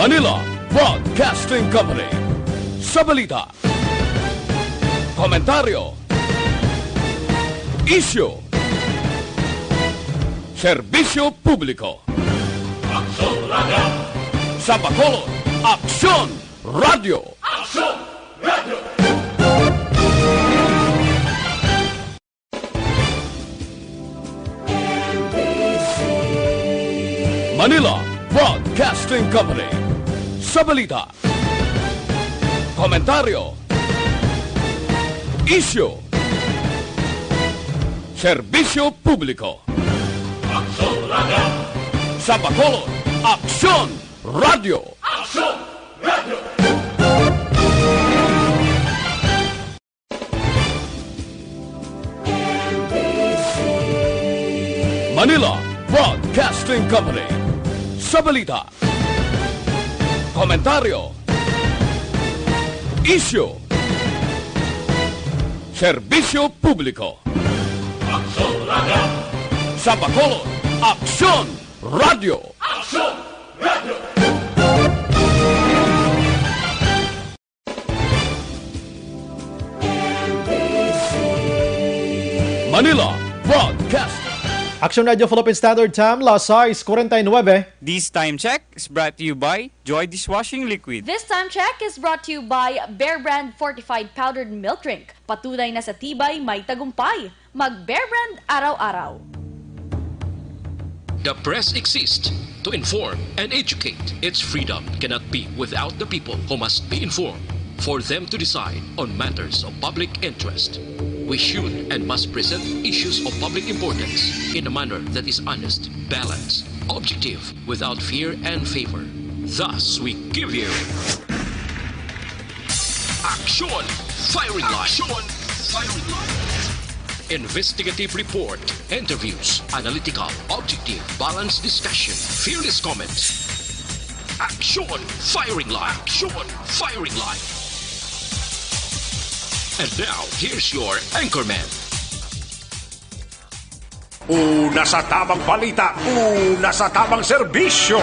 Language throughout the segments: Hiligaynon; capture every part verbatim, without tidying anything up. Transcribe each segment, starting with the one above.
Manila Broadcasting Company. Sa balita, komentaryo, isyu, serbisyo publiko. Aksyon Radio. Sa Bacolod, Aksyon Radio. Aksyon Radio. Manila Broadcasting Company. Sa balita, komentaryo, isyu, serbisyo publiko. Aksyon Radio. Sa Bacolod, Aksyon Radio. Aksyon Radio. Manila Broadcasting Company. Sa balita, komentaryo, isyu, serbisyo publiko. Aksyon Radio. Sa Bacolod, Aksyon Radio. Aksyon Radio. Manila Broadcast. Action Radio Philippine Standard Time, las sais kuwarenta y nuebe. This time check is brought to you by Joy Dishwashing Liquid. This time check is brought to you by Bear Brand Fortified Powdered Milk Drink. Patunay na sa tibay, may tagumpay. Mag Bear Brand araw-araw. The press exists to inform and educate. Its freedom cannot be without the people who must be informed for them to decide on matters of public interest. We should and must present issues of public importance in a manner that is honest, balanced, objective, without fear and favor. Thus, we give you Action Firing Line. Action Firing Line. Investigative report, interviews, analytical, objective, balanced discussion, fearless comments. Action Firing Line. Action Firing Line. And now, here's your anchorman. Una sa tamang balita, una sa tamang serbisyo.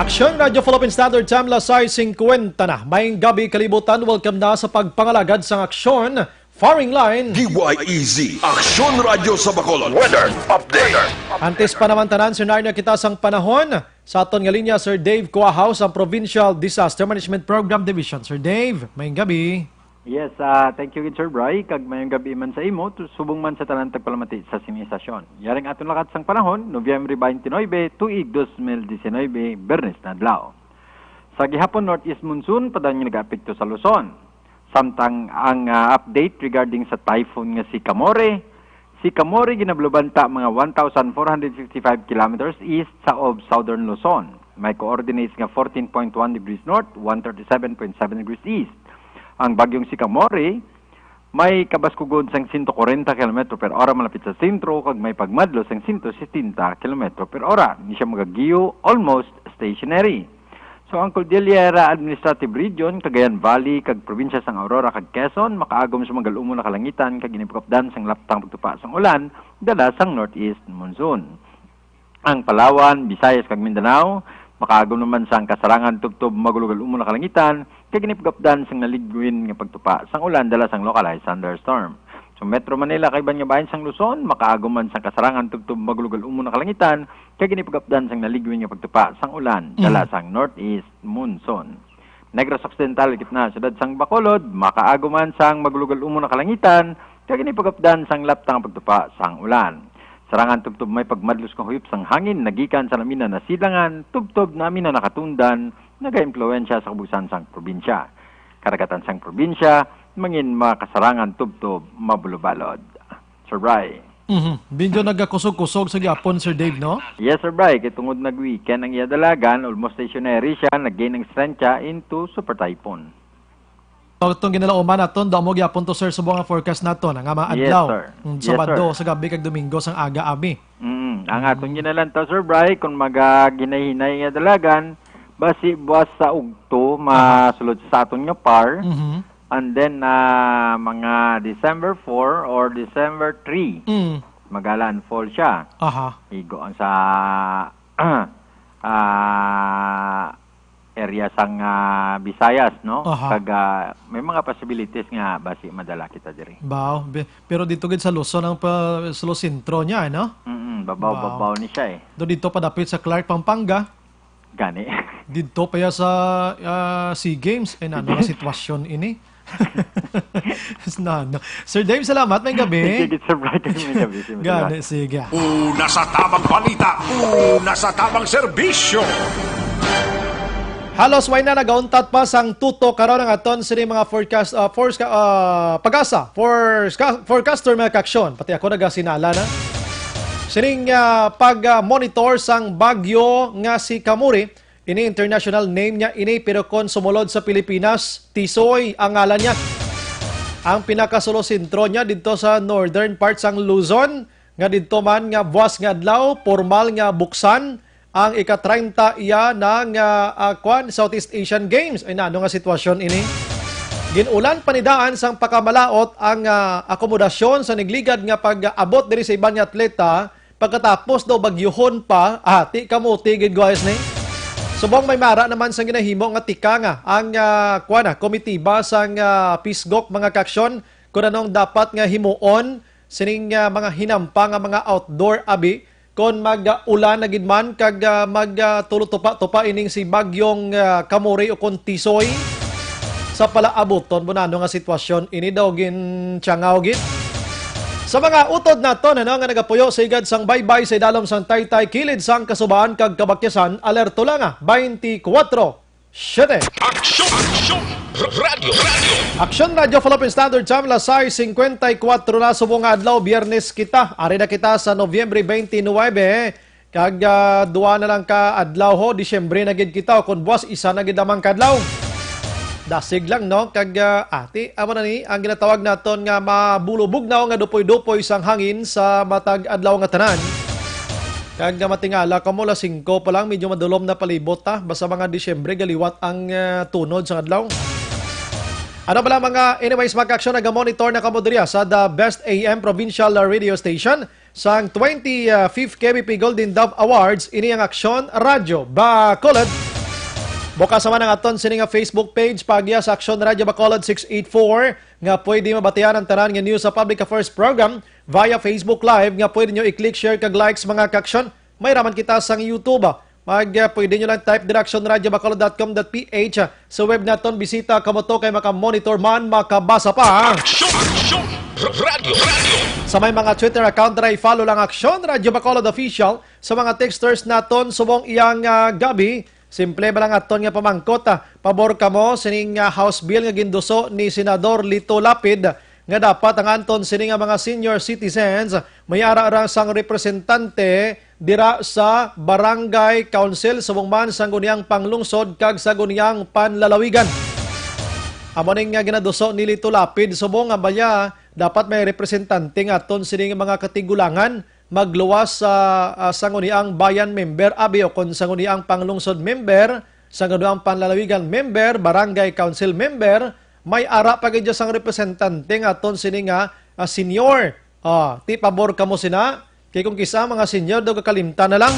Aksyon Radio Philippine Standard Time, las sais singkwenta na. Maayong gabi, kalibutan. Welcome na sa pagpangalagad sang Aksyon Firing Line. D Y E Z, Aksyon Radyo sa Bacolod. Weather update. Antes pa naman tanan, sir, narina kita sang panahon. Sa aton nga linya, Sir Dave Cuahaw, sa Provincial Disaster Management Program Division. Sir Dave, maayong gabi. Yes, ah, thank you gid, Sir Bry, kag mayong gabi man sa imo, tu-, subong man sa tanan tagpalamati sa sini estasyon. Yaring aton lakat sang panahon, Nobyembre twenty-nine, tuig dos mil diecinuebe, Biyernes na adlaw. Sa gihapon, northeast monsoon pa dayon nga nagaapekto sa Luzon. Samtang ang, ah, update regarding sa typhoon nga si Kamore, si Kamore ginabalubanta mga one thousand four hundred fifty-five kilometers east sa of southern Luzon. May coordinates nga fourteen point one degrees north, one thirty-seven point seven degrees east. Ang bagyong si Kamore may kabaskugon sang sento kwarenta kilometro per ora malapit sa sentro kag may pagmadlo sang sento setenta kilometro per ora. Ni siya magagiyo almost stationary. So, ang Cordillera Administrative Region, Cagayan Valley, kag probinsya sang Aurora kag Quezon makaagom sa magal-umon nga kalangitan kag ginipag-updan sang laptang pagtupa sang ulan dala sang northeast monsoon. Ang Palawan, Visayas, kag Mindanao makaagom naman sang kasarangan tubtob magulogal-umon nga kalangitan kag ginipag-updan sang naligwin nga pagtupa sang ulan dala sang localized thunderstorm. Sa Metro Manila kag iban nga bahin sang Luzon makaagom man sang kasarangan tubtob magulogal-umon nga kalangitan kag ginipag-updan sang naligwin nga pagtupa sang ulan dala sang northeast monsoon. Negros Occidental, gitna sang siyudad sang Bacolod, makaagom man sang magulogal-umon nga kalangitan kag ginipag-updan sang laptang nga pagtupa sang ulan. Sarangan tubtob may pagmadlos nga huyop sang hangin nagikan sa naaminan nga silangan tubtob naaminan nga katundan nagaimpluwensya sa kabugsan sang probinsya. Karagatan sang probinsya mangin makasarangan tubtob mabulobalod. Sir Bry. Mhm. Medyo nagakusog-kusog sa gihapon, Sir Dave, no? Yes, Sir Bry. Kay tungod nag-weekend ang iya dalagan, almost stationary siya, nag-gain ang strength siya into super typhoon. So, itong ginalauman naton, damo gyapon to, sir, subong ang forecast naton nga mga Yes, adlaw. Sir. Mm, Yes, Sabado, sir. Sa gabi kag Domingo sang aga, abi. Mm, ang aton Mm. ginalantaw, Sir Bry, kung magaginahinay nga dalagan, basi buwas sa ugto, Aha. masulod sa aton nga par, Mhm. and then, ah, mga December four or December three, Mm. mag-landfall siya. Aha. Igo ang sa, ah, area sang ah, Visayas, no? Aha. Kag ah, may mga possibilities nga basi madala kita diri. Baw, be- pero dito gid sa Luzon ang pa, sa Luzon sentro niya, no? Mm, babaw-babaw ni siya eh. Do dito pa dapit sa Clark, Pampanga. Gani. Dito pa ya sa ah, SEA Games. Eh, ano nga sitwasyon ini? Nano. Sir Dave, salamat. May gabi. Sige, Sir Brighton, may gabi. Sige, Sir Gani, sige. Una sa tamang balita, una sa tamang serbisyo. Halos way na nagauntat pa sang tuto karon ang aton sini mga forecast uh, forecast uh, pag-asa for forecaster mga kaaksyon. Pati ako nagasinala na. Sining uh, pag-monitor sang bagyo nga si Kamuri, ini international name niya ini pero kon sumulod sa Pilipinas, Tisoy ang ngalan niya. Ang pinakasulo sentro niya didto sa northern part sang Luzon, nga didto man nga buwas nga adlaw, pormal nga buksan ang ika-treinta iya na nga ah, kwan, Southeast Asian Games. Ay nano nga sitwasyon ini? Gin-ulan panidaan sang pakamalaot ang ah, akomodasyon sa nagligad nga pag-abot diri sa iban nga atleta pagkatapos daw bagyuhon pa, ati kamuti gid guys ni. Subong may mara naman sang ginahimo nga tikanga ang ah, kwan na, komitiba sang ah, Pisgok mga kaaksyon kung anong dapat nga himuon sining ah, mga hinampa nga mga outdoor abi kon mag-ulan na gid man kag ah, mag ah, tulo tupa-tupa ining si bagyong ah, Kamuri o kon Tisoy. Sa palaabuton mo nano nga sitwasyon ini daw gintiyangaw gid. Sa mga utod naton ano nga nagapuyo sa igad sang baybay sa idalom sang Taytay, kilid sang Kasubahan kag Kabakyasan, alerto lang ah, twenty-four seven. Aksyon! Aksyon! Radyo! Radyo! Aksyon Radyo Philippine Standard Time, alas sais cincuenta y cuatro na subong nga adlaw, Biyernes kita. Ari na kita sa Nobyembre twenty-nine. Kag ah, duha na lang ka adlaw ho, Disyembre na gid kita, o kung buwas, isa na gid lamang ka adlaw. Dasig lang, no? Kag ah, ati, amo na ni ang ginatawag naton nga mabulubugnaw nga dupoy-dupoy sang hangin sa matag adlaw nga tanan. Kag ah, matingala kamo, alas singko pa lang, medyo madulom na palibot ta. Basta mga Disyembre, galiwat ang ah, tunod sa adlaw. Ano pala mga, anyways, mga kaaksyon, nagamonitor na kamo diri sa The Best A M Provincial Radio Station sang twenty-fifth K B P Golden Dove Awards. Ini ang Aksyon Radyo Bacolod. Bukas naman ang aton sini nga Facebook page, pagya sa Aksyon Radyo Bacolod six eight four, nga pwede mabatian ang tanan nga news sa Public Affairs Program via Facebook Live, nga pwede nyo i-click, share, kag likes, mga kaaksyon. May raman kita sang YouTube. Mag, uh, pwede nyo lang type direction radyo bacolod dot com dot P H. Sa web naton, bisita kamo to kay makamonitor man, makabasa pa. Aksyon! Aksyon! Radyo! Radyo! Sa may mga Twitter account, try follow lang Aksyon Radyo Bacolod Official. Sa mga texters naton, subong iyang uh, gabi, simple ba lang aton nga pamangkot, ah, pabor kamo sining uh, House Bill nga ginduso ni Senador Lito Lapid nga dapat ang anton sini nga mga senior citizens may ara ra sang representante dira sa barangay council subong man sang guniang panglungsod kag sa guniang panlalawigan. Amo ning nga ginaduso ni Lito Lapid subong nga baya dapat may representante nga aton sini nga mga katigulangan magluwas sa ah, sang guniang bayan member abi o kon sang guniang panglungsod member, sang guniang panlalawigan member, barangay council member, may ara pa gid sang representante nga aton sini nga ah, senior. Ah, ti pabor kamo sina? Kay kung kisa mga senior daw kakalimtan na lang.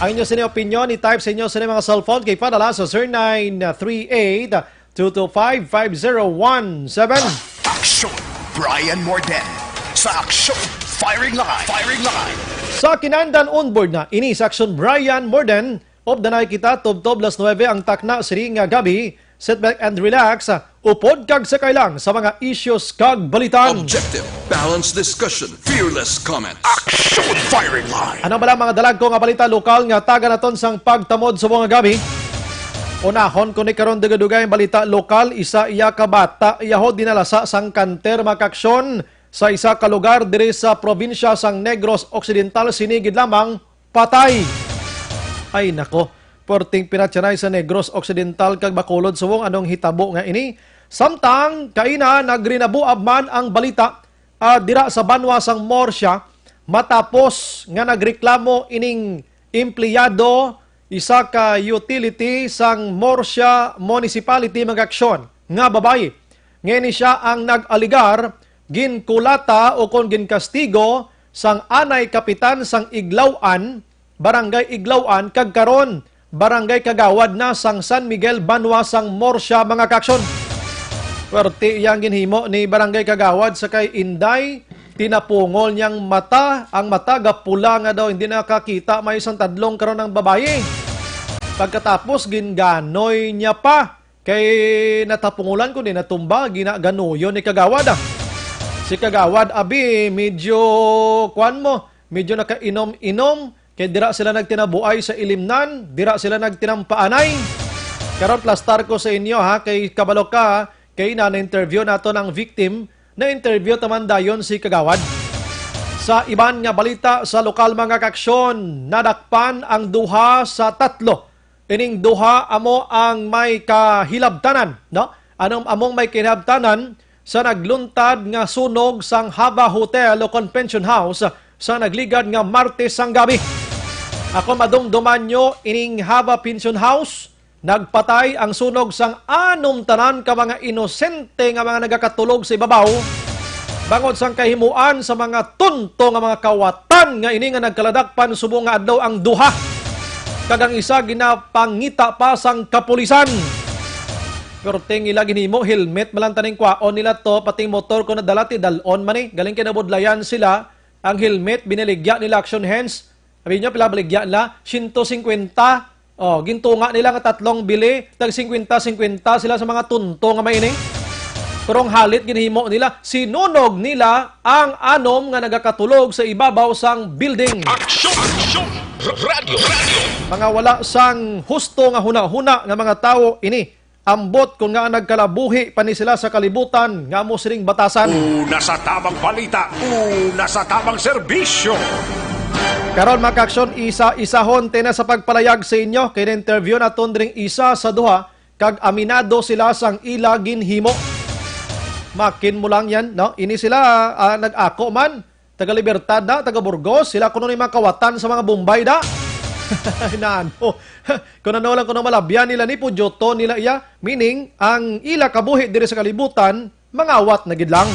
Ang inyo sini opinion, i-type sa inyo sini mga cellphone kay padala sa zero nine three eight two two five five zero one seven. Aksyon! Brian Morden sa Aksyon Firing Line. Firing Line. Sa kinandan onboard na ini sa Aksyon Brian Morden, updanay kita tubtob las nuebe ang takna sini nga gabi. Sit back and relax. Upod kag sakay lang sa mga issues kag balitan. Objective, balanced discussion, fearless comment. Action Firing Line. Ano bala mga dalagko nga balita lokal nga taga naton sang pagtamod subong nga gabi? Unahon ko ni karon dugay-dugay ang balita lokal, isa iya ka bata iya ho dinalasa sang kanter mga kaaksyon sa isa ka lugar diri sa probinsya sang Negros Occidental, sini gid lamang patay. Ay nako, perting pinatyanay sa Negros Occidental kag Bacolod subong anong hitabo nga ini. Samtang kaina nagrinabuab man ang balita ah, dira sa banwa sang Murcia matapos nga nagreklamo ining empleyado isa ka utility sang Murcia Municipality mga kaaksyon nga babayi. Ngeni siya ang nag-aligar, ginkulata o kon ginkastigo sang anay kapitan sang Iglaw-an, Barangay Iglaw-an, kag karon Barangay Kagawad na sang San Miguel, banwa sang Murcia, mga kaaksyon. Pwerte iyang ginhimo ni Barangay Kagawad sa kay Inday, tinapungol niyang mata, ang mata gapula nga daw hindi nakakita may isang tadlong karon ang babayi. Pagkatapos, ginganoy niya pa kay natapungulan kundi natumba, ginaganuyon ni Kagawad. Si Kagawad, abi, medyo, kuwan mo, medyo nakainom-inom, kay dira sila nagtinabuay sa Ilimnan, dira sila nagtinampaanay. Karon, plastar ko sa inyo, ha, kay kabalo ka, kay na, na-interview naton ang victim, na-interview ta man dayon si Kagawad. Sa iban nga balita sa lokal, mga kaaksyon, nadakpan ang duha sa tatlo. Ining duha amo ang may kahilabtanan, no? Anong among may kahilabtanan sa nagluntad nga sunog sang Hava Hotel o Convention House sa nagligad nga Martes sang gabi? Ako madumduman nyo, ining Hava Pension House, nagpatay ang sunog sang anom tanan ka mga inosente nga mga nagakatulog sa ibabaw, bangod sang kahimuan sa mga tunto nga mga kawatan nga ini nga nagkaladakpan subong nga adlaw ang duha, kag ang isa ginapangita pa sang kapulisan. Pero ting ila ginhimo, helmet man lang taning kwaon nila to, pati motor ko nadala, ti dal-on man eh. Galing kinabudlayan sila, ang helmet, biniligya nila action hands. Sabi nyo, pila baligya nila? Siyento singkwenta. Oh, gintunga nila nga tatlong bili, tag singkwenta singkwenta sila sa mga tunto nga may ini. Pero ang halit ginhimo nila, sinunog nila ang anom nga nagakatulog sa ibabaw sang building. Aksyon! Aksyon! Radyo! Radyo! Mga wala sang husto nga hunahuna nga mga tawo ini. Ambot kon ngaa nagkalabuhi pa ni sila sa kalibutan nga amo sining batasan. Una sa tamang balita, una sa tamang serbisyo. Karon, mga kaaksyon, isa-isahon tina sa pagpalayag sa inyo kay na-interview naton dring isa sa duha kag aminado sila sang ila ginhimo. Makin mo lang yan, no? Ini sila, ah, nag-ako man. Taga Libertad na, taga Burgos, sila kuno ni mga kawatan sa mga Bombay da. Nano? Kung ano lang kuno malabyan nila ni, pudyoton nila iya. Meaning, ang ila kabuhi diri sa kalibutan, mangawat na gid lang.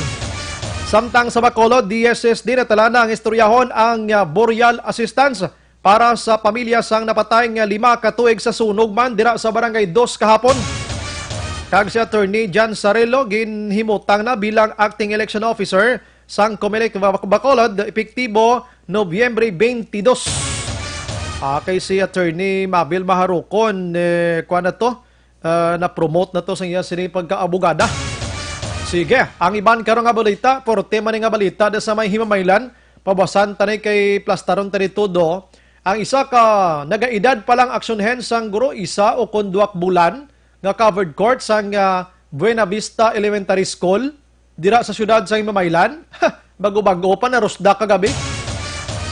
Samtang sa Bacolod, D S S D, natala na ang istoryahon ang, ah, burial assistance para sa pamilya sang napatay nga lima ka tuig sa sunog man dira sa Barangay Dos kahapon. Kag si Attorney John Sarelo ginhimutang na bilang acting election officer sang Comelec Bac-, Bacolod, epektibo Nobyembre twenty-two. Ah, kay si Attorney Mabel Maharukon, eh, kuwan na to, ah, na-promote na to sa iya sini pagka-abogada. Sige, ang iban karon nga balita, porte man nga balita da sa may Himamaylan, pabasan tani kay plastaron tani todo. Ang isa ka nagaedad pa lang aksyon hen sang guro, isa o kon duwak bulan nga covered court sang, ah, Buena Vista Elementary School. Dira sa siyudad sa Himamaylan, bago-bago pa, narusda kagabi.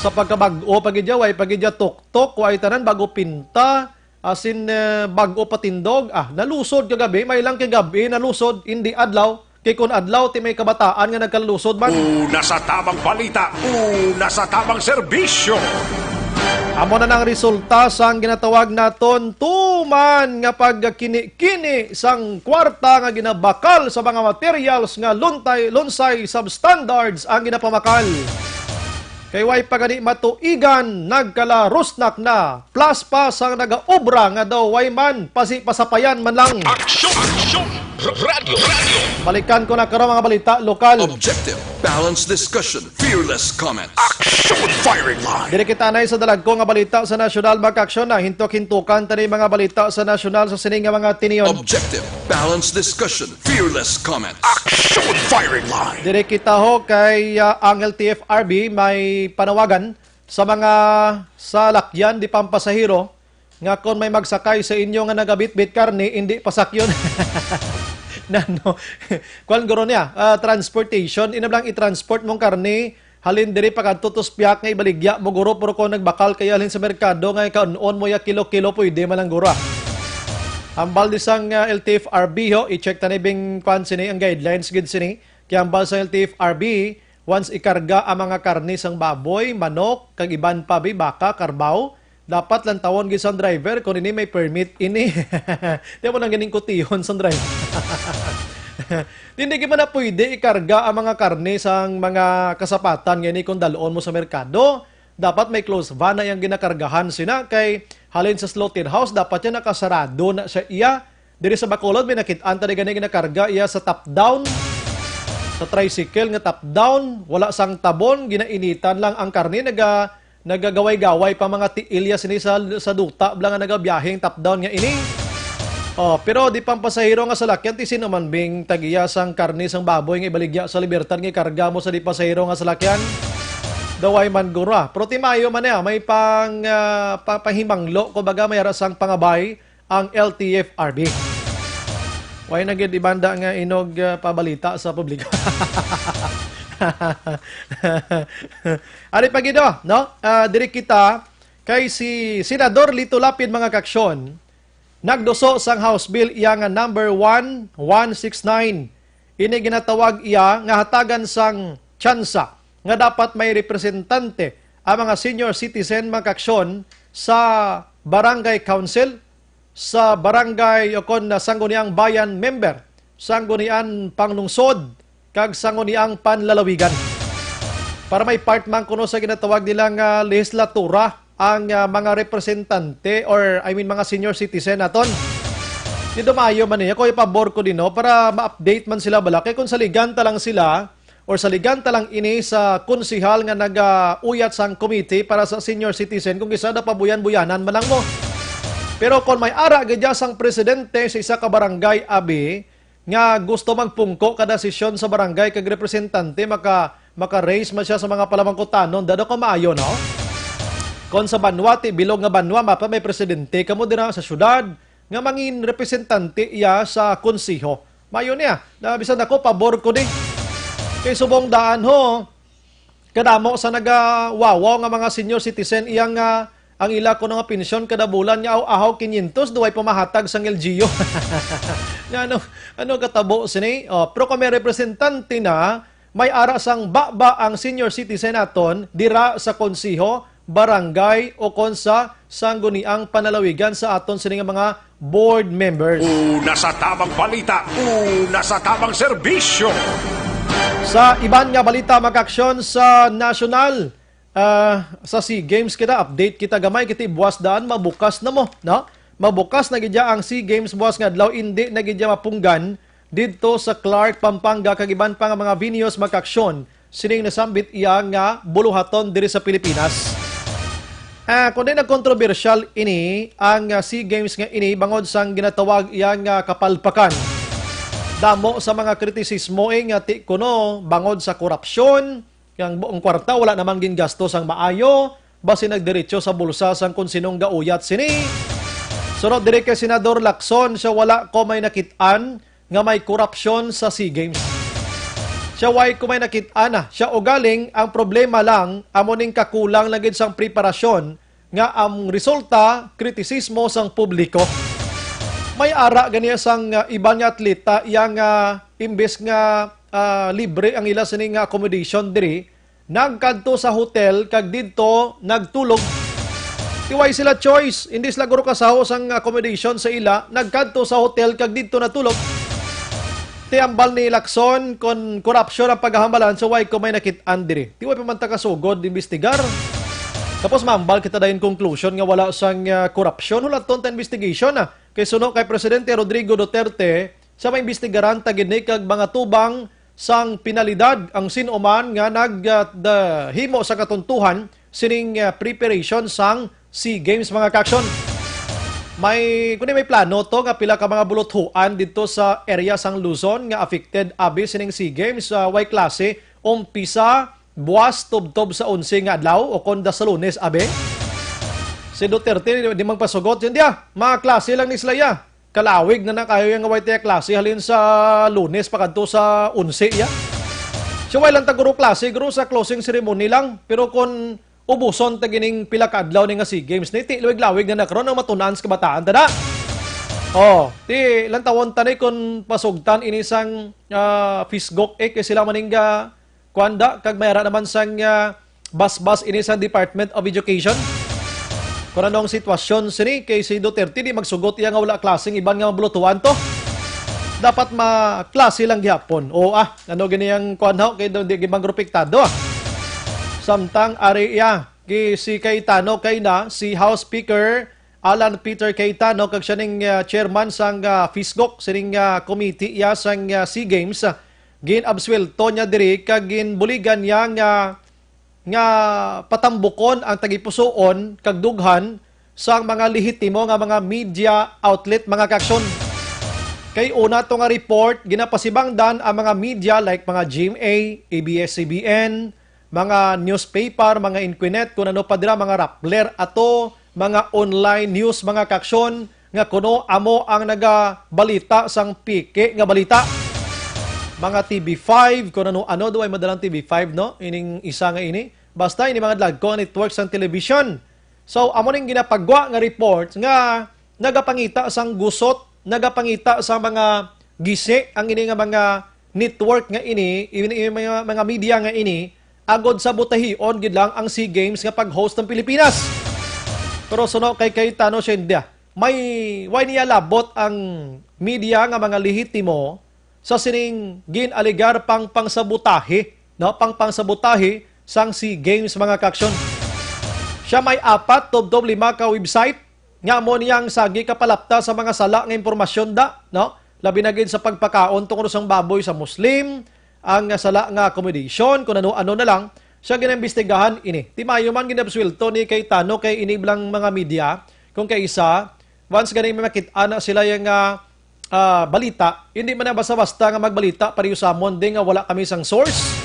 Sa pagkabag-o pa gid ya, way pa gid ya tuktok, way tanan, bago pinta, asin, eh, bag-o pa tindog. Ah, nalusod kagabi, may lang kagabi nalusod, hindi adlaw. Kay kun adlaw, ti may kabataan nga nagkalusod man. Una sa tamang balita, una sa tamang serbisyo. Amo na nang resulta sang ginatawag naton tuman nga pagkini-kini sang kwarta nga ginabakal sa mga materials nga luntay, lunsay substandards ang ginapamakal. Kay way pa gani matuigan, nagkalarusnak na, plus pa sang nagaobra nga daw way man pasipasapayan man lang. Aksyon! Aksyon! R-, radyo! Radyo! Balikan ko na karon mga balita lokal. Objective, balanced discussion, fearless comment. Action firing line! Diri kita anay sa dalagko nga balita sa nasyonal, mga kaaksyon, na hintok-hintukan tani mga balita sa nasyonal sa sini nga mga tinion. Objective, balanced discussion, fearless comment. Action firing line! Diri kita ho kay, ah, ang L T F R B may panawagan sa mga salakyan di pampasahero nga kon may magsakay sa inyo nga nagabitbit karne, indi pasakyon. Nano? Kuan guro niya, ah, transportation, ina lang i-transport mong karne, halin diri pakadto to sa piyak nga ibaligya mo guro, pero kung nagbakal kayo halin sa merkado nga ikaon-on mo ya kilo-kilo, pwede man lang guro, ah. Hambal di sang, ah, L T F R B ho, i-check tani bing kuan sini ang guidelines gid sini. Kay hambal sa L T F R B, once ikarga ang mga karne sang baboy, manok, kag iban pa bi, baka, karbaw, dapat lantawon gid sang driver kung ini may permit ini. Di mo lang ganing kutihon sang driver. Hindi gid man na pwede ikarga ang mga karne sang mga kasapatan nga ini kung dalon mo sa merkado. Dapat may close van na iyang ginakargahan sina, kay halin sa slaughterhouse, dapat yan nakasarado na siya iya. Diri sa Bacolod, may nakit-an ta gani ginakarga iya sa top down, sa tricycle nga top down, wala sang tabon, ginainitan lang ang karne, naga, nagagaway-gaway pa mga tiil iya sini sa, sa duta bala nga nagabiyaheng top down nga ini. Oh, pero di pang pasahero nga salakyan, ti sino man bing tagiya sang karne sang baboy nga ibaligya sa Libertad nga ikarga mo sa di pasahero nga salakyan? Daway man guro, ah. Pero ti maayo man niya, may pang, ah, pa-, pahimanglo, kumbaga may ara sang pangabay ang L T F R B. Way na gid ibanda nga inog, ah, pabalita sa publiko. Ari pa gid, oh, no? Ah, diri kita kay si Senador Lito Lapid, mga kaksyon, nagduso sang House Bill iya nga number one one six nine. Ini ginatawag iya nga hatagan sang tsansa nga dapat may representante ang mga senior citizen, mga kaksyon, sa barangay council, sa barangay o kon na Sangguniang Bayan member, Sangguniang Panglungsod, kag Sangguniang Panlalawigan. Para may part man kuno sa ginatawag nila nga lehislatura ang, ah, mga representante or, I mean, mga senior citizen naton. Di dumayo man niya, kung ipabor ko din, no, para ma-update man sila bala. Kay kung saliganta lang sila, or saliganta lang ini sa konsehal nga nagauyat sang committee para sa senior citizen, kung isa na pabuyan-buyanan man lang mo. Pero kung may ara gid sang presidente sa isa ka barangay, abi, nga gusto magpungko kada sesyon sa barangay kag representante, maka, maka-raise man siya sa mga palamangkutanon, dado ka maayo, no? Kon sa banwa, ti bilog nga banwa, mapa may presidente kamo dira sa syudad, nga mangin representante iya sa konseho. Mayo niya, na bisan ako, pabor ko ni. Kay subong daan ho, kadamo sa nagawawaw nga mga senior citizen, iyang, ah, ang ila kuno nga pensyon kada bulan nga aw-ahaw quinientos, duway pamahatag sang L G U. Nga ano, ano katabo sini? Oh, pero kung may representante na, may ara sang baba ang senior citizen aton dira sa konseho, barangay, o kon sa sangguniang panlalawigan sa aton sini nga mga board members. Una sa tamang balita, una sa tamang serbisyo. Sa iban nga balita, mga kaaksyon, sa nasyonal, ah, sa SEA Games kita, update kita gamay, kita buwas daan, mabukas na mo, no? Mabukas na gid ya ang SEA Games buwas nga adlaw, indi na gid ya mapunggan didto sa Clark, Pampanga, kag iban pa nga mga venues, mga kaaksyon, sining nasambit iya nga buluhaton diri sa Pilipinas. Ah, kundi nagkontrobersyal ini ang, ah, SEA Games nga ini bangod sang ginatawag iya nga kapalpakan. Damo sa mga kritisismo, eh, nga ti kuno bangod sa korupsyon, ang buong kwarta wala naman gingasto sang maayo, basi nagdiretso sa bulsa sang kon sinong gauyat sini. Sunod diri kay Senador Lacson, siya wala ko may nakit-an nga may korupsyon sa SEA Games. Siya way ko may nakit-an na. Siya ugaling, ang problema lang, amo ning kakulang lang gid sang preparasyon nga ang resulta, kritisismo sang publiko. May ara gani sang, ah, iban nga atleta, iya nga imbes nga, ah, libre ang ila sini nga accommodation diri, nagkadto sa hotel kag didto nagtulog. Ti way sila choice, hindi sila guro kasaho sang accommodation sa ila, nagkadto sa hotel kag didto natulog. Ti ambal ni Lacson, kon korupsyon ang paghahambalan, sa way ko may nakit-an diri. Ti way pa man ta kasugod imbestigar. Tapos mambal kita dayon conclusion nga wala sang, ah, korupsyon, hulaton ta investigation, ah. Kay suno kay Presidente Rodrigo Duterte, sa maimbestigaran ta gid ni kag mga tubang sang penalidad ang sin-o man nga nag, ah, da-, himo sa katuntuhan sining, ah, preparation sang SEA Games, mga kaaksyon. May, kundi may plano to nga pila ka mga buluthuan didto sa area sang Luzon nga affected abi sining SEA Games, ah, way klase, umpisa buwas tubtob sa onse nga adlaw o kon da sa Lunes, abi. Si Duterte di magpasugot, yun diya, mga klase lang ni sila ya. Kalawig na na kayo yung way tiya klase halin sa Lunes pakadto sa onse ya. Siya way lang ta guro klase, guro sa closing ceremony lang. Pero kung ubuson ta gining pila ka adlaw ni nga SEA Games ni, ti lawig-lawig na na karon ang matunan sa kabataan, tada. Oh, ti lantawon ta ni kung pasugtan ini sang, ah, fisgok, eh, kay sila maning ga-, kuan da, kag may ara naman sang, ah, basbas ini sa Department of Education. Kung ano ang sitwasyon sini, kay si Duterte di magsugot iya nga wala klaseng iban nga mabulutuan to. Dapat maklase lang gihapon. O, ah, ano gini ang kuan ho? Kay di, di gid magrupiktado, ah. Samtang ari iya, ki-, si Cayetano kay na, si House Speaker Alan Peter Cayetano, kag siya ning, ah, chairman sang, ah, fisgoc, sining, ah, committee iya sang, ah, SEA Games, ah, gin-absuwelto niya diri kag ginbuligan niya nga, nga patambukon ang tagipusoon kag dughan sang mga lehitimo nga mga media outlet, mga kaaksyon. Kay una to nga report, ginapasibangdan ang mga media like mga G M A, A B S C B N, mga newspaper, mga Inquinet, kung ano pa dira, mga Rappler ato, mga online news, mga kaaksyon, nga kuno amo ang nagabalita sang peke nga balita. Mga T V five, kung ano-ano, duway madalang T V five, no? Ining isa nga ini. Basta ini mga dagko nga network sang television. So, amo ning ginapagwa nga report nga nagapangita sang gusot, nagapangita sa mga gisi ang ini nga mga network nga ini, ini, ini mga, mga media nga ini, agod sa butahion gid lang ang SEA Games nga pag-host ng Pilipinas. Pero suno kay Cayetano siya, hindi, ah. May, way niya labot ang media nga mga lehitimo sa sining gin-alegar pang pangsabotahe, no? Pang pangsabotahe sang SEA Games, mga kaaksyon. Siya may apat tubtob lima ka website nga amo niyang sagi kapalapta sa mga sala nga impormasyon da, no? Labi na gid sa pagpakaon tungod sang baboy sa Muslim, ang sala nga accommodation, kung ano-ano na lang, siya ginaimbestigahan ini. Timayo man ginabswelto ni Cayetano kay ini lang mga media, kung kaisa, once gani may makit-an na sila yung, ah, ah, balita, hindi man na basta-basta nga magbalita, pareho sa amon, di nga wala kami sang source.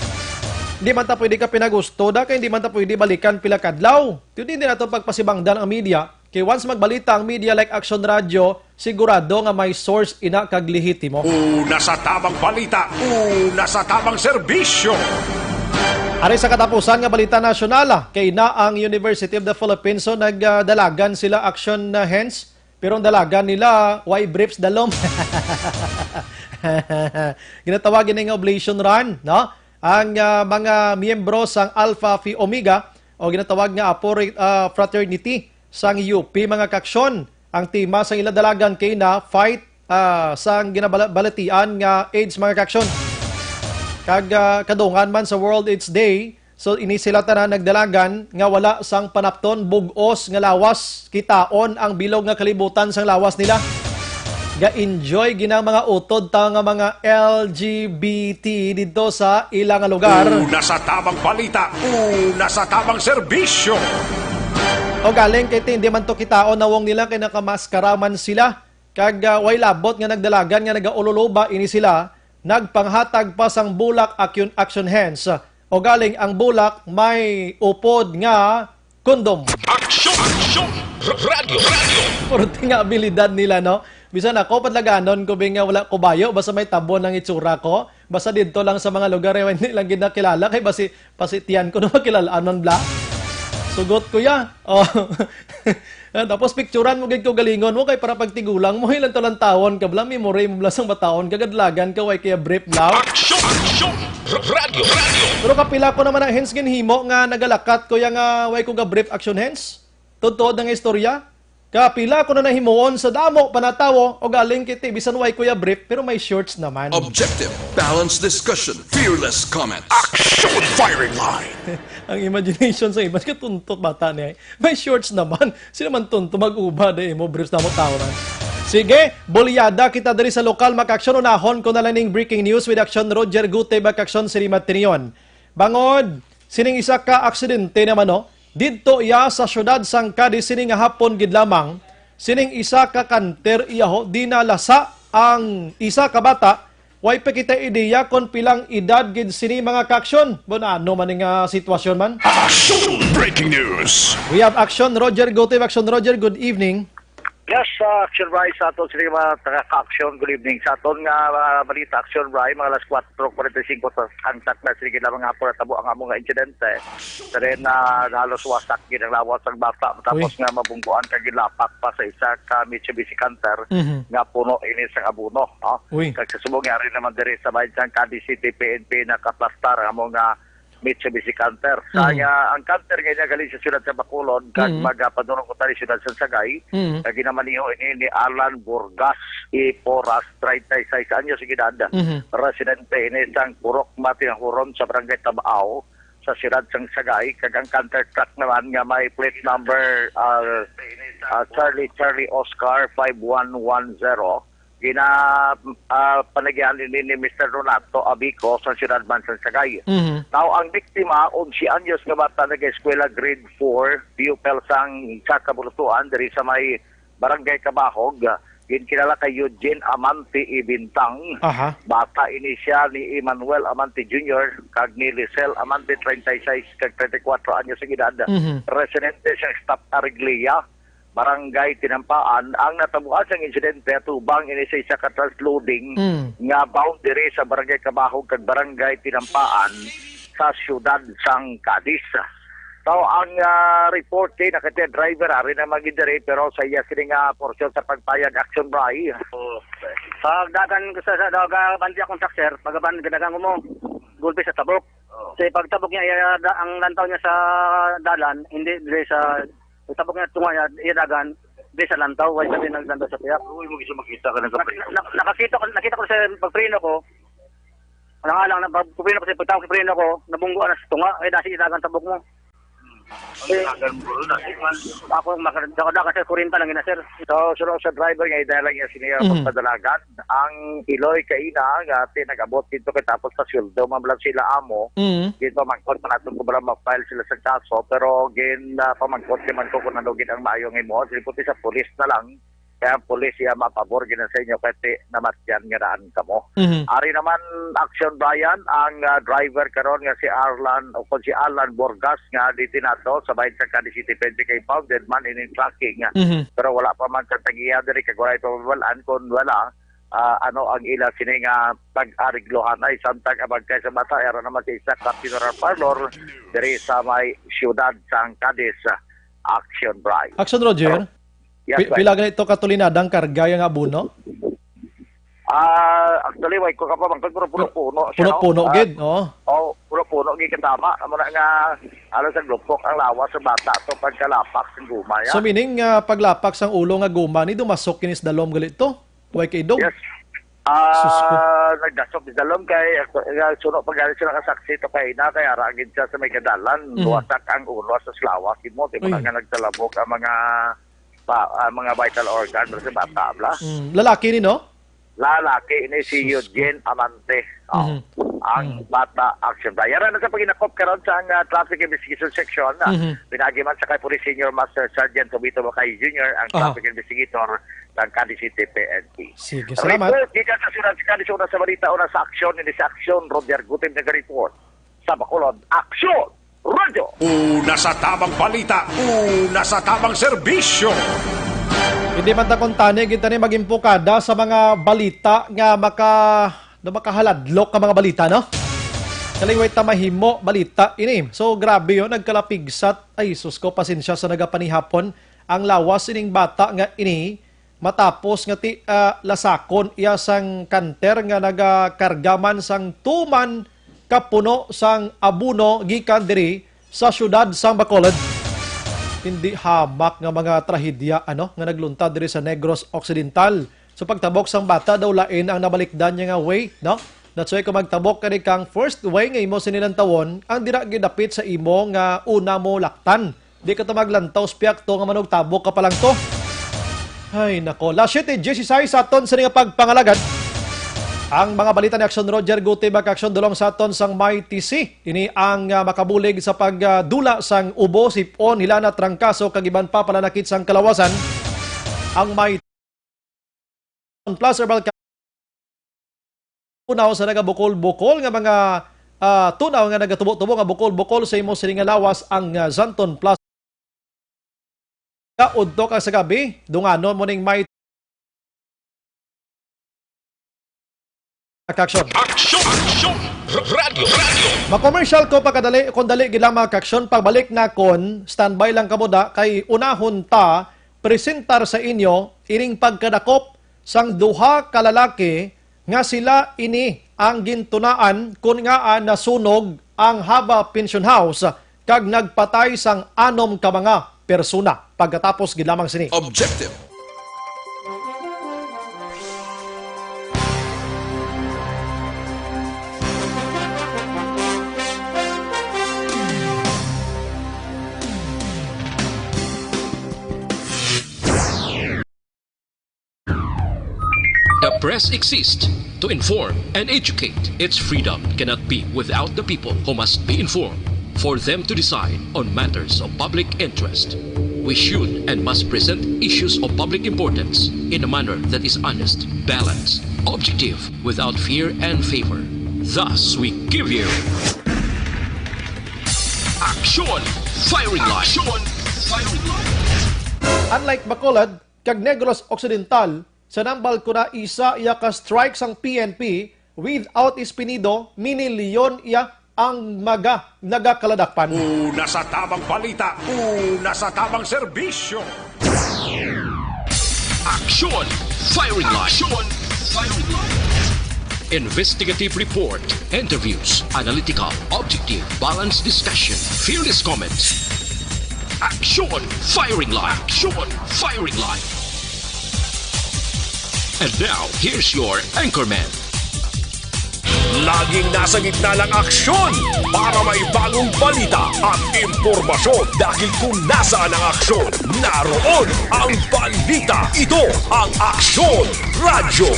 Hindi man ta pwede ka pinagusto da, kay hindi man ta pwede balikan pila kadlaw. Hindi, hindi nato pagpasibangdan ang media. Kay once magbalita ang media like Action Radio, sigurado nga may source ina kag lehitimo. Una sa tamang balita, una sa tamang serbisyo. Ari sa katapusan nga balita nasyonal, ah, kay na ang University of the Philippines, so nagdalagan sila Action, ah, Hands, pero ang dalagan nila, why briefs dalom? Ginatawag ini nga oblation run, no? Ang, ah, mga miyembro sang Alpha Phi Omega o ginatawag nga Apo, ah, Fraternity sang U P, mga kaaksyon. Ang tema sang ila dalagan kay na fight, ah, sang ginabalatian nga AIDS, mga kaaksyon. Kag, ah, kadungan man sa World AIDS Day, so ini sila tanan nagdalagan nga wala sang panapton, bug-os nga lawas, kitaon ang bilog nga kalibutan sang lawas nila. Ga-enjoy ginang mga utod ta nga mga L G B T didto sa ila nga lugar. Una sa tamang balita, una sa tamang serbisyo. O galing kay hindi man to kitaon nawong nila kay nakamaskara man sila. Kag, ah, way labot nga nagdalagan nga nagaululuba ini sila, nagpanghatag pa sang bulak Action, Action Hands. O galing ang bulak may upod nga kondom. Action! Action! R-, radyo! Radyo! Purti nga abilidad nila, no? Bisan ako, padlaganon ko, bing, nga wala ko bayo, basta may tabon ang itsura ko. Basta didto lang sa mga lugar, eh, hindi lang gid nakilala, kay basi, pasitian ko na makilalaan man bla. Sugot ko ya. Oh. Ah, tapos picturan mo gid ko galingon mo, kay para pagtigulang mo, ilang talantawon ka bla, memory mo bla sang bataon, kagadlagan ka, way kaya brief bla. Action! Action! R-, radyo! Radyo! Pero kapila ko naman ang hens ginhimo nga nagalakat ko ya nga way ko ga brief action hens? Totoo na nga istorya? Kapila ko na nahimuon sa damo pa na tawo, o galing kiti, bisan way ko ya brief, pero may shorts naman. Objective, balanced discussion, fearless comments. Action firing line! Ang imagination sa iban, katuntot bata niya. May shorts naman. Sino man tunto mag-uba, di mo briefs na mo tao man. Sige, bulyada kita diri sa lokal, mga kaaksyon. Unahon ko na lang ning breaking news with Action Roger Gute, mga kaaksyon, si Rima Tinion. Bangod, sining isa ka aksidente naman, no? Didto iya sa siyudad sang Cadiz sini nga hapon gid lamang, sining isa ka kanter iya ho, dinalasa ang isa ka bata. Way pa kita ideya kon pilang edad gid sini, mga kaaksyon. Bon, ano man nga sitwasyon man? Action! Breaking news! We have Action Roger Gute. Action Roger, good evening. Yes, uh, Action Rai, sa aton sini mga taga-action, good evening. Sa aton nga, uh, balita, Action Rai, mga alas kwatro kwarenta y singko sa hangtag na, sige lang mga hapon natabo ang among nga insidente. Diri na halos wasak gid ang lawas sang bata, tapos Uy. nga mabungguan kag gilapak pa sa isa ka Mitsubishi Canter Mhm. nga puno ini sang abono, no? Uy. Kag sa subong yari naman diri sa bahin sang Cadiz City P N P nakaplastar ang among nga Mitsubishi Canter. Sa Mm. nga, ang Canter nga niya galing sa siyudad sa Bacolod, kag Mm. magapadulong ko tani siyudad sa Sagay, Mm. nga ginamaniho ini ni Alan Burgas y Porras, treinta y seis anyos ang edad. Mhm. Residente ini sang Purok Matingahuron sa Barangay Tabao, sa siyudad sang Sagay, kag ang canter truck naman nga may plate number, ah, ah, Charlie Charlie Oscar five one one zero. Gina, ah, panagian ini ni Mister Renato Abico sa siyudad man sang Sagay. Mhm. Tao ang biktima, onse anyos nga bata, nag-eskwela, grade four, pupil sang sa kabulutuan diri sa may Barangay Kabahog. Ginkilala kay Eugene Amante Ibintang. Aha. Bata ini siya ni Emmanuel Amante Junior kag ni Lisel Amante, treinta y seis kag treinta y cuatro anyos ang edad. Mhm. Residente sa Stop Ariglia, Barangay Tinampaan, ang natabuan sang insidente atubang ini sa isa ka transloading Mm. nga bound diri sa Barangay Kabahog kag Barangay Tinampaan sa siyudad sang Cadiz. So, ang, ah, report kay nakita driver, ari na magidiri, pero sa iya sini nga portion sa pagpayag, action, Bray. Pag dagan ko sa, sa daga, bandi akong truck, sir. Pag ban-, dagan ko mo, gulpi sa tabok. Oh. Sa pagtabok niya, iya, da-, ang lantaw niya sa dalan, hindi diri sa, pagtabok niya tunga niya, iya dagan, diri sa lantaw, way sabi naglantaw sa piyak. Uy, mo gusto makita ka ng Nak-, kape. nak-, nakakita ko, nakita ko sa pagpreno ko, alang-alang na pag-, pagpreno ko sa pagtawag sa preno ko, nabunggo na sa tunga, ay dasi ilagan tabok mo. Ang Eh, ilagan mo ron, ah. Ako, maka-, daw, daw, kasi kurinta lang yun, sir. So, suno sa driver nga, idala lang niya siniya Mhm. pagpadalagan. Ang iloy kaina nga, ti, nag-abot dito kay tapos pa sweldo, mamlan sila amo. Mhm. Dito, mangkot pa natin kung wala ma-file sila sa kaso, pero gin, ah, pamangkot naman ko kung ano gid ang maayo nga imo. Sige, puti sa pulis na lang. Kaya ang pulis, iya mapabor gina sa inyo, kaya ti, namatyan nga daan kamo. Mhm. Ari naman, action, Brian, ang, ah, driver karon nga si Arlan, o kung si Alan Borgas nga detinato sa bahin sa Cadiz City P N P kay impounded man ining tracking. Mhm. Pero wala pa man sa tagiya diri, kag wala pa mabalaan kung wala, ah, ano ang ila sini nga pag-ariglohan ay samtang abag kay sa mata, era naman sa isa ka funeral parlor diri sa may siyudad sang Cadiz. Action, Brian. Action, Roger. Yes, Pi-, sir. Pila gani to ka tulinada ang karga nga abono? Ah, actually, way ko kapamangkot, pero puno-puno siya, no? Puno-puno Ah, gid, oo. Oh, puno-puno gid, katama. Amo na nga, alas ang lupok ang lawas sa bata to pagkalapak sa guma, ya. So, meaning, ah, paglapak sang ulo nga guma ni dumasok kini sa dalom gali to? Way kaidog? Yes. Sus ko. Ah, nagdasok sa dalom kay, ah, suno pa gani sila kasaksi to kay na, kay ara gid siya sa may kadalan, Mm. luwasak ang ulo sa lawas, mo, di mo Uy. na nga nagtalabok ang mga pa, ah, mga vital organ, pero si bata, bla. Mm, lalaki ni, no? Lalaki ni si Sus ko. Eugene Amante. Oh, Mhm. ang Mhm. bata, action, bla. Yara na sa paginakop karon sa ang, ah, Traffic Investigation Section, ah, Mhm. pinagi man sa kay Police Senior Master Sergeant Tobito Macay Junior, ang Aha. traffic investigator ng Cadiz City P N P. Sige, salamat. Report gikan sa siyudad sa Cadiz, una sa balita, una sa aksyon, ini sa aksyon, Roger Gutim, nag-report. Sa Bacolod, aksyon! Radyo! Una sa tamang balita, una sa tamang serbisyo. Hindi man ta kuntani, gid tani mag-impukada sa mga balita nga maka-, na makahaladlok ka mga balita, no? Kaling way ta mahimo balita ini. So, grabe yun, nagkalapigsat. Ay, sus ko, pasensya sa nagapanihapon. Ang lawas ining bata nga ini, matapos nga ti-, ah, lasakon iya sang kanter nga nagakarga man sang tuman ka puno sang abono gikan diri sa siyudad sang Bacolod. Hindi hamak nga mga trahedya, ano, nga nagluntad diri sa Negros Occidental. Sa pagtabok sang bata, daw lain ang nabalikdan niya nga way, no? That's why kung magtabok ka ni kang first way nga imo sini lantawon, ang dira gidapit sa imo nga una mo laktan. Di ka to maglantaw sa piyak to nga manugtabok ka pa lang to. Ay, nako. Las siyete dieciséis sa aton sa nga pagpangalagad. Ang mga balita ni Action Roger Guti, mag-action dulong sa aton sang Mighty C. Ini ang, ah, makabulig sa pagdula sang ubo, sip-on, hilana, trangkaso, kag iban pa palanakit sang kalawasan. Ang may Plus Herbal Ca-, tunaw sa nagabukol-bukol nga mga, ah, tunaw nga nagatubo-tubo nga bukol-bukol sa imo sini nga lawas ang, ah, Xanthone Plus. Ka udto ka sa gabi, dunganon mo ning may action. Action! Action! Radyo! Radyo! Ma-commercial ko pagkadali, kung dali gid lang mga ka-action, pagbalik na kon, standby lang kamo da, kay unahon ta presentar sa inyo ining pagkadakop sang duha ka lalaki nga sila ini ang gintunaan kon ngaa nasunog ang Haba Pension House kag nagpatay sang anom ka mga persona. Pagkatapos gid lamang sini. Objective. The press exists to inform and educate. Its freedom cannot be without the people, who must be informed for them to decide on matters of public interest. We should and must present issues of public importance in a manner that is honest, balanced, objective, without fear and favor. Thus, we give you Action Firing Line. Action Firing Line. Unlike Bacolod kag Negros Occidental, sa Nambal Kuna isa iya ka strike sang P N P, without Espinido, mini Leon iya ang mga nagakaladakpan. Una sa tamang balita, una sa tamang serbisyo. Action Firing Line. Action Firing Line. Investigative report, interviews, analytical, objective, balanced discussion, fearless comments. Action Firing Line. Action Firing Line. And now, here's your anchorman. Laging nasa gitna ng aksyon para may bagong balita at impormasyon, dahil kung nasaan ang aksyon, naroon ang balita. Ito ang Aksyon Radyo.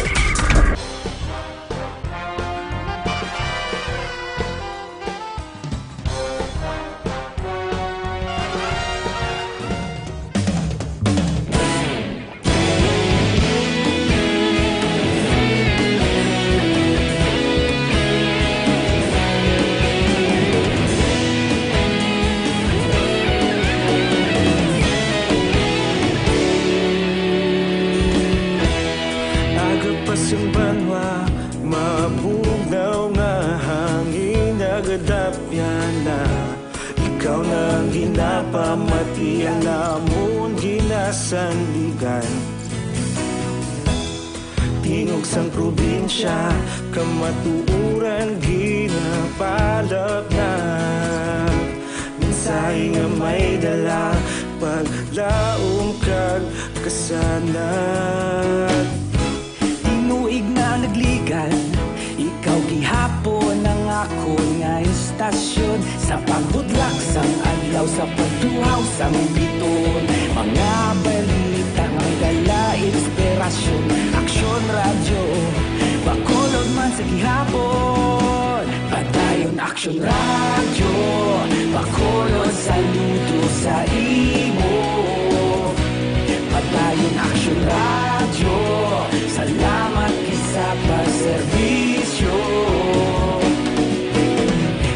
Aga pa sing banwa, mabugnaw nga hangin nagadapyan na. Ikaw na ang ginapamatian namon ginasandigan. Tingog sang probinsya, kamatuoran ginapalapnap. Mensahe nga may dala, paglaom kag kasanag. Tinuig na nagligan, ikaw gihapon ang akon nga estasyon. Sa pagbudlak sang adlaw, sa pagtuhaw sang bituon, mga balita nga may dala inspirasyon. Aksyon Radyo, Bacolod man sa gihapon. Padayon Aksyon Radyo, Bacolod, saludo sa imo. Padayon Aksyon Radyo, salamat gid sa pagserbisyo.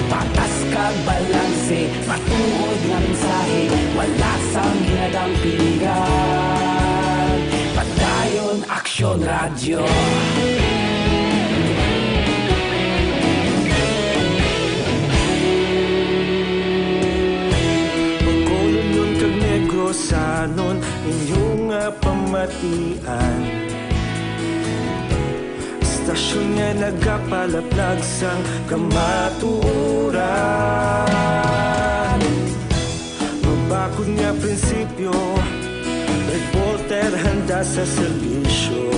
Patas kag balanse, matuod nga mensahe, wala sang ginadampigan. Padayon Aksyon Radyo. Bacolodnon kag Negrosanon, inyo nga pamatian. Estasyon nga nagapalaplag sang kamatuoran. Mabakod nga prinsipyo, reporter handa sa serbisyo.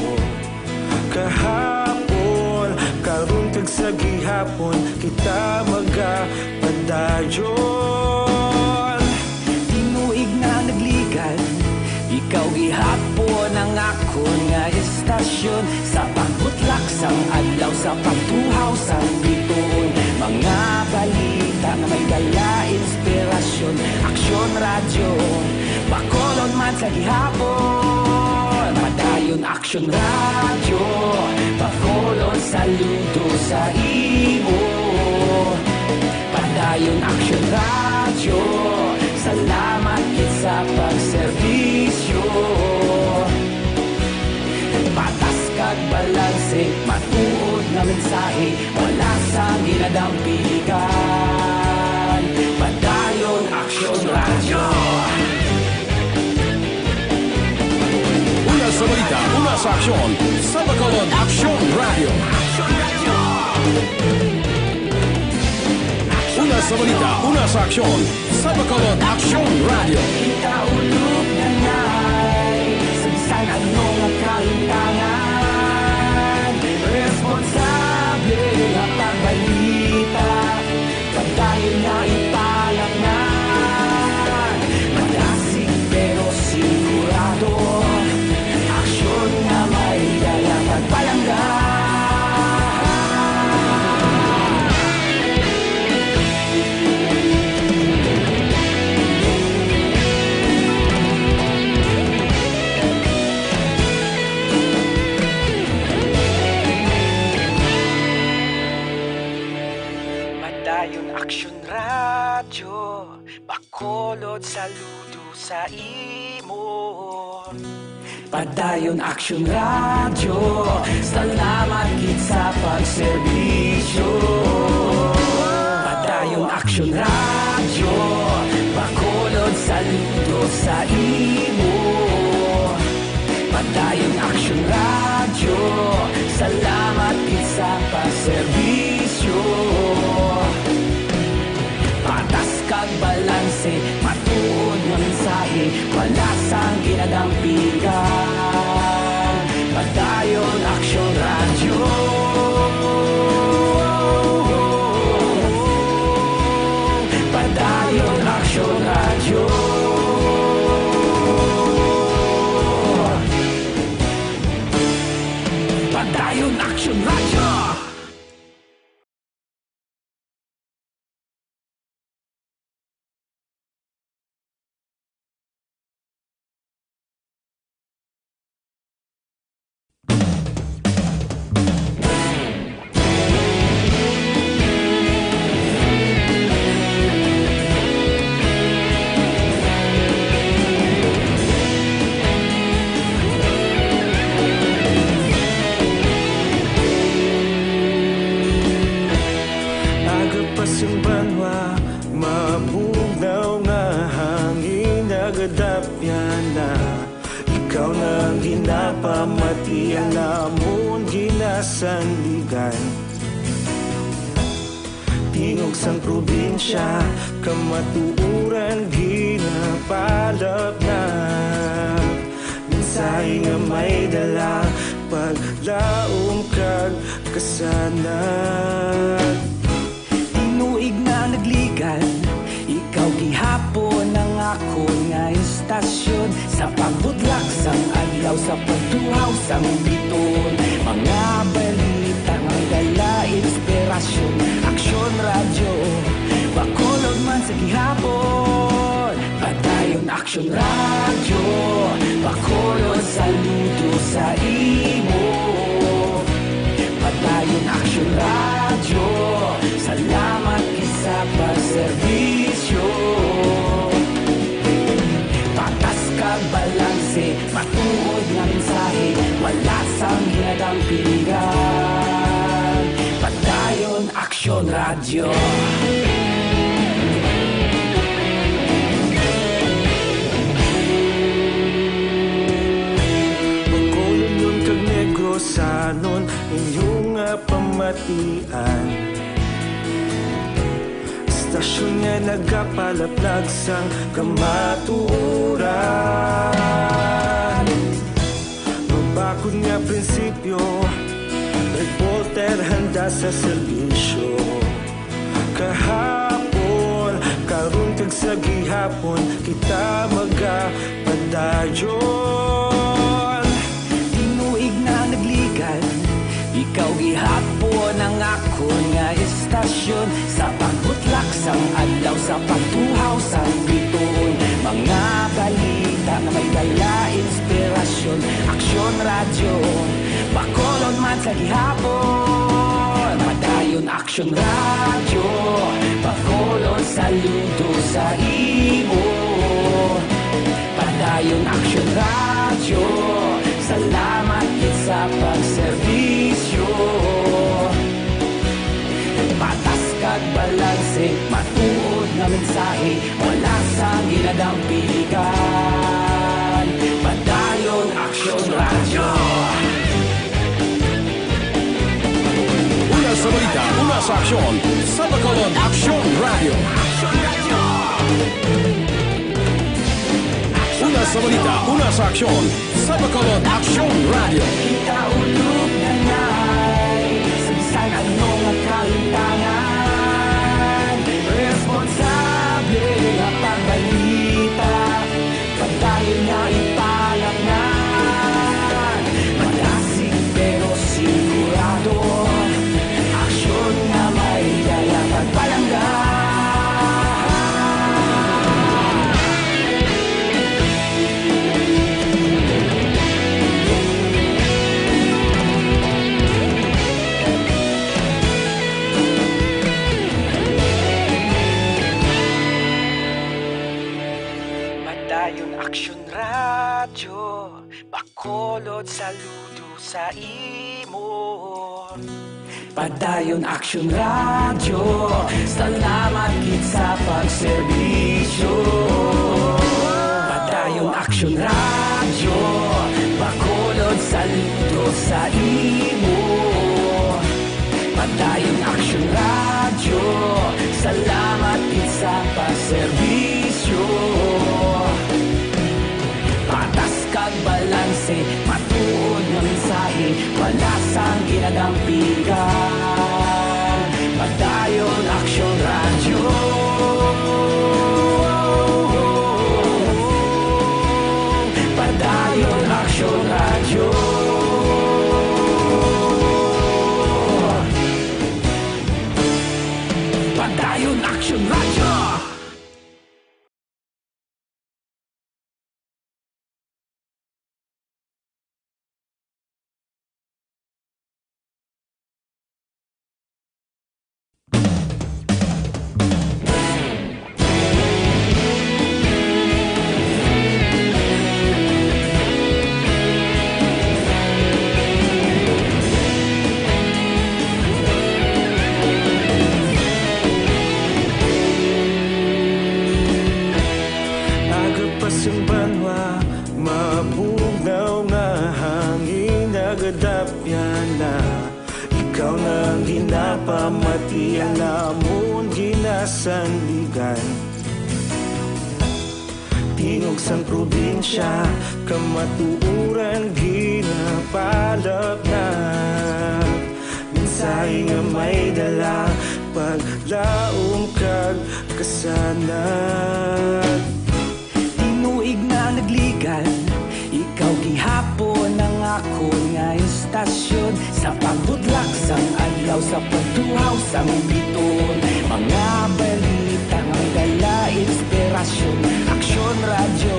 Kahapon, karon kag sa gihapon, kita magapadayon. Tinuig na nagligan, ikaw gihapon ang akon nga estasyon. Sa pagbutlak sang adlaw, sa pagtuhaw sang bituon, mga balita nga may dala inspirasyon. Aksyon Radyo, Bacolod man sa gihapon. Padayon Aksyon Radyo, Bacolod, saludo sa imo. Padayon Aksyon Radyo, salamat gid sa pagserbisyo. Patas kag balanse, matuod nga mensahe, wala sang ginadampigan. Padayon Aksyon Radyo. Una sa balita, una sa aksyon, sa Bacolod Aksyon Radyo. Una sa balita, una sa aksyon, sa Bacolod Aksyon Radyo. Kaulog na nay, sa bisan ano nga kahintangan, responsable nga pagbalita. Padayon na ipalapngan, madasig pero sigurado. Aksyon nga may dala, pagpala Saludo sa imo. Padayon Aksyon Radyo, salamat gid sa pagserbisyo. Padayon Aksyon Radyo, Bacolod, saludo sa imo. Padayon Aksyon Radyo, salamat gid sa pagserbisyo. Patas kag balanse, matuod nga mensahe, wala sang ginadampigan. Padayon Aksyon Radyo. Padayon Aksyon Radyo. Padayon Aksyon Radyo. Aga pa sang banwa, mabugnaw nga hangin nagadapyan na. Ikaw na ang ginapamatian namon ginasandigan. Tingog sang probinsya, kamatuoran ginapalapnap. Mensahe nga may dala, paglaom kag kasanag. Tinuig na nagligad, ikaw gihapon ang akon nga istasyon. Sa pagbutlak sang adlaw, sa pagtuhaw sang biton, mga balita nga may dala inspirasyon. Aksyon Radyo, Bacolod man sa gihapon. Padayon Aksyon Radyo, Bacolod, saludo sa imo. Padayon Aksyon Radyo, salamat gid sa pagserbisyo. Patas kag balanse, matuod nga mensahe, wala sang ginadampigan. Padayon Aksyon Radyo. Bacolodnon kag Negrosanon, inyo nga pamatian. Istasyon nga nagapalaplag sang kamatuoran. Mabakod nga prinsipyo, reporter handa sa serbisyo. Kahapon, karon kag sa gihapon, kita magapadayon. Tinuig na nagligad, ikaw gihapon ang akon nga istasyon. Sa pagbutlak sang adlaw, sa pagtuhaw sang biton, mga balita nga may dala inspirasyon. Aksyon Radyo, Bacolod man sa gihapon. Padayon Aksyon Radyo, Bacolod, saludo sa imo. Padayon Aksyon Radyo, salamat gid sa pagserbisyo. Patas kag balanse, matuod nga mensahe, wala sang ginadampigan. Padayon Aksyon Radyo. Una sa balita, una sa aksyon, sa Bacolod Aksyon Radyo. Una sa balita, una sa aksyon, sa Bacolod Aksyon Radyo. Kita ulog na ngay, sa bisan ano nga kalintangan, responsable nga pagbalita. Padayon nga ipalapngan, madasig pero sigurado, aksyon nga may dala pagpalangga. Kulod saludo sa imo. Padayon Action Radio, salamat gid sa pagserbisyo. Padayon Action Radio, Bacolod, saludo sa imo. Padayon Action Radio, salamat gid sa pagserbisyo. Patas kag balanse, matuod nga mensahe, wala sang ginadampigan. Padayon Action Radio. Padayon Action Radio. Padayon Action Radio. Aga pa sang banwa, mabugnaw nga hangin nagadapyan na. Ikaw na ang ginapamati, ang amon ginasandigan. Tingog sang probinsya, kamatuoran ginapalapnap. Mensahe nga may dala, paglaom kag kasanag. Tinuig na nagligan, ikaw gihapon ang akon nga istasyon. Sa pagbudlak sang adlaw, sa pagtuhaw sang biton, mga balita nga dala inspirasyon. Aksyon Radyo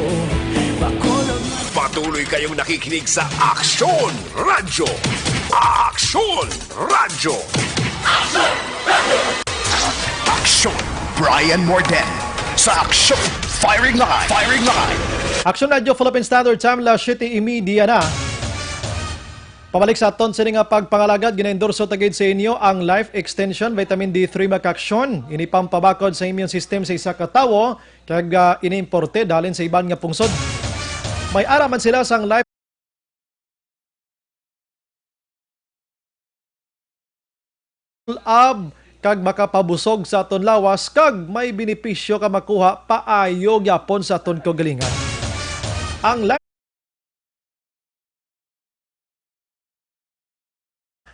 Bacolod. Patuloy kayong nakikinig sa Aksyon Radyo. Aksyon Radyo. Aksyon Brian Morden sa Aksyon Firing Line. Firing Line. Aksyon Radyo Philippine Standard Time, alas siyete y media na. Pabalik sa aton sini nga pagpangalagad, ginaendorso ta gid sa inyo ang Life Extension Vitamin D three Mac Aksyon. Ini pampabakod sa immune system sa isa ka tawo, kag, ah, inimporte dalin sa iban nga pungsod. May ara man sila sang Life Ab, kag makapabusog sa aton lawas, kag may benepisyo ka makuha paayo gyapon sa aton kaugalingon. Ang la-,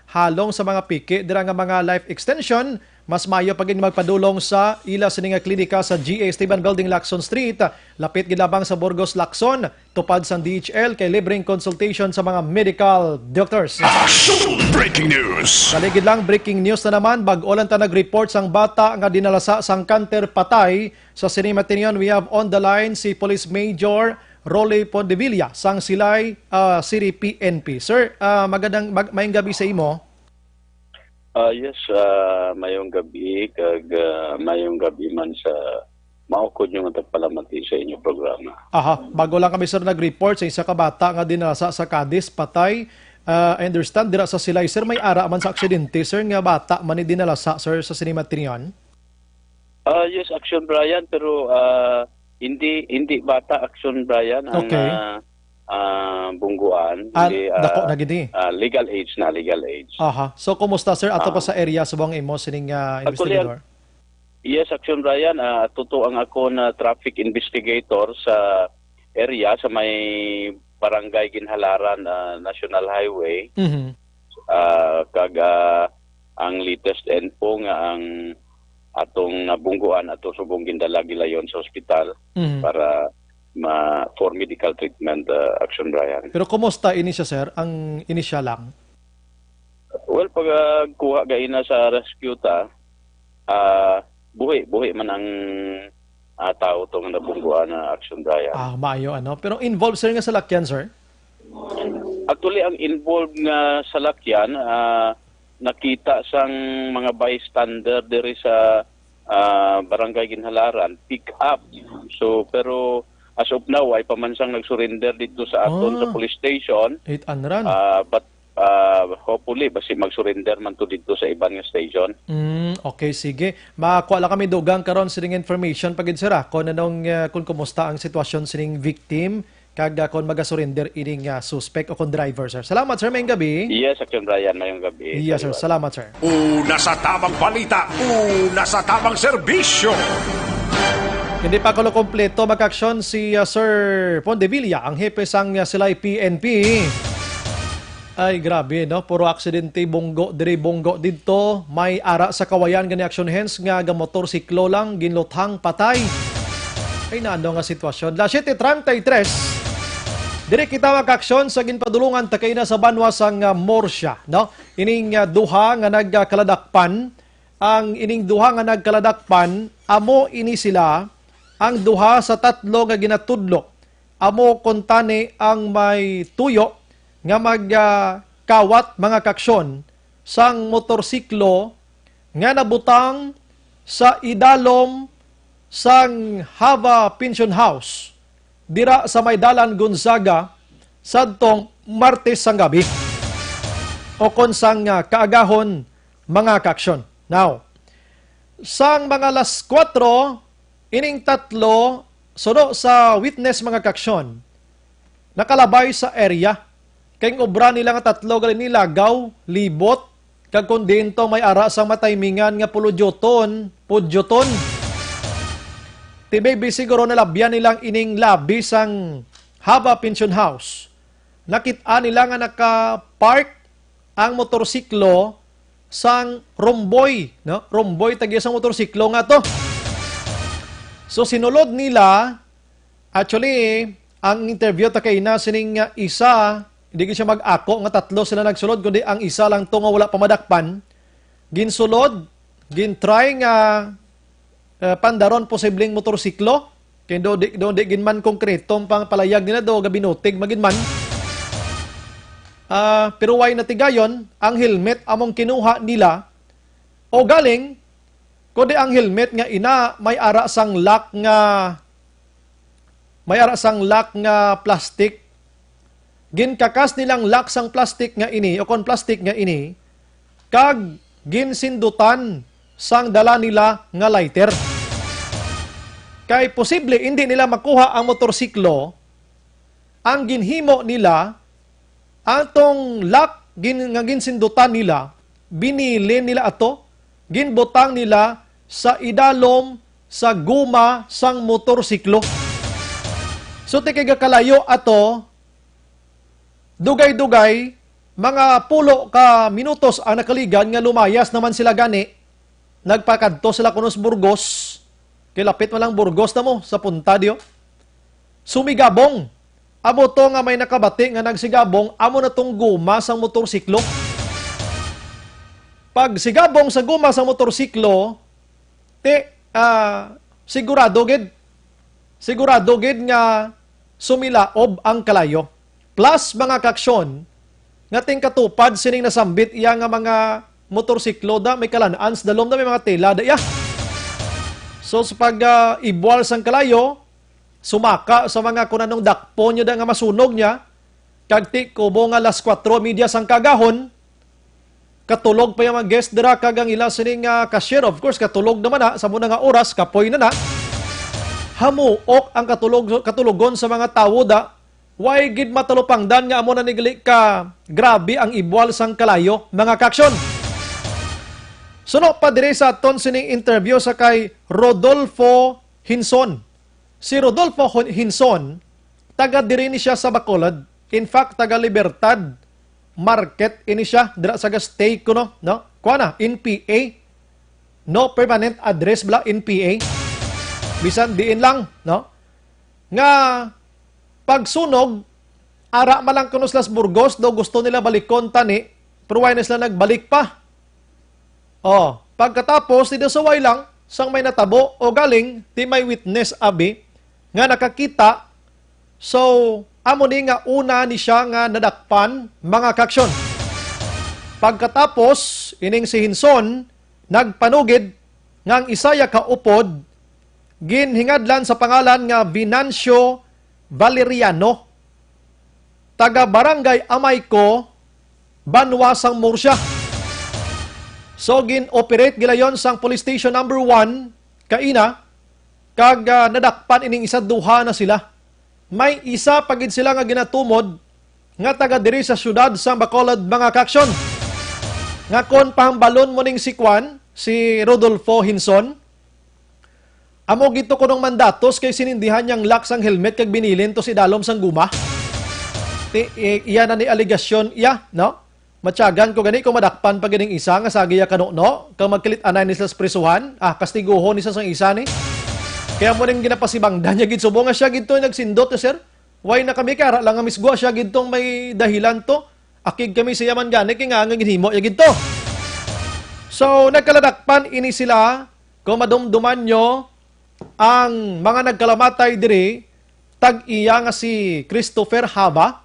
halong sa mga piki dira nga mga Life Extension, mas maayo pa gid magpadulong sa ila sini nga klinika sa G A Esteban Building, Lacson Street, lapit gid lamang sa Burgos, Lacson. Tupad sang D H L kay libreng consultation sa mga medical doctors. Action! Breaking news! Kaligid lang, breaking news na naman. Bag-o lang ta nag-report sang bata nga dinalasa sang kanter patay. Sa sini matinyon, we have on the line si Police Major Rolly Pondevilla sang Silay, ah, City P N P. Sir, ah, magandang, mag-, mayong gabi sa imo. Ah, yes, ah, mayong gabi, kag, ah, mayong gabi man sa maukod nga tagpalamati sa inyo programa. Aha, bago lang kami, sir, nag-report sa isa ka bata nga dinalasa sa Cadiz, patay. Ah, I understand, dira sa Silay, sir, may ara man sa aksidente, sir, nga bata man ni dinalasa, sir, sa sini matinyon? Ah, yes, Action Brian, pero, ah, hindi, hindi bata, Action Brian, ang, Okay. ah, ah, bungguan, Ah, hindi, dako ah, na gid eh. Ah, legal age na, legal age. Aha. So, kumusta, sir? Ato pa Ah. sa area subong imo sining, ah, Actually, investigador? Yes, Action Brian, ah, tuto ang ako na traffic investigator sa area, sa may Barangay Ginhalaran, ah, National Highway. Mhm. Ah, kag, ah, ang latest info nga ang atong nabungguan ato subong gindala gilayon sa ospital Mhm. para ma-, for medical treatment, ah, Action Brian. Pero kumusta ini siya, sir? Ang ini siya lang? Well, pag, ah, kuha gaina sa rescue ta, ah, buhi, buhi man ang, ah, tao to nga nabungguan na Action Brian. Ah, maayo, ano? Pero involved, sir, nga salakyan, sir? Actually, ang involved nga salakyan, ah, nakita sang mga bystander diri sa, ah, Barangay Ginhalaran, pick up. So, pero as of now, ay pa man sang nag-surrender dito sa aton sa Ah. police station. Hit and run. Ah, but ah, hopefully, basi mag-surrender man to dito sa iban nga station. Mm, okay, sige. Makuha lang kami dugang karon sining information pa gid, sir, ah, kung anong, ah, kung kumusta ang sitwasyon sining victim kag, ah, kung maga-surrender ining, ah, suspect o kung driver, sir. Salamat, sir. Mayong gabi. Yes, Action Brian, mayong gabi. Yes, sir. Salamat, sir. Una sa tamang balita, una sa tamang serbisyo. Hindi pa kuno kompleto mag-aksyon si, ah, Sir Pondevilla, ang hepe sang, ah, Silay P N P. Ay, grabe, no? Puro aksidente, bunggo diri, bunggo didto. May ara sa kawayan gani action hands nga gamotorsiklo lang, ginluthang patay. Ay, naano nga sitwasyon. Las siete treinta y tres, diri kita mag-aksyon sa ginpadulungan ta kaina sa banwa sang, ah, Murcia, no? Ining, ah, duha nga nagkaladakpan, ang ining duha nga nagkaladakpan, amo ini sila ang duha sa tatlo nga ginatudlo. Amo kuntani ang may tuyo nga magkawat mga kaaksyon sang motorsiklo nga nabutang sa idalom sang Hava Pension House dira sa may Dalan Gonzaga sadtong Martes sang gabi o kon sang, ah, kaagahon, mga kaaksyon. Now, sang mga las kuwatro, ining tatlo, suno sa witness, mga kaaksyon, nakalabay sa area. Kay ang obra nila nga tatlo gali ni lagaw, libot, kag kon diin to may ara sang matimingan nga puludyuton, pudyuton. Ti maybe siguro nalabyan nila ang ining labi sang Haba Pension House. Nakit-an nila nga naka-park ang motorsiklo sang romboy, no? Romboy tag-iya sang motorsiklo nga to. So sinulod nila, actually, ang interview ta kaina sining, ah, isa, hindi gid siya mag-ako nga tatlo sila nagsulod, kundi ang isa lang to nga wala pa madakpan. Ginsulod, gintry nga, ah, pandaron posibleng motorsiklo. Kay do di, do di gid man konkreto ang pangpalayag nila, do gabinutig man gid man. Ah, pero way natigayon, ang helmet among kinuha nila, o galing, kundi ang helmet nga ina may ara sang lock nga, may ara sang lock nga plastic. Ginkakas nilang lock sang plastic nga ini, o kon plastic nga ini, kag ginsindutan sang dala nila nga lighter. Kay posible hindi nila makuha ang motorsiklo, ang ginhimo nila, atong lock gin, nga ginsindutan nila, binilin nila ato, ginbutang nila sa idalom sa guma sang motorsiklo. So, ti kay gakalayo ato, dugay-dugay, mga pulo ka minutos ang nakaligad nga lumayas naman sila gani, nagpakadto sila kuno sa Burgos, kay lapit man lang Burgos na mo sa punta diyo. Sumigabong. Amo to nga may nakabati nga nagsigabong, amo na tong guma sang motorsiklo. Pag sigabong sa guma sang motorsiklo, ti, ah, sigurado gid, sigurado gid nga sumilaob ang kalayo. Plus, mga kaaksyon, nga tingkatupad sining nasambit iya nga mga motorsiklo da, may kalan-an sa dalom da, may mga tela da iya. So, sa pag, ah, ibwal sang kalayo, sumaka sa mga kun anong dakpon niya da nga masunog niya, kag ti kubo nga las kuwatro media sang kagahon, katulog pa yung mga guest dira, kag ang ila sining, ah, cashier, of course, katulog naman na, sa muna nga oras, kapoy na na. Hamuok ang katulog, katulogon sa mga tawo da, way gid matalupangdan nga amo na nigli ka grabe ang ibwal sang kalayo, mga kaaksyon. Suno pa diri sa aton sining interview sa kay Rodolfo Hinson. Si Rodolfo Hon-, Hinson, taga diri ni siya sa Bacolod. In fact, taga Libertad Market ini siya, dira sa Gasteico, no? No? Kuha na, in P A. No permanent address bala in P A. Bisan diin lang, no? Nga pagsunog, ara man lang kuno sila sa Burgos, daw gusto nila balikon tani, pero why na sila nagbalik pa? Oh, pagkatapos, ti daw suway lang sang may natabo o galing ti may witness abi nga nakakita. So, amo ni nga una ni siya nga nadakpan, mga kaaksyon. Pagkatapos, ining si Hinson nagpanugid nga ang isa ya ka upod ginhingadlan sa pangalan nga Venancio Valeriano, taga Barangay Amayco, banwa sang Murcia. So, gin-operate gilayon sang Police Station Number One kaina, kag, ah, nadakpan ining isa, duha na sila. May isa pa gid sila nga ginatumod nga taga diri sa siyudad sang Bacolod, mga kaaksyon, nga kon pahambalon mo ning si kwan, si Rodolfo Hinson, amo gid to kunong mandatos kay sinindihan niya ang lock sang helmet kag binilin to sa idalom sang guma. Ti, i-, iya na ni aligasyon iya, no? Matyagan ko gani kung madakpan pa gid ang isa nga sagi iya kanuno, kag magkilit-anay ni sila sa prisuhan, ah, kastiguhon ni sa sang isa ni. Kaya mo ning ginapasibangdan niya gid subong nga siya gid to nagsindot, eh, sir. Why na kami kara lang nga misgwa siya gid tong may dahilan to? Akig kami siya man gani kay nga nga ginhimo iya gid to. So, nagkaladakpan ini sila. Kung madumduman nyo, ang mga nagkalamatay diri, tag-iya nga si Christopher Haba,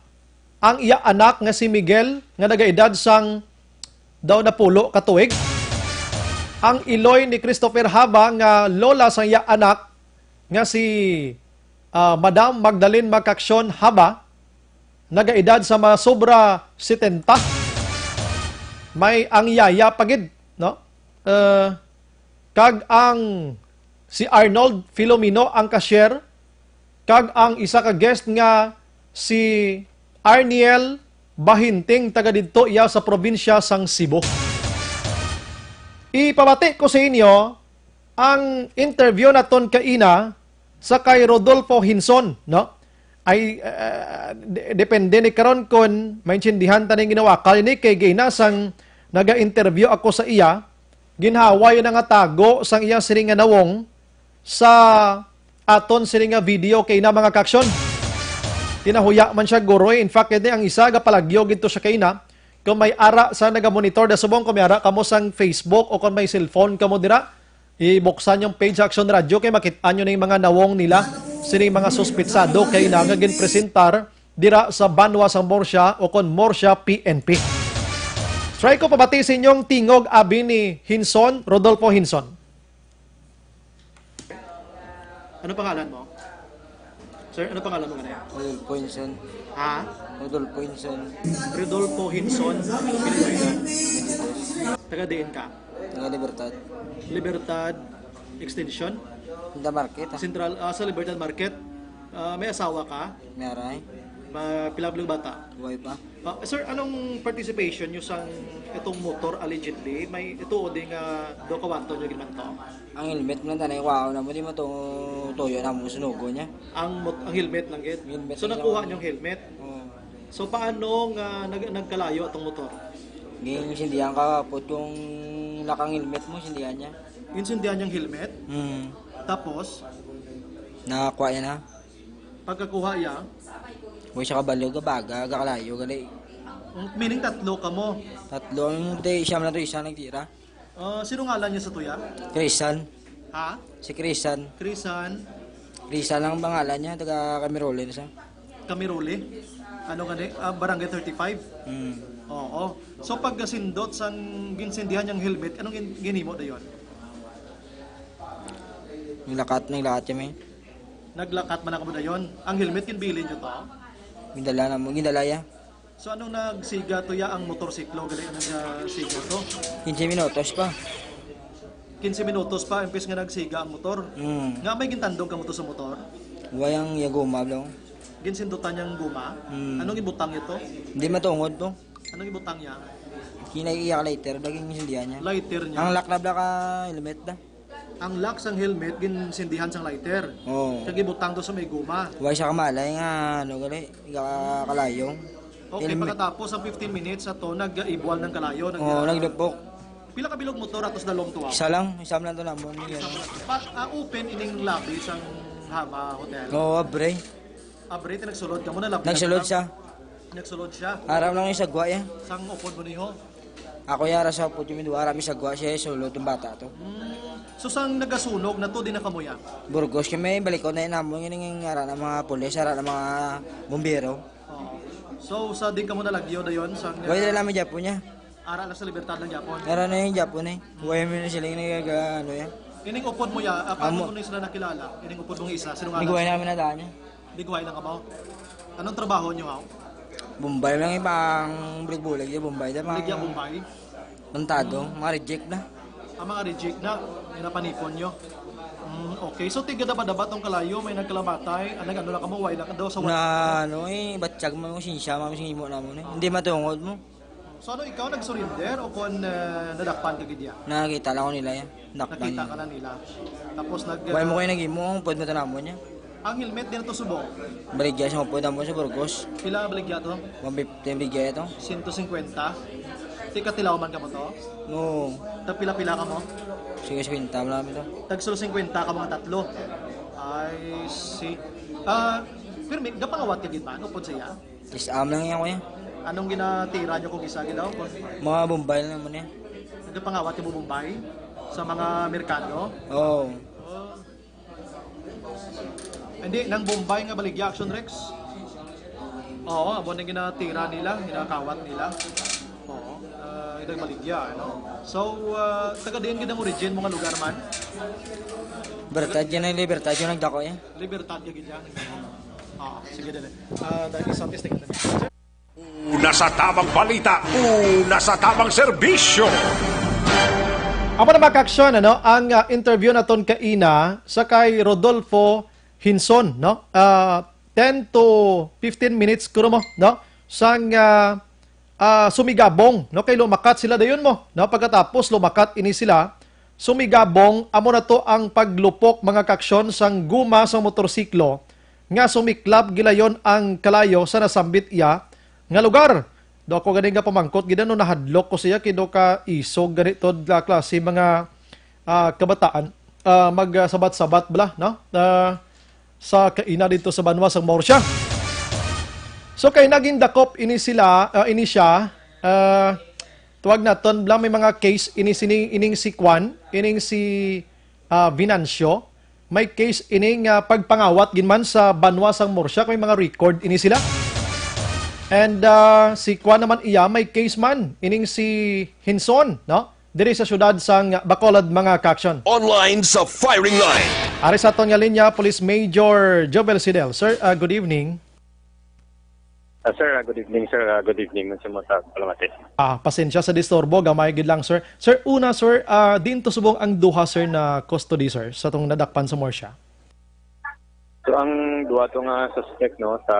ang iya anak nga si Miguel nga nagaedad sang daw napulo ka tuig. Ang iloy ni Christopher Haba nga lola sang iya anak nga si, ah, Madam Magdalene Macacion Haba, nagaedad sa mga sobra setenta. May ang yaya pa gid, no? Eh, kag ang si Arnold Filomeno ang cashier, kag ang isa ka guest nga si Arniel Bahinting, taga didto iya sa probinsya sang Cebu. Ipabati ko sa inyo ang interview naton kaina sa kay Rodolfo Hinson, no? Ay, ah, de-, depende ni karon kon maintindihan ta ning ginawakal ini kay gina sang naga-interview ako sa iya, ginhawa iya nangatago sang iya sini nga nawong sa aton sini nga video kaina, mga kaaksyon. Tinahuya man siya, guro, eh. In fact, ini ang isa gapalagyo gid to siya kaina. Kung may ara sa nagamonitor, da subong kung may ara kamo sang Facebook o kung may cellphone kamo dira, ibuksan yung page sa Aksyon Radio kay makit-an nyo na yung mga nawong nila, sini mga suspitsado kay na nga ginpresentar dira sa banwa sang Murcia o kon Murcia P N P. Try ko pabati sa inyong tingog, abi ni Hinson, Rodolfo Hinson. Ano pangalan mo? Sir, ano pangalan mo ganyan? Rodolfo Hinson. Ha? Rodolfo Hinson. Rodolfo Hinson. Pilipinas. Taga diin ka? Taga Libertad. Libertad Extension? Sa market, ah. Central, ah, sa Libertad Market. Ah, may asawa ka? Meron. Ma-, pila ka bata? Buhay pa. Ah, sir, anong participation nyo sa itong motor allegedly? May ito o di nga do kawanto nyo ginmanto? Ang helmet lang tanay, wow, na mo di mo to tuyo na mo sunugo niya. Ang mot-, ang helmet lang gid. Helmet. So, lang nakuha yung helmet? Oo. So, paano nga nag-, nagkalayo atong motor? Ging sindihan ka, put yung lakang helmet mo, sindihan niya. Insindihan niyang helmet? Hmm. Tapos? Nakakuha niya na. Pagkakuha niya? Uy, siya kabalo, gabaga, gakalayo, gali. Meaning tatlo ka mo? Tatlo, ang di, siya man to isa nagtira. Ah, sino ngalan niya sa tuya? Krisan. Ha? Si Krisan. Krisan. Krisan ang pangalan niya, taga Camirole na siya. Camirole? Ano nga ni? Ah, Barangay thirty-five? Hmm. Oo. So, pag sindot sang ginsindihan niyang helmet, anong gin-, ginhimo dayon? Naglakat, naglakat kami. Naglakat man ako dayon. Ang helmet, ginbilin niyo to? Gindala na mo, gindala ya. So, anong nagsiga to ya ang motorsiklo? Gali, ano nga siga to? Quince minutos pa. Quince minutos pa, imbis nga nagsiga ang motor. Mm. Nga may gintandong ka mo to sa motor? Wayang ya guma, bro. Ginsindutan niyang guma? Mm. Anong ibutang ito? Hindi matungod to. Anong ibutang niya? Kinaiyak lighter, daging sindihan niya. Lighter niya? Ang laklab na ka helmet da. Ang lock sang helmet ginsindihan sang lighter. Oo. Kag ibutang to sa may guma. Way siya kamalay nga, ano, gali, ika-, kalayong. Okay, helmet. Pagkatapos ang fifteen minutes, ato nag-ibual ng kalayo, nag- Oo, naglupok. Pila ka bilog motor atos dalom to, ah? Isa lang, isa lang to namon. Isa lang. But, ah, open ining lobby sang Haba Hotel? Oo, abre. Abre, ti nagsulod ka mo na, lobby. Nagsulod siya. Nagsulod siya. Aram lang yung sagwa, ya. Sang upod mo niho? Ako yara sa upod yung duwa, aram yung sagwa siya, sulod yung bata to. Hmm. So, sang nagasunog na to, di na kamo ya? Burgos kami, balikon na yun namon, yun yung ara ng mga pulis, ara ng mga bumbero. Oo. So, sa di ka mo nalagyo dayon, sang Wala na namin Japon niya. Ara lang sa Libertad lang Japon? Ara na yung Japon eh. Huwag mo na sila yung nag-, ano yan. Ining upod mo ya, ah, paano Amo. mo na sila nakilala? Ining upod mong isa, sino nga Niguway lang? namin na daan niya. Digway lang kamo? Anong trabaho nyo, haw? Bombay lang, ibang bulig-bulig yung Bombay. Di ba? Baligya Bombay? Kontado, mga reject na. Ang mga reject na, yung napanipon nyo. Mm, okay. So, tiga Daba-Daba tong kalayo, may nagkalamatay, ang nag-ano na kamo, way na daw sa Na, ano eh, batyag mo, sinsya mo, sing imo na mo eh. Hindi matungod mo. So, ano, ikaw nag-surrender o kung, eh, nadakpan ka gid ya? Nakita lang ko nila yan. Nakpan Nakita yun. Ka lang nila. Tapos nag- Why mo kayo nag-imo? Pwede mo tanamon niya? Ang helmet din ito subong. Baligya siya, pwede mo sa Burgos. Pila baligya to? One fifty ang baligya ito. Sento singkwenta. Ti katilaw man ka mo to? No. Tagpila-pila ka mo? Sige, singkwenta mo lang ito. Tagsulo singkwenta ka mga tatlo. I see. Ah, permit, gapangawat ka gid ba? Upod siya? Is am lang yan, kuya. Anong ginatira nyo kung isa gid daw? Kung Mga Bombay lang naman yan. Nagapangawat ka mo Bombay? Sa mga merkado? Oo. Oh. Hindi, nang Bombay nga baligya, Action Rex. Oo, amo nang ginatira nila, ginakawat nila. Oo, ah, itang baligya, ano? So, ah, taga diin gid ang origin mo nga lugar man? Libertad yan, ay Libertad yung nagdako yan. Libertad ka gid yan. Oo, sige, dali. Ah, dahil isang testing na. Una sa tamang balita, una sa tamang serbisyo. Amo na, mga kaaksyon, ano, ang, ah, interview naton kaina sa kay Rodolfo Hinson, no? Ah, ten to fifteen minutes kuno mo, no? Sang, ah, ah, sumigabong, no? Kay lumakat sila dayon mo, no? Pagkatapos lumakat ini sila, sumigabong, amo na to ang paglupok, mga kaaksyon, sang guma sang motorsiklo nga sumiklab gilayon ang kalayo sa nasambit iya nga lugar. Do ako gani nga pamangkot gid, ano, nahadlok ko siya kay do ka isog gani to nga klase mga, ah, kabataan, ah, mag, ah, sabat-sabat bala, no? Ah, sa kaina dito sa banwa sang Murcia. So kay naging dakop ini sila, ah, ini siya, ah, tuwag naton bala, may mga case ini sini, ining si Kwan, ining si, ah, Venancio. May case ini nga pagpangawat gid man sa banwa sang Murcia, may mga record ini sila. And, ah, si Kwan naman iya, may case man ining si Hinson, no? Diri sa siyudad sang Bacolod, mga kaaksyon. Online sa firing line. Ari sa aton nga linya, Police Major Jobel Sidel. Sir, ah, good evening. Ah, sir, ah, good evening, sir. Ah, good evening man sa mga tag-, palamati. Ah, pasensya sa disturbo, gamay gid lang, sir. Sir, una, sir, ah, diin to subong ang duha, sir, na custody, sir, sa tong nadakpan sa Murcia? So, ang duha to nga suspect, no, sa,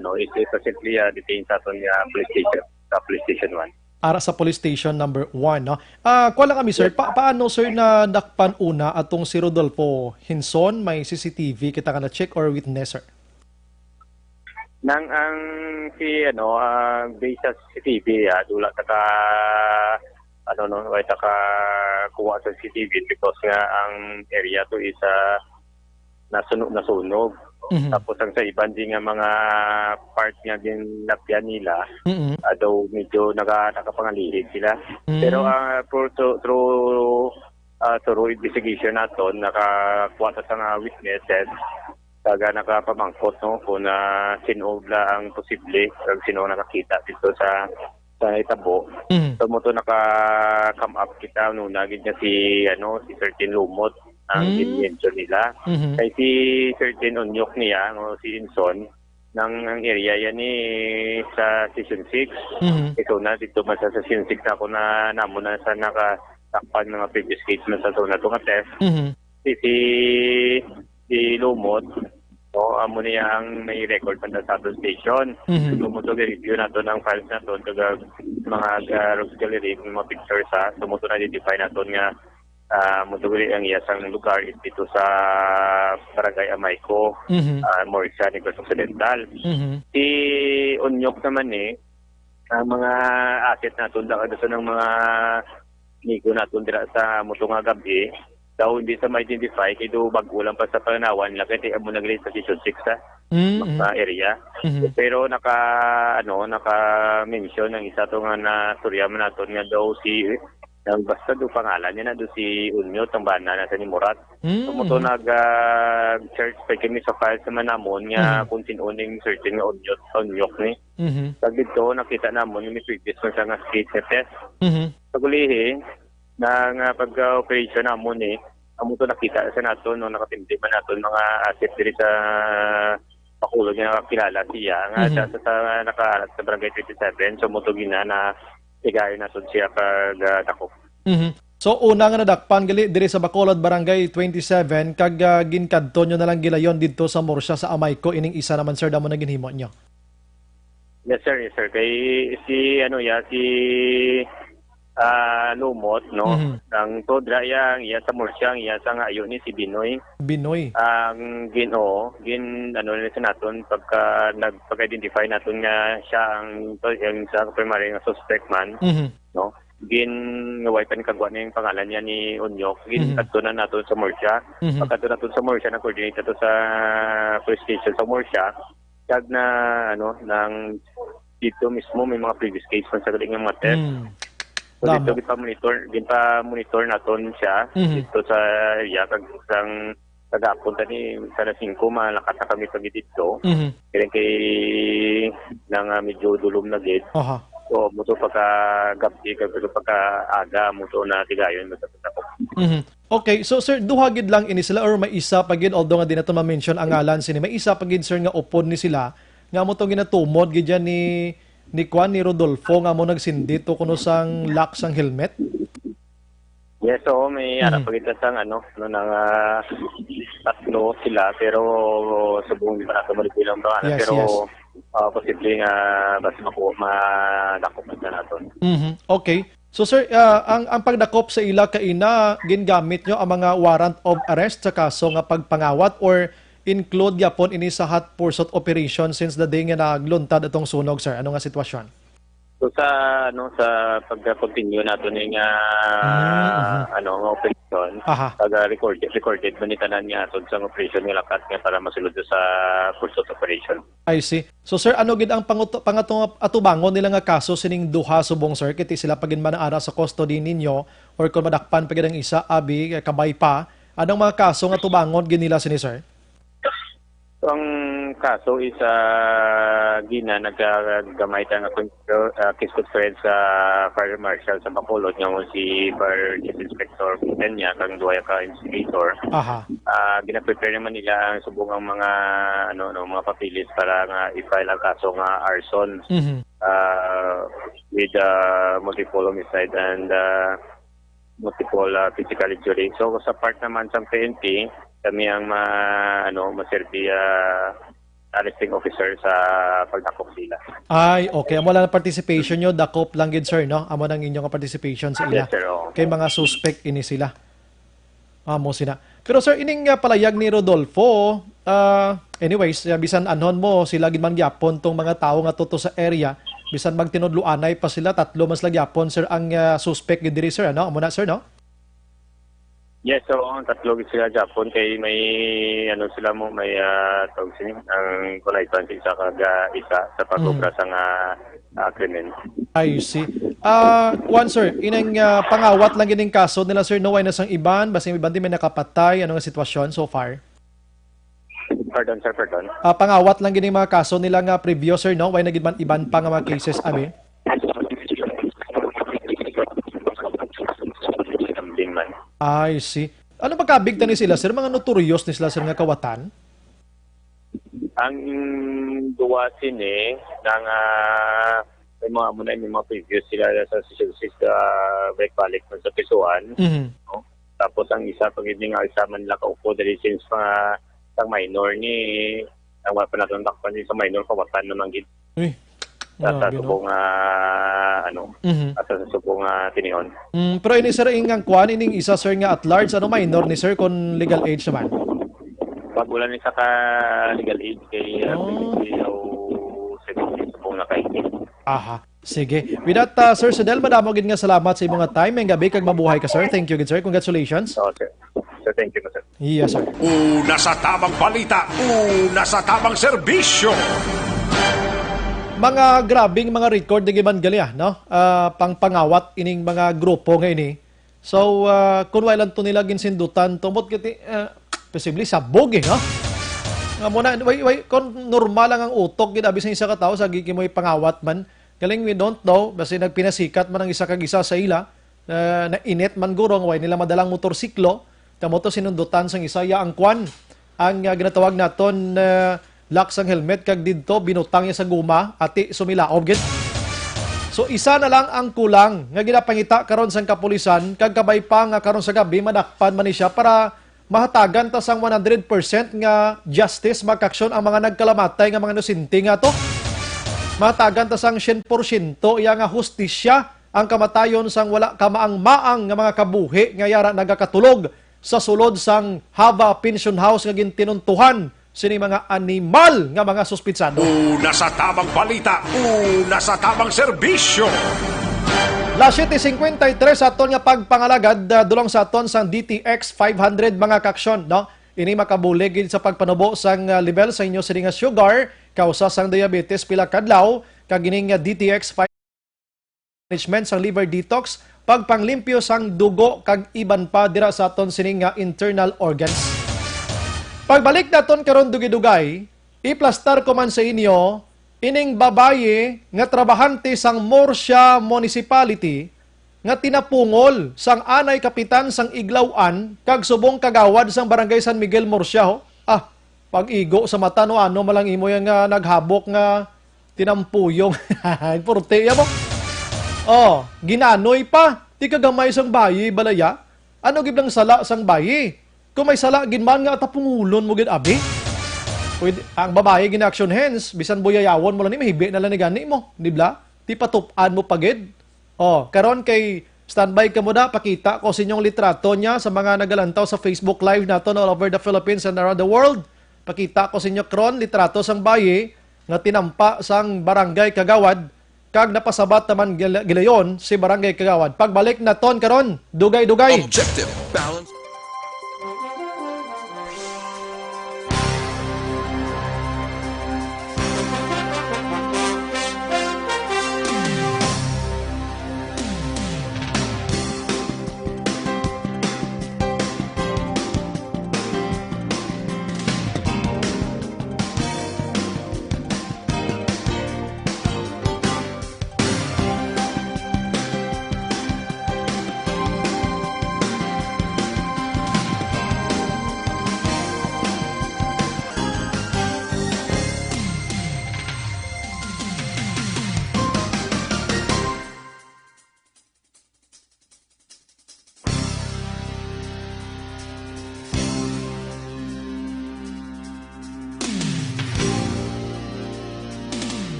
no, is presently, ah, detained sa aton nga police station, sa police station one. Ara sa police station number one, no? Ah, kuha lang kami, sir. Yes. Pa-, paano, sir, nadakpan una atong si Rodolfo Hinson? May C C T V kita nga na-check or witness, sir? Nang ang si, ano, ah, based sa C C T V, ah, wala ta ka, ano, no, wala ta ka kuha sa C C T V because nga ang area to is, ah, nasunog, nasunog. Mhm. Tapos ang sa iban di nga mga part nga ginlapyan nila, Mm-mm. ah, daw medyo naka-, nakapangalihig sila. Mm. Pero, ah, for to-, through, ah, thorough investigation naton, nakakuha ta sa nga witnesses, kag, ah, nakapamangkot, no, kung, ah, sin-o bala ang posible, kag sin-o nakakita dito sa, sa itabo. Mhm. So, mo to naka-come up kita, no, na gid nga si, ano, si Certain Lumot ang Mm. gin-mention nila. Mhm. Kay si Certain Unyok niya, no, si Inson, nang ang area yan ni sa Session six. Mhm. So, na dito man sa Session six ako na, namo na sa nakatakpan mga previous case man sa to na to nga theft. Mhm. Si, si, si Lumot, no, amo niya ang may record man sa aton station. Mhm. So, mo to, review nato ng files nato, taga mga, ah, rogues gallery, mga pictures, ha. So, mo to na-identify nato nga, ah, mo to ang iya sang lugar is dito sa Barangay Amayco, Mhm. ah, Murcia, Negros Occidental. Mhm. Si Unyok naman ni, ang mga asset naton, da-, gusto ng mga amigo naton dira sa muto nga gabi, daw hindi sa ma-identify, kay do bag-o lang pa sa pananawan nila, kay di amo nag-release sa Session six sa Mm, mga mm. area. Mhm. Pero naka, ano, naka-mention ang isa to nga nastorya man naton nga daw si, ang basta do pangalan niya na do si Unyot, ang bana na sa ni Murat. Mm, So, mo to mhm. nag, ah, search pa kami sa files naman namon nga Mhm. kung sin-o ning certain nga Unyot, Unyok ni. Mhm. Pag dito, nakita namon yung may previous man siya nga case nga theft. Mhm. Sa gulihi, na nga pag-operation namon ni, Amo to nakita sa naton, no, nakatimdi man naton mga asset diri sa Bacolod nga kilala siya, nga Mhm. siya sa, sa nakaalat sa Barangay twenty-seven, so amo to gina na tigayon naton siya kag, ah, dakop. Mhm. So, una nga nadakpan gali diri sa Bacolod, Barangay twenty-seven, kag, ah, ginkadto nyo na lang gilayon didto sa Murcia sa Amayco, ining isa naman, sir, damo na ginhimo nyo? Yes, sir. Yes, sir. Kay si, ano, ya, si, ah, Lumot, no? Mhm. Ang todra ya, ang iya sa Murcia, ang iya sa ngayo ni si Binoy. Binoy. Ang gin-, oo, gin-, ano, ni sa naton, pagka, nag-, pag-identify naton nga siya ang, ang sa primary nga suspect man, Mhm. no? Gin-, nga way pa ni kagwa ning pangalan niya ni Unyok, Mhm. ginkadto na naton sa Murcia. Mhm. Pagkadto naton sa Murcia, nag-coordinate nato sa police station sa Murcia. Kag na, ano, nang dito mismo may mga previous case man sa galing nga matter. Mm. So, dito Damo. gipa-monitor, gipa-monitor naton siya Mhm. dito sa area, kag sang kagapon tani sa alas singko, malakat na kami pag dito. Mhm. Kaya kay nang, ah, medyo dulom na gid. Aha. So, muto pagka gabi, kag pagka aga, muto na tigayon, basta, basta. Mhm. Okay, so sir, duha gid lang ini sila or may isa pa gid, although nga di nato ma-mention ang ngalan sini, may isa pa gid, sir, nga upod ni sila nga amo tong ginatumod gid yan ni, ni Kwan, ni Rodolfo, nga amo nagsindi to kuno sang lock sang helmet? Yes, oo, may ara Mhm. pa kita sang ano, no, nang, ah, tatlo sila, pero subong di pa nato malibilang ba, ano, Yes, pero, yes. ah, posible nga mas makuha, madakop pa naton. Mhm. Okay. So, sir, ah, ang, ang pagdakop sa ila kaina, gingamit nyo ang mga warrant of arrest sa kaso nga pagpangawat or include gyapon ini sa hot pursuit operation since the day nga nagluntad atong sunog, sir? Ano nga sitwasyon? So, sa, ano, sa pagka-continue nato ni nga, Mm, mhm. ano, nga operasyon, Aha. taga-record-, recorded man ni tanan nga atod sa operasyon nga lakat nga para masulod sa pursuit operation. I see. So, sir, ano gid ang panguto-, pangatu-, atubangon nila nga kaso sining duha subong, sir? Kiti sila pa gid man ara sa custody ninyo or kung madakpan pa gid ang isa, abi, eh, kabay pa. Anong mga kaso nga tubangon gid nila sini, sir? So, ang kaso is, ah, gina, nagkagamay ta nga kun-, ah, case conference sa Fire Marshal sa Bacolod, nga mo si Fire Chief Inspector Peña, kang duha ka investigator. Aha. Ah, gina-prepare naman nila ang subong ang mga, ano, no, mga papeles para nga i-file ang kaso nga arson, Mhm. ah, with, ah, multiple homicide and, ah, multiple, ah, physical injury. So, sa part naman sa P N P, kami ang ma-, ano, maserbi, ah, arresting officer sa pagdakop sila. Ay, okay. Amo lang ang participation nyo, dakop lang gid, sir, no? Amo nang inyong participation sa ila. Yes, sir, oo. Kay mga suspect ini sila. Amo sina. Pero, sir, ining, ah, palayag ni Rodolfo, ah, anyways, ah, bisan anhon mo, sila gid man gyapon tong mga tawo nga tuto sa area, bisan magtinudloanay pa sila, tatlo man sila gyapon, sir, ang, ah, suspect gid diri, sir, ano? Amo na, sir, no? Yes, so ang tatlo gid sila gyapon kay may, ano, sila mo, may, ah, tawag sini, ang kunay pa sa isa kag, ah, isa sa pag-obra Mm. sa nga, ah, krimen. I see. Ah, kuwan, sir, ining, ah, pangawat lang gid ning kaso nila, sir, no? Way na sang iban, basta yung iban di may nakapatay. Ano nga sitwasyon so far? Pardon, sir, pardon. Ah, pangawat lang gid ning mga kaso nila nga previous, sir, no? Way na gid man iban pa nga mga cases, abi? Gambling man. I see. Ano pagkabig tani sila, sir? Mga notorious ni sila, sir, nga kawatan? Ang duwa sini, nga, ah, may mga, muna, may mga previous sila sa social justice, ah, balik-balik man sa pisuan, Mhm. no? Tapos ang isa pa gid nga isa man lang kaupo dali since mga isang minor ni, ang wala pa naton dakpan sa minor, kawatan naman gid. Uy, Sa, sa grabe, no? subong, ah, ano, Mhm. asa sa subong, ah, tinion. Mm, pero ini, sir, ingang kwan, ining isa, sir, nga at large, ano, minor ni, sir, kung legal age naman? Wag, wala ni sa ka legal age kay, ah, Oh. twenty o seventeen subong na kay. Aha. Sige. With that, ah, Sir Sedel, madamo gid nga salamat sa imong nga time. Ngayong gabi, kag mabuhay ka, sir. Thank you gid, sir. Congratulations. Oo, sir. Sir, thank you po, sir. Yes, sir. Una sa tamang balita, una sa tamang serbisyo. Mga grabing mga record ni Giman Galia, no? Ah, pangpangawat ining mga grupo nga ini. So, ah, kung wala lang to nila ginsindutan, tungod kiti, ah, posible sabog eh, no? Nga muna, way, way, kung normal lang ang utok, gid, abi sa isa ka tao, sa gikimoy pangawat man. Galing, we don't know, basi nagpinasikat man ang isa kag isa sa ila, ah, nainit man guro, nga way nila madalang motorsiklo, Kamo to sinundutan sang isa, iya ang kwan, ang, ah, ginatawag naton, ah, lock sang helmet, kag didto binutang iya sa guma, ati sumilaob gid. So, isa na lang ang kulang nga ginapangita karon sang kapulisan, kag kabay pa nga karon sa gabi madakpan man ni siya para mahatagan ta sang one hundred percent nga justice, mga kaaksyon, ang mga nagkalamatay nga mga inosente nga to. Mahatagan ta sang syen porsyento iya nga hustisya ang kamatayon sang wala kamaang-maang nga mga kabuhi nga yara nagakatulog sa sulod sang Hava Pension House nga gintinuntuhan sini mga animal nga mga suspitsado. Una sa tamang balita, una sa tamang serbisyo. Las siete cincuenta y tres sa aton nga pagpangalagad, ah, dulong sa aton sang D T X five hundred, mga kaaksyon, no? Ini makabulig gid sa pagpanubo sang, ah, level sa inyo sini nga sugar, kausa sang diabetes pila kadlaw, kag ining, ah, D T X management sang liver detox, pagpanglimpyo sang dugo, kag iban pa dira sa aton sini nga internal organs. Pagbalik naton karon, dugay-dugay, iplastar ko man sa inyo ining babayi nga trabahante sang Murcia Municipality nga tinapungol sang anay kapitan sang Iglaw-an kag subong kagawad sang Barangay San Miguel, Murcia, ho. Ah, pag-igo sa mata, no, ano man lang imo yang, ah, naghabok nga tinampuyong. Purti ya mo. Oh, ginanoy pa. Di ka gamay sang bayi, balaya. Ano gid ang sala sang bayi? Kung may sala gid man nga tapungulon mo gid, abi. Pwede, ang babayi gina-action hands, bisan buyayawon mo lang ni, mahibi na lang ni gani mo, di ba? Di patup-an mo pa gid. Oh, karon kay standby ka mo da, pakita ko sa inyong litrato niya sa mga nagalantaw sa Facebook Live naton all over the Philippines and around the world. Pakita ko sa inyo karon litrato sang bayi nga tinampa sang barangay kagawad, kag napasabat naman gil-, gilayon si barangay kagawad. Pagbalik naton karon, dugay-dugay. Objective, balance.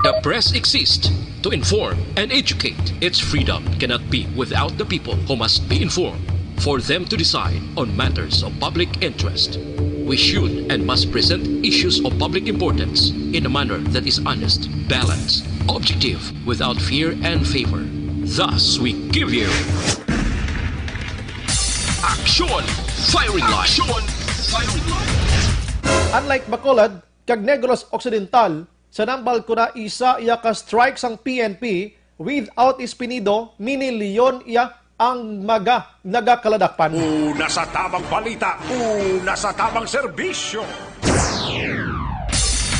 The press exists to inform and educate. Its freedom cannot be without the people, who must be informed for them to decide on matters of public interest. We should and must present issues of public importance in a manner that is honest, balanced, objective, without fear and favor. Thus, we give you Aksyon Firing Line. Aksyon Firing Line. Unlike Bacolod kag Negros Occidental, sa nambal ko na isa iya ka strike sang P N P without espinido, minilyon iya ang mga nagakaladakpan. Una sa tamang balita, una sa tamang serbisyo.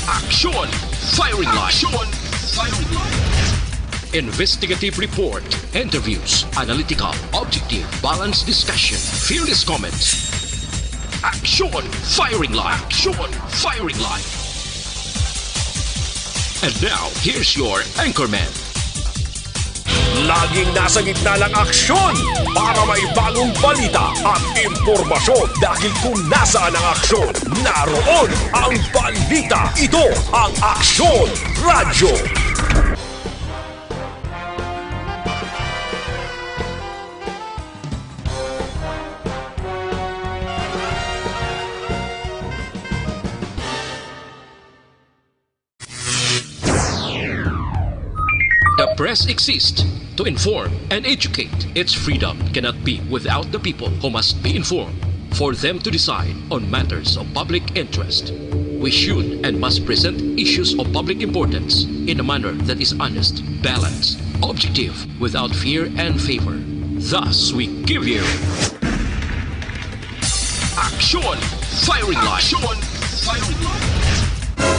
Aksyon Firing Line. Aksyon Firing Line. Investigative report, interviews, analytical, objective, balanced discussion, fearless comments. Aksyon Firing Line. Aksyon Firing Line. And now, here's your anchorman. Laging nasa gitna ng aksyon para may bagong balita at impormasyon, dahil kung nasaan ang aksyon, naroon ang balita. Ito ang Aksyon Radyo. The press exists to inform and educate. Its freedom cannot be without the people, who must be informed for them to decide on matters of public interest. We should and must present issues of public importance in a manner that is honest, balanced, objective, without fear and favor. Thus, we give you Aksyon Firing Line. Aksyon Firing Line.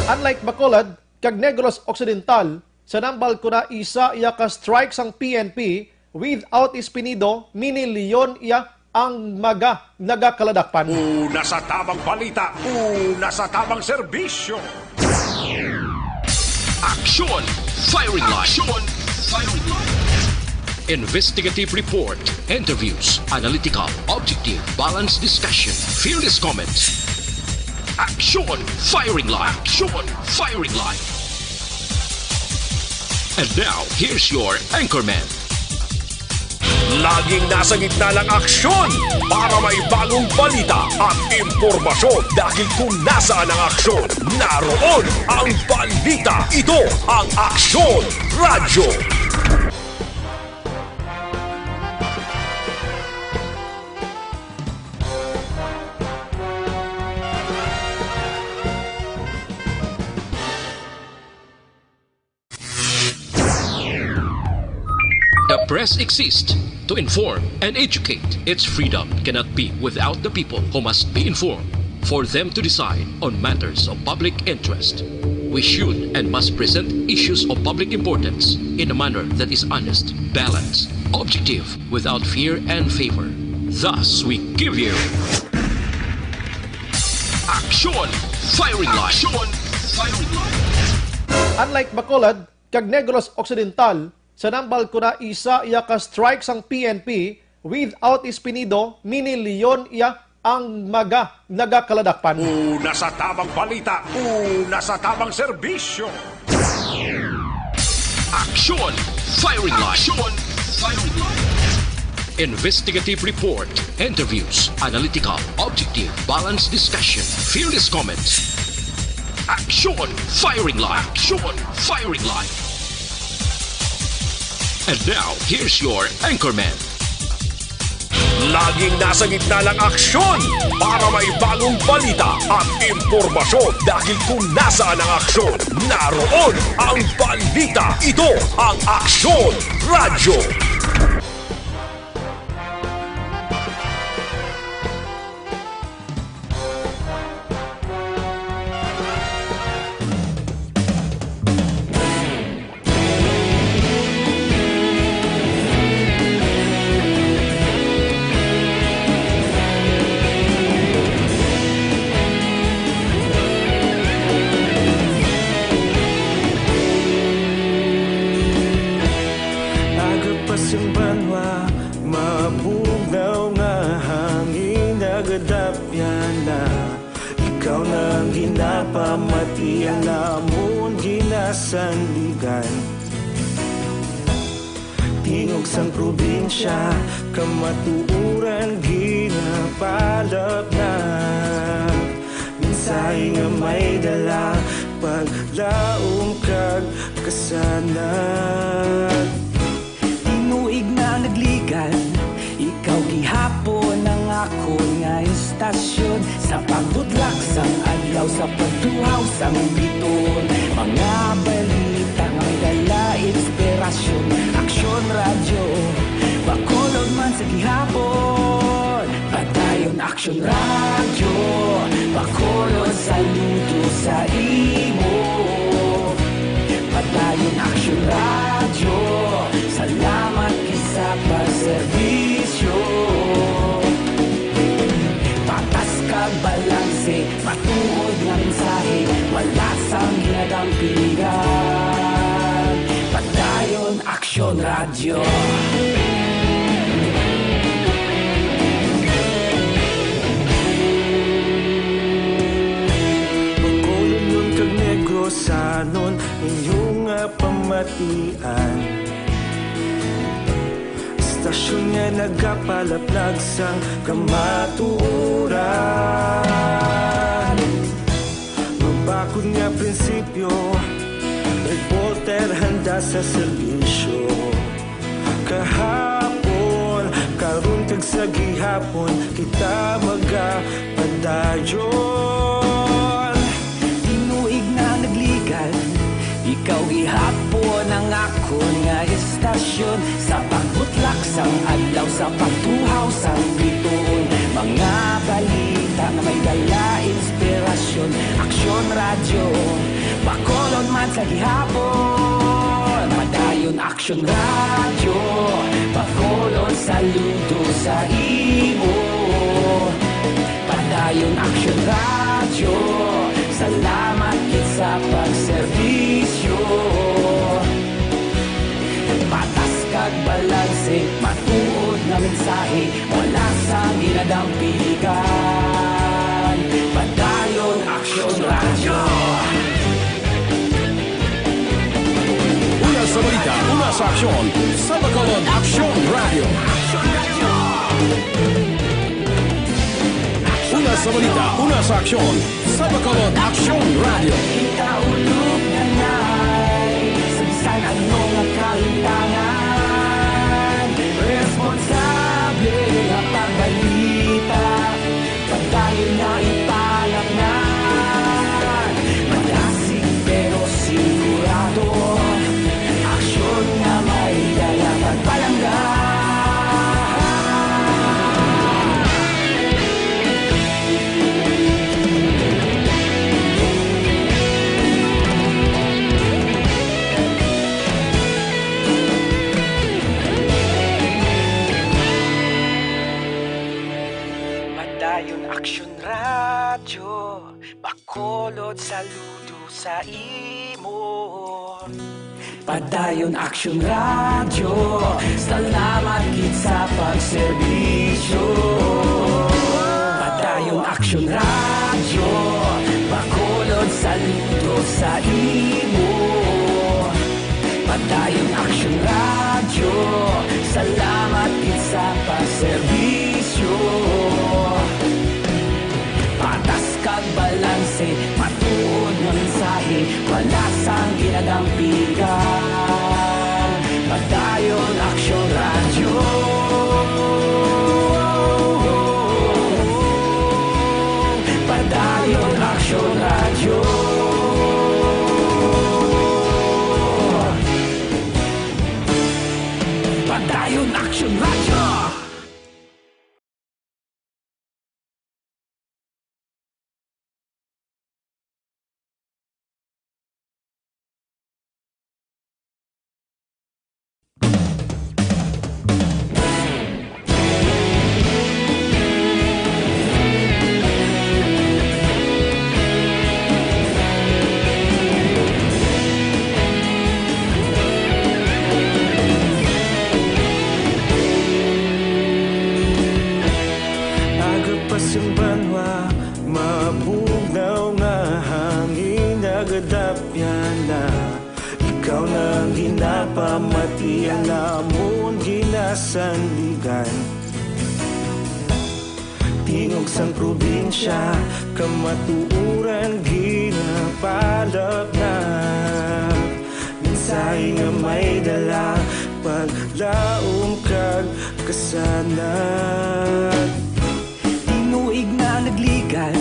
Unlike Bacolod kag Negros Occidental, sa nambal ko na isa iya ka strike sang P N P, without Espinido, mini Leon iya ang mga nagakaladakpan. Una sa tamang balita, una sa tamang serbisyo. Aksyon! Firing Line! Aksyon! Firing Line! Investigative report, interviews, analytical, objective, balanced discussion, fearless comments. Aksyon! Firing Line! Aksyon! Firing Line! And now, here's your anchorman. Laging nasa gitna ng aksyon para may bagong balita at impormasyon, dahil kung nasaan ang aksyon, naroon ang balita. Ito ang Aksyon Radyo. The press exists to inform and educate. Its freedom cannot be without the people, who must be informed for them to decide on matters of public interest. We should and must present issues of public importance in a manner that is honest, balanced, objective, without fear and favor. Thus, we give you Aksyon! Firing Line! Aksyon! Firing Line! Unlike Bacolod kag Negros Occidental, sa nambal ko na isa iya ka strike sang P N P, without Espinido, mini Leon iya ang mga nagakaladakpan. Una sa tamang balita, una sa tamang serbisyo. Aksyon! Firing Line! Aksyon! Firing Line! Investigative report, interviews, analytical, objective, balanced discussion, fearless comments. Aksyon! Firing Line! Aksyon! Firing Line! And now, here's your anchorman. Laging nasa gitna ng aksyon para may bagong balita at impormasyon, dahil kung nasaan ang aksyon, naroon ang balita. Ito ang Aksyon Radyo. Aga pa sing banwa, mabugnaw nga hangin, nagadapyan na. Ikaw na ang ginapamatian, amon ginasandigan. Tingog sang probinsya, kamatuoran ginapalapnag. Mensahe nga may dala, paglaom kag kasanag. Tinuig na nagligad, ikaw gihapon ang akon nga istasyon. Sa pagbutlak sang adlaw, sa pagtuhaw sang bituon, mga balita nga may dala inspirasyon. Aksyon Radyo, Bacolod man sa gihapon. Padayon Aksyon Radyo, Bacolod, saludo sa imo. Padayon Aksyon Radyo, salamat kay sa pagserbisyo. Patas kag balanse, matuod nga mensahe, wala sang ginadampigan. Padayon Aksyon Radyo. Bacolodnon kag Negrosanon, inyo nga pamatian. Istasyon nga nagapalaplag sang kamatuoran. Mabakod nga prinsipyo, reporter handa sa serbisyo. Kahapon, karon kag sa gihapon, kita magapadayon. Tinuig na nagligad, ikaw gihapon ang akon nga istasyon. Sa pagbutlak sang adlaw, sa pagtuhaw sang bituon, mga balita nga may dala inspirasyon. Aksyon Radyo, Sa gihapon, Padayon Aksyon Radyo, Bacolod saludo sa imo. Padayon Aksyon Radyo, salamat gid sa pagserbisyo. Patas kag balanse, matuod nga mensahe, wala sang ginadampigan. Padayon Aksyon Radyo. Una sa balita, una sa aksyon, sa Bacolod Aksyon Radyo. Una sa balita, una sa aksyon, sa Bacolod Aksyon Radyo. Kita ulog na nai, sa bisan ano nga kahintangan, responsable nga pagbalita, padayon nga ipalapnan. Malasig pero sigurado, aksyon nga may dala kag palangga. Padayon Aksyon Radyo, Bacolod saludo sa imo. Padayon Aksyon Radyo, salamat gid sa pagserbisyo. Padayon Aksyon Radyo, Bacolod saludo sa imo. Padayon Aksyon Radyo, salamat gid sa pagserbisyo. Patas kag balanse, matuod nga mensahe, wala sang ginadampigan. Padayon Aksyon Radyo. Padayon Aksyon Radyo. Padayon Aksyon Radyo. Aga pa sing banwa, mabugnaw nga hangin nagadapyan na. Ikaw na ang ginapamati, ang amon ginasandigan. Tingog sang probinsya, kamatuoran ginapalapnap. Mensahe nga may dala, paglaom kag kasanag. Tinuig na nagligan,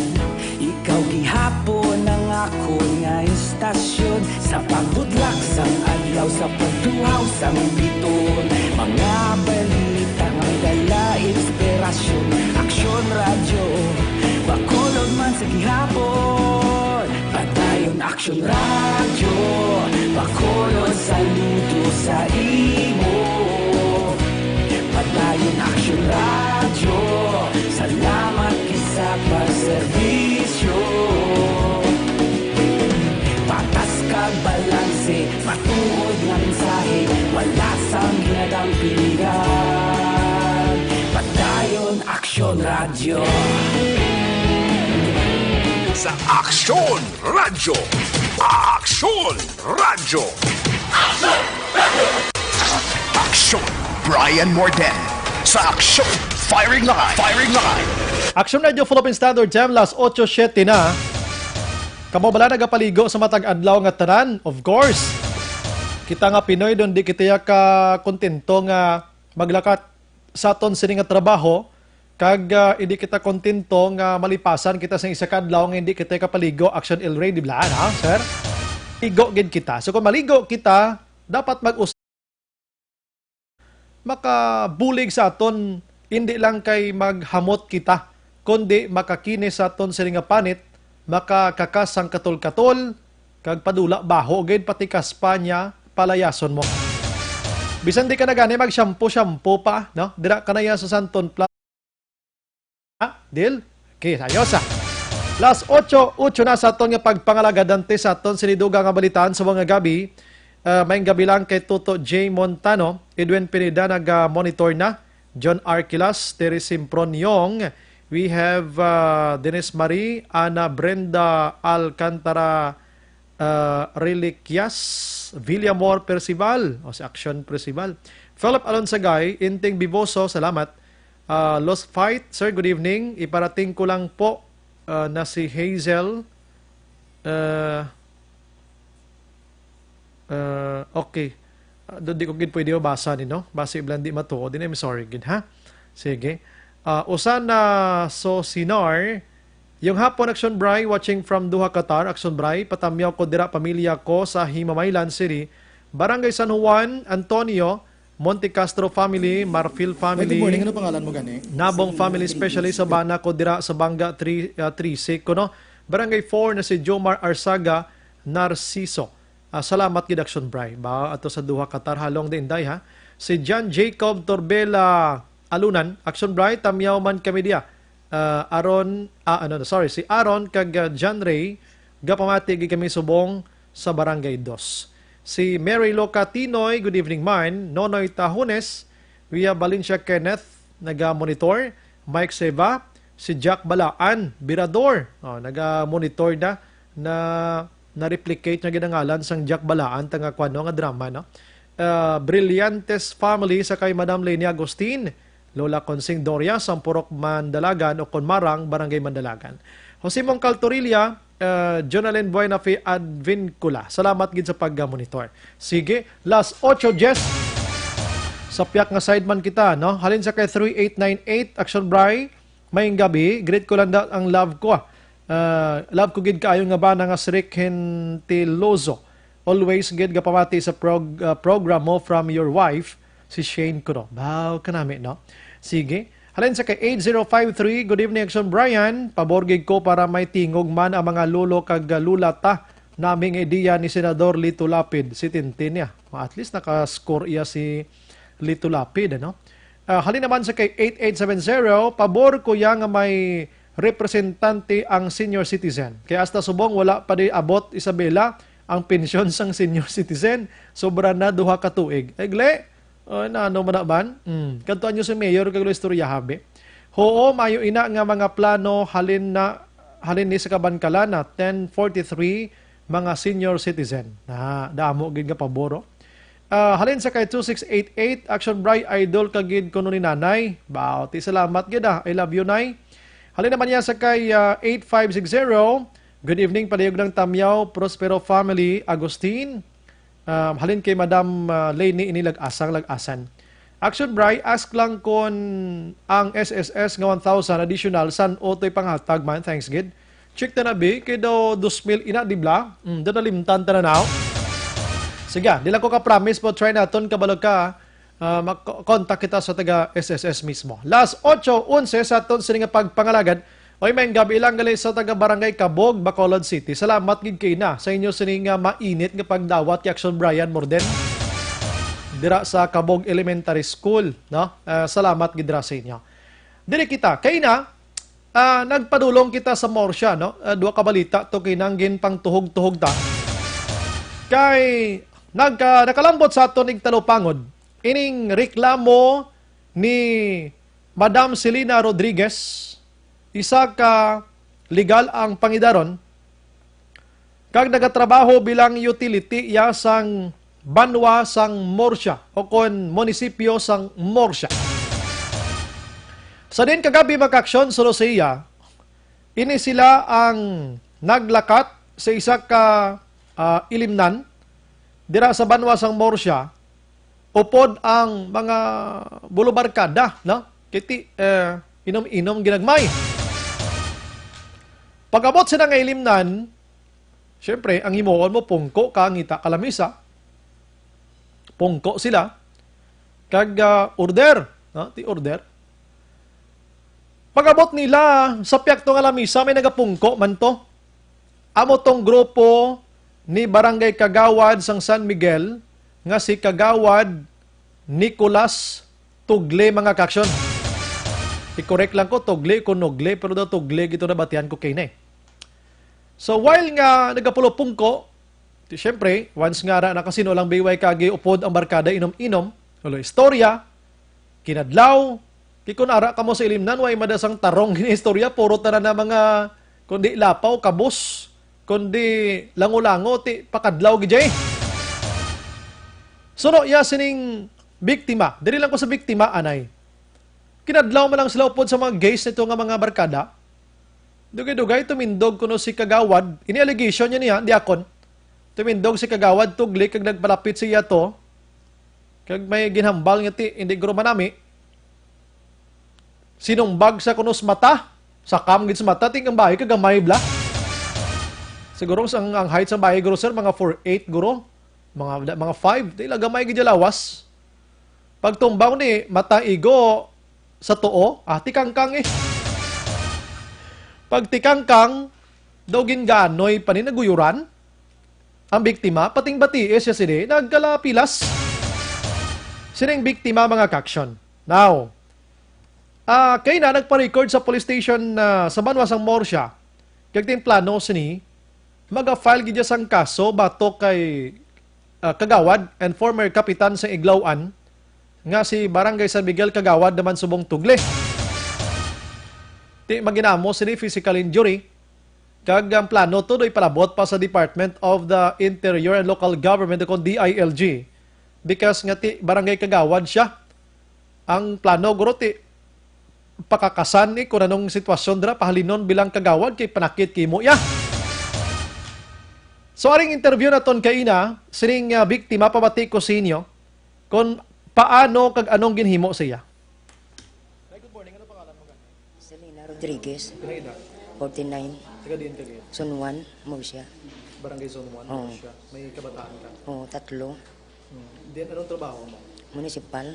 ikaw gihapon ang akon nga istasyon. Sa pagbudlak sang adlaw, sa pagduhaw sang biton, mga balita nga may dala inspirasyon. Aksyon Radyo, Bacolod man sa gihapon. Padayon Aksyon Radyo, Bacolod saludo sa imo. Padayon Aksyon Radyo, salamat gid sa pagserbisyo. Patas kag balanse, matuod nga mensahe, wala sang ginadampigan. Padayon Aksyon Radyo. Sa Aksyon Radyo. Aksyon Radyo. Aksyon Brian Morden. Sa Aksyon Firing Line. Firing Line. Aksyon Radio Philippine Standard Time, las otso siete na. Kamo bala nagapaligo sa matag adlaw nga tanan? Of course. Kita nga Pinoy, don di kita ka kontento nga maglakat sa aton sini nga trabaho, kag, ah, hindi kita kontento nga malipasan kita sa isa ka adlaw nga hindi kita kapaligo, Action El Rey, di ba, ha, sir? Ligo gid kita. So, kung maligo kita, dapat mag-us-, makabulig sa aton, hindi lang kay maghamot kita, kundi makakinis sa aton sini nga panit, makakakas sang katol-katol, Kag padula baho gid, pati kaspa niya, palayason mo. Bisan di ka na gani mag-shampoo-shampoo pa, no? Dira ka na yan sa Santon Plaza. Ha? Deal? Okay, ayos, ah. Las otso, otso na sa aton nga pagpangalagad, antes sa aton siniduga nga balitaan sa mga gabi. Ah, maayong gabi lang kay Toto J Montano, Edwin Pineda, naga-monitor na. John Arquilas, Terry Simproniong. We have, ah, Dennis Marie, Ana Brenda Alcantara, ah, Reliquias, Villamor Percival, o si Action Percival. Philip Alonsagay, Inting Biboso, salamat. Ah, Lost Fight, sir, good evening. Iparating ko lang po, ah, na si Hazel. Ah, ah, okay. Ah, do, di ko gid pwede mabasa ni, no? Basi lang di matuod. Di na, I'm sorry gid, ha? Sige. Ah, usa na so sinar. Yung hapon, Action Bray, watching from Doha, Qatar. Action Bray, patamyaw ko dira, pamilya ko sa Himamaylan City, Barangay San Juan, Antonio, Monte Castro family, Marfil Ay, good morning. family, Ano pangalan mo gani? Nabong Si family, Rodriguez. especially sa bana ko dira sa Banga three, ah, three C kuno. Barangay four na si Jomar Arsaga Narciso. Ah, salamat gid, Action Bray. Ba, ato sa Doha, Qatar, halong di inday, ha. Si John Jacob Torbela Alunan, Action Bray, tamyaw man kami diya. Ah, Aaron, ah, ano, sorry, si Aaron kag, ah, John Ray, gapamati gid kami subong sa Barangay Dos. Si Mary Loca Tinoy, good evening man. Nonoy Tahones, Via Valencia Kenneth, naga-monitor. Mike Seva, si Jack Balaan, Birador. Oh, naga-monitor na, na, na-replicate niya gid ang ngalan sang Jack Balaan, ta nga kwano nga drama, no? Ah, Brillantes family sa kay Madam Leni Agustin, Lola Consing Doria, Sampurok, Mandalagan, o kon Marang, Barangay Mandalagan. Jose Mongcal Torilla, ah, Jonalyn Buenafe, Advincula. Salamat gid sa pag-monitor. Sige, las otso dies. Sa piyak nga side man kita, no? Halin sa kay three eight nine eight, Action Bray, maayong gabi. Greet ko lang da ang love ko, ah. Ah, love ko gid kaayo nga bana nga si Rick Hentiloso. Always gid gapamati sa prog-, ah, program mo from your wife, si Shane kuno. Baw kanami, no? Sige. Halin sa kay eight zero five three, good evening, Action Brian. Pabor gid ko para may tingog man ang mga lolo kag, ah, lula ta naming idea ni Senador Lito Lapid, si Tintin niya. At least naka-score iya si Lito Lapid, ano? Ah, halin naman sa kay eight eight seven zero, pabor ko ya nga may representante ang senior citizen. Kay hasta subong wala pa di abot, Isabela, ang pensyon sang senior citizen. Sobra na duha ka tuig. Egle, oh, na ano man na man? Hmm. Kadto anyo si Mayor kag istorya, habe. Hoo, mayo ina nga mga plano halin na, halin ni sa Kabankalan na ten forty-three mga senior citizen. Na, damo gid nga pabor, oh. Ah, halin sa kay two six eight eight, Action Bray, idol ka gid kuno ni Nanay. Baw, ti salamat gid, ah. I love you, Nay. Halin naman niya sa kay, ah, eight five six zero. Good evening, padayog ng Tamyaw, Prospero family, Agustin. Um, halin kay Madam, ah, Leni ini lag-asang lag-asan. Action Bray, ask lang kon ang S S S nga one thousand additional san-o to'y panghatag man, thanks gid. Check ta na, bi, kay daw dos mil ina, di bla? Mm, daw nalimtan ta na now. Sige, di lang ko ka-promise, but try naton, kabalo ka, ah, mak-, contact kita sa taga S S S mismo. Las otso onse sa aton sini nga pagpangalagad. Oy, may gabi lang gali sa taga Barangay Kabog, Bacolod City. Salamat gid kay na sa inyo sini nga mainit nga pagdawat kay Action Brian Morden dira sa Kabog Elementary School, no? Ah, salamat gid ra sa inyo. Diri kita, kay na, ah, nagpadulong kita sa Morsia, no? Ah, duha ka balita to kay nang ginpangtuhog-tuhog ta. Kay nagka-, nakalambot sa aton igtalupangod ining reklamo ni Madam Selena Rodriguez, isa ka legal ang pangidaron, kag nagatrabaho bilang utility iya sang banwa sang Morsia, o kon munisipyo sang Morsia. Sa din kagabi, mga ka-aksyon, suno sa iya, ini sila ang naglakat sa isa ka, ah, ilimnan dira sa banwa sang Morsia, upod ang mga bulubarkada, no? Kiti, eh, inom-inom ginagmay. Pag-abot sila nga ilimnan, syempre, ang himuon mo, pungko ka, ngita ka lamisa. Pungko sila. Kag, ah, order, no? Ti order. Pag-abot nila sa piyakto nga lamisa, may nagapungko man to. Amo tong grupo ni Barangay Kagawad sang San Miguel nga si Kagawad Nicolas Tugle, mga ka-aksyon. I-correct lang ko, Tugle ko Nugle, pero daw Tugle gito nabatian ko kay na eh. So, while nga nagapulupong ko, di, syempre, once nga ra nakasino lang biway kagi upod ang barkada inom-inom, wala istorya, kinadlaw, kay kun ara kamo sa Ilimnan, way madasang tarong gini istorya, puro tanan na mga, kundi lapaw, kabos, kundi lango-lango, ti pakadlaw gid jay. Suno iya sining biktima, diri lang ko sa biktima, anay. Kinadlaw man lang sila upod sa mga gays nito nga mga barkada. Dugay-dugay tumindog kuno si Kagawad, ini allegation niya niya, diakon. Tumindog si Kagawad Tugli kag nagpalapit sa iya to. Kag may ginhambal nga ti, hindi guro manami. Sinumbag sa kuno sa mata, sa kam gid sa mata, ting ang bahay kagamay bla. Siguro ang, ang height sa bahay guro, sir, mga four eight guro, mga, mga five, ti la gamay gid lawas. Pagtumbaw ni, mata igo sa tuo, ah, tikangkang eh. Pag tikangkang, daw ginganoy pa ni naguyuran. Ang biktima, pating batiis siya sini, nagkalapilas. Sining biktima, mga ka-aksyon. Now, ah, kay na nagpa-record sa police station na sa Banwa sang Murcia, kag ting plano sini, maga-file gid sang kaso batok kay, ah, Kagawad and former kapitan sa Iglawan nga si Barangay San Miguel Kagawad naman subong Tugle. Ti maginamo sini physical injury, kag ang plano to do ipalabot pa sa Department of the Interior and Local Government o kon D I L G, because nga ti Barangay Kagawad siya. Ang plano guro ti pakakasan ni kung anong sitwasyon dira, pahalinon bilang kagawad kay panakit kimo iya. So, aring interview naton kay ina, sining, ah, biktima, pabati ko sa inyo kung paano kag anong ginhimo sa iya. Hi, good morning. Ano pangalan mo gani? Selena Rodriguez, Pila edad? Forty-nine, Taga diin ka gid? Zone one, Murcia. Barangay Zone one, Oo. Murcia. May kabataan ka? Oo, tatlo. Hmm. Then, anong trabaho mo? Municipal.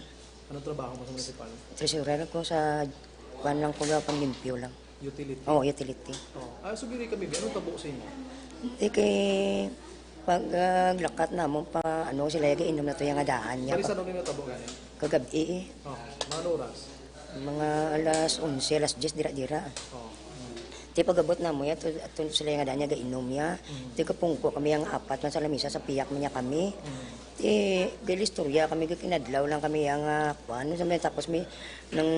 Anong trabaho mo sa municipal? Treasurer ko sa, kuwan lang ko, panglimpyo lang. Utility? Oo, utility. Oh. Ah, so diri kami, anong tabo sa imo? Di kay pag, ah, lakat namon pa, ano, sila yung inom na to yung adaan niya. Bali, sa ano nila tabo gani? Kagabi eh. Oh, mga ano oras? Mga alas onse, alas diyes, dira-dira. Oh. Ti pag-abot namo ya, ato, ato sila nga daan niya gainom ya. Mm. Ti kapungko kami ang apat man sa lamisa, sa piyak man niya kami. Mm. Ti, gali istorya kami, kinadlaw lang kami yang, ah, kuwan, sa may tapos may, nang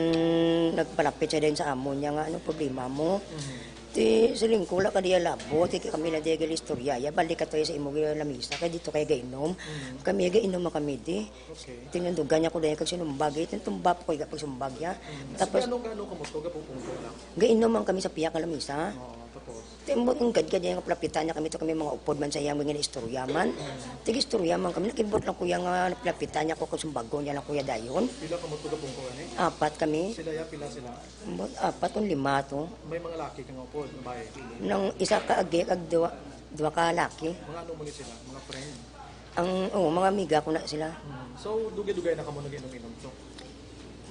nagpalapit siya din sa amon niya nga, "Anong problema mo?" Mm. Ti, siling ko, "Wala ka diya labo, ti kami na diya gali istorya ya, balik ka tayo sa imo lamisa, kay dito kayo gainom." Mm. Kami, gainom man kami di. Okay. Tinundugan niya ko dahil kag sinumbag, eh. Tintumba po ko, iga pagsumbag niya. Mm. Tapos, sige, ano, ano ka mo to? Gapupungko lang? Gainom man kami sa piyak nga lamisa. Oo, tapos? Timbot ang gadgad niya nga palapitan niya kami to, kami mga upod man sa iyang mga istorya man. Mm. Tig-istorya man kami, nakibot lang kuya nga palapitan niya ko, kag sumbagon niya lang kuya dayon. Pila ka mo to gapungko, ani? Apat kami. Sila ya, pila sila? Timbot, apat kung lima to. May mga laki ka nga upod, babae? Nang isa ka agi, kag duwa, duwa ka laki. Mga ano mo ni sila? Mga friend? Ang, oo, mga amiga ko na sila. Mm. So, dugay-dugay na kamo nag-inom-inom to?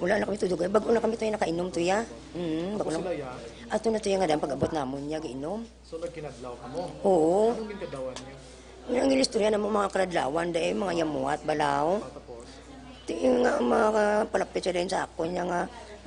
Wala na kami to dugay. Bago na kami to yung nakainom to, ya. Mm, bago Tapos na. Sila, ya? Ato na to yung nga daan pag-abot namon niya, giinom. So, nagkinadlaw kamo? Oo. Anong ginkadlawan niya? Ang ilistorya na mo mga karadlawan, dahil mga yamuat, balaw. Ah, tapos? Ti nga mga palapit siya din sa akon, niya nga,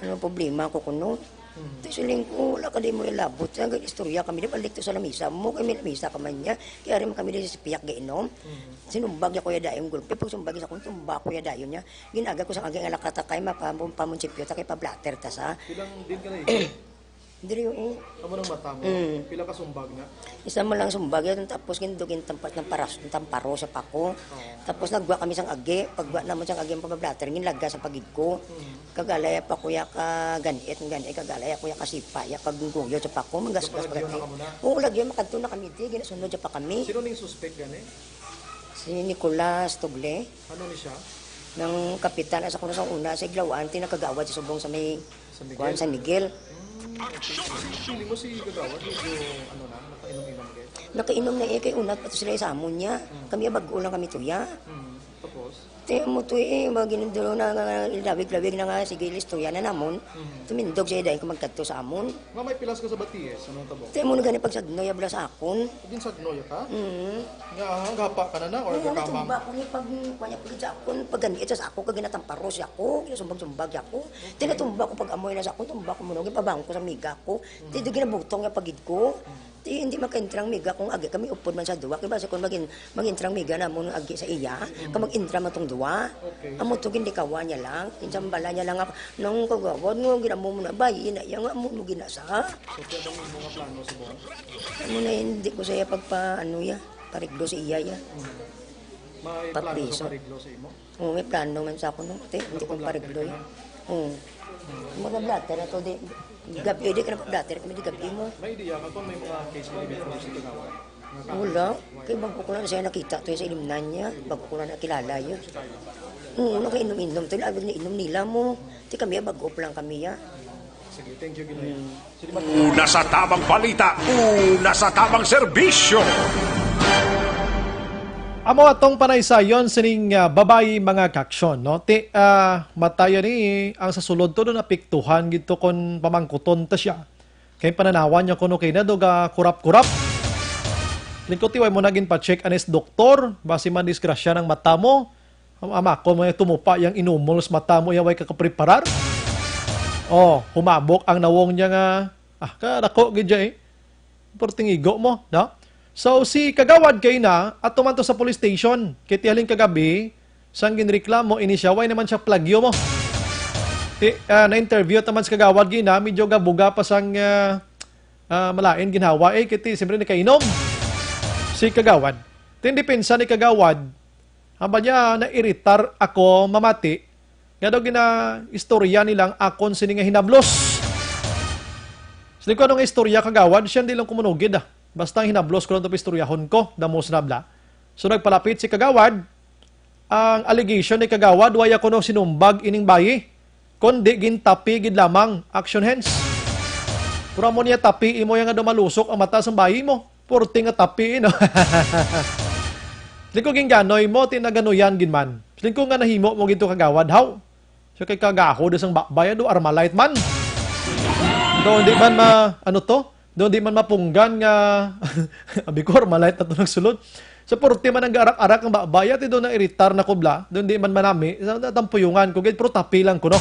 ano problema ko kuno? Mhm. Ti siling ko, "Wala ka di mo ilabot." Sa istorya kami, di balik to sa lamisa. Mo kami lamisa ka man niya. Kaya rin kami di sa piyak gainom. Mhm. Sinumbag niya kuya dayon gulpi. Pag sumbag sa akong tumba kuya dayon niya. Ginaga ko sa kaging alakata kay mapamon-, pamunsipyo ta kay pablatter ta sa. Ilang din ka na ikot? Diri yung eh. Amo nang mata mo. Mm. Pila ka sumbag na? Isa mo lang sumbag yun. Tapos gindugin tampat ng paras, ng tamparo sa pako. Oo. Tapos nagwa kami sang agi. Pagwa naman sang agi ang pabablatter, ngin laga sa pagid ko. Mm. Kagalaya pa kuya ka ganit, ganit, kagalaya kuya ka sipa, ya pag guyo sa pako, magasgas So, palagyo pagkat na kamo na? Oo, lagyo, makadto na kami, di, ginasunod siya pa kami. Sino ning suspect gani? Si Nicolas Tugle. Ano ni siya? Nang kapitan, asa ko na sa una, sa Iglawan, ti nakagawad sa subong sa may San Miguel? Kuan, San Miguel. Hmm, okay. Feeling mo si Kagawad, medyo, ano na, nakainom-inom din? Nakainom na eh, kay unat pa to sila sa amon niya. Hmm. Kami, bago lang kami tuya. Hmm. Tapos? Ti amo to, eh, mga ginudlo na nga, lawig-lawig na nga, sige, istorya na namon. Mhm. Tumindog siya, dahil ko magkadto sa amon. Nga may pilas ka sa Baties, anong tabo? Ti amo na gani pagsagno ya bala sa akon. Ginsagno ya ka? Mhm. Nga, ah, gapa ka na na, or Oo, gakamang? Tumba ko ni pag, kanya pag sa akon, pag gani, ito sa ako, kag ginatamparo siya ko, ginasumbag-sumbag siya ko. Okay. Tinatumba ko pag amoy na sa akon, tumba ko mo, gipabang ko sa miga ko. Mhm. Ti di ginabutong niya pagid ko. Mhm. Ti, hindi makaintrang miga kung agi kami upod man sa duwa. Kay basi kung magin-, mag-intrang miga namon agi sa iya, kag mag-intra man tong duwa. Okay. Amo to, ginlikawan niya lang. Kinsambala niya lang ako, "Nang kagawad nga, ginamo mo na ba? Ina, iya nga mo, mo ginasa." So, kaya bang imo nga plano sa buwan? Amo na, hindi ko sa iya pagpa, ano, ya, pariglo sa iya, ya. Hmm. May plano ka Papriso. Pariglo sa imo? Oo, may plano man sa ako, no? Te, hindi ko Nagpa-blotter parigloy. Ka na? Oo. Mga blotter na to, di, gabi, di ka na pa-blotter, kami di gabi mo. May idea ka kung may mga case mo before sa Kinawan? Wala. Kay bago ko lang siya nakita to sa ilimnan niya. Bago ko lang nakilala yun. Oo, nakainom-inom to. Labi na inom nila mo. Di kami, bago pa lang kami, ya. Sige, thank you, Ginoy. Una sa tamang balita, una sa tamang serbisyo. Amo atong panaysayon sining, ah, babayi, mga kaaksyon, no? Ti, ah, matayo ni ang sa sulod to, doon apiktuhan gid to kon pamangkuton ta siya. Kay pananawan niya kuno kay na do ga kurap-kurap. Lingkod ti way mo na ginpa-check anis doktor, basi man disgrasya ng mata mo. Am-, amakon mo yung tumupa yang inumol sa mata mo, iya way kakapreparar. Oh, humabok ang nawong niya nga, ah, kadako gid dya eh. Perting igo mo, no? So, si Kagawad kay na, ato man to sa police station. Kay ti halin kagabi, sang ginreklamo, ini siya, way naman siya plagyo mo. Ti, ah, na-interview ta man si Kagawad gina, medyo gabuga pa sang, ah, ah, malain ginhawa, eh, kay ti, siyempre, nakainom si Kagawad. Ti, ang depensa ni Kagawad, hambal niya, "Nairitar ako mamati nga daw ginaistorya nilang akon sini nga hinablos." Sini ko, "Ano nga istorya, Kagawad?" Siya, "Hindi lang kumunugid, ah. Basta ang hinablos ko lang ito, istoryahon ko," damo sa nabla. So, nagpalapit si Kagawad. Ang allegation ni Kagawad, "Waya kuno sinumbag ining bayi, kundi gintapi gid lamang." Action hands. Pero amo niya tapi, imo yang nga dumalusok ang mata sang bayi mo. Purti nga tapi, no? Di ko ginganoy mo, ti naganuyan gid man. Siling ko nga nahimo mo gid to, Kagawad, haw? Siya kay kagahod sang babay, do Armalite man. Do, di man ma-, ano to? Do, di man mapunggan nga, abi ko, Armalite na to nagsulod. Sa purti man ang arak-arak ang babay, ti do na iritar na kubla. Do, di man manami, sa tampuyungan ko, gid, pero tapi lang kuno.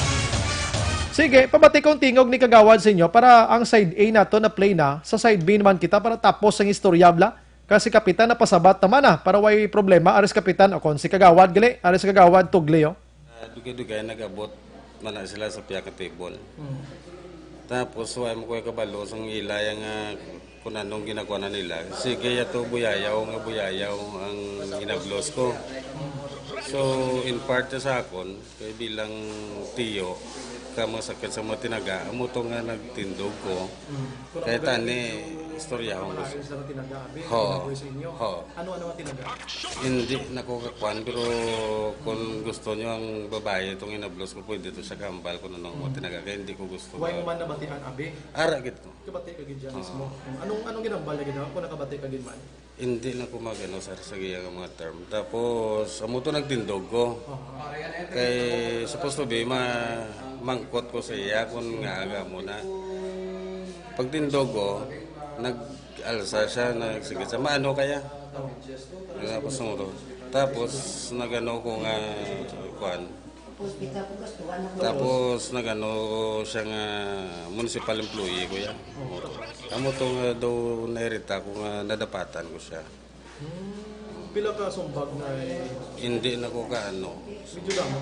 Sige, pabati kong tingog ni Kagawad sa inyo para ang side A nato na play na, sa side B naman kita para tapos ang istorya, bla. Kasi Kapitan, napasabat naman na, para way problema, aris Kapitan, o kon si Kagawad, gali, aris Kagawad, tugli, oh. Ah, dugay-dugay nag-abot man na sila sa pihak nga table. Mm. Tapos, wa mo koy kabalo sang ila yang, ah, kung anong ginagawa na nila. Sige, yato buyayaw nga buyayaw ang ginablos ko. So, in part sa akon, kay bilang tiyo, ka masakit sa mga tinaga, amo to nga nagtindog ko. Mm. Kay tani, istorya ko. Maayos lang ang tinaga, abi. Ho. Tinagoy sa inyo. Ho. Ano-ano ang tinaga? Hindi na ko kakuan, pero kung gusto nyo ang babae, itong inablos ko, pwede to siya kahambal kung ano mo tinaga. Kaya hindi ko gusto. Why mo man nabatian, abi? Ara gid to. Kabati ka gid dyan mismo. Oo. Anong, anong ginambal na gid, ha? Kung nakabati ka gid man? Hindi na ko magano, sir, sa iya nga mga term. Tapos, amo to nagtindog ko. Oo. Kay, supposed to be, ma-, mangkot ko sa iya kung nga aga mo na. Pagtindog ko, nag-alsa siya, nagsingit siya, "Maano kaya?" Tapos, sumuro. Tapos, nagano ko nga, kuan. Tapos, nagano siya nga municipal employee ko yan. Amo to nga daw nairita ko nga nadapatan ko siya. Hmm. Pila ka sumbag na eh? Hindi na ko kaano. Medyo damo.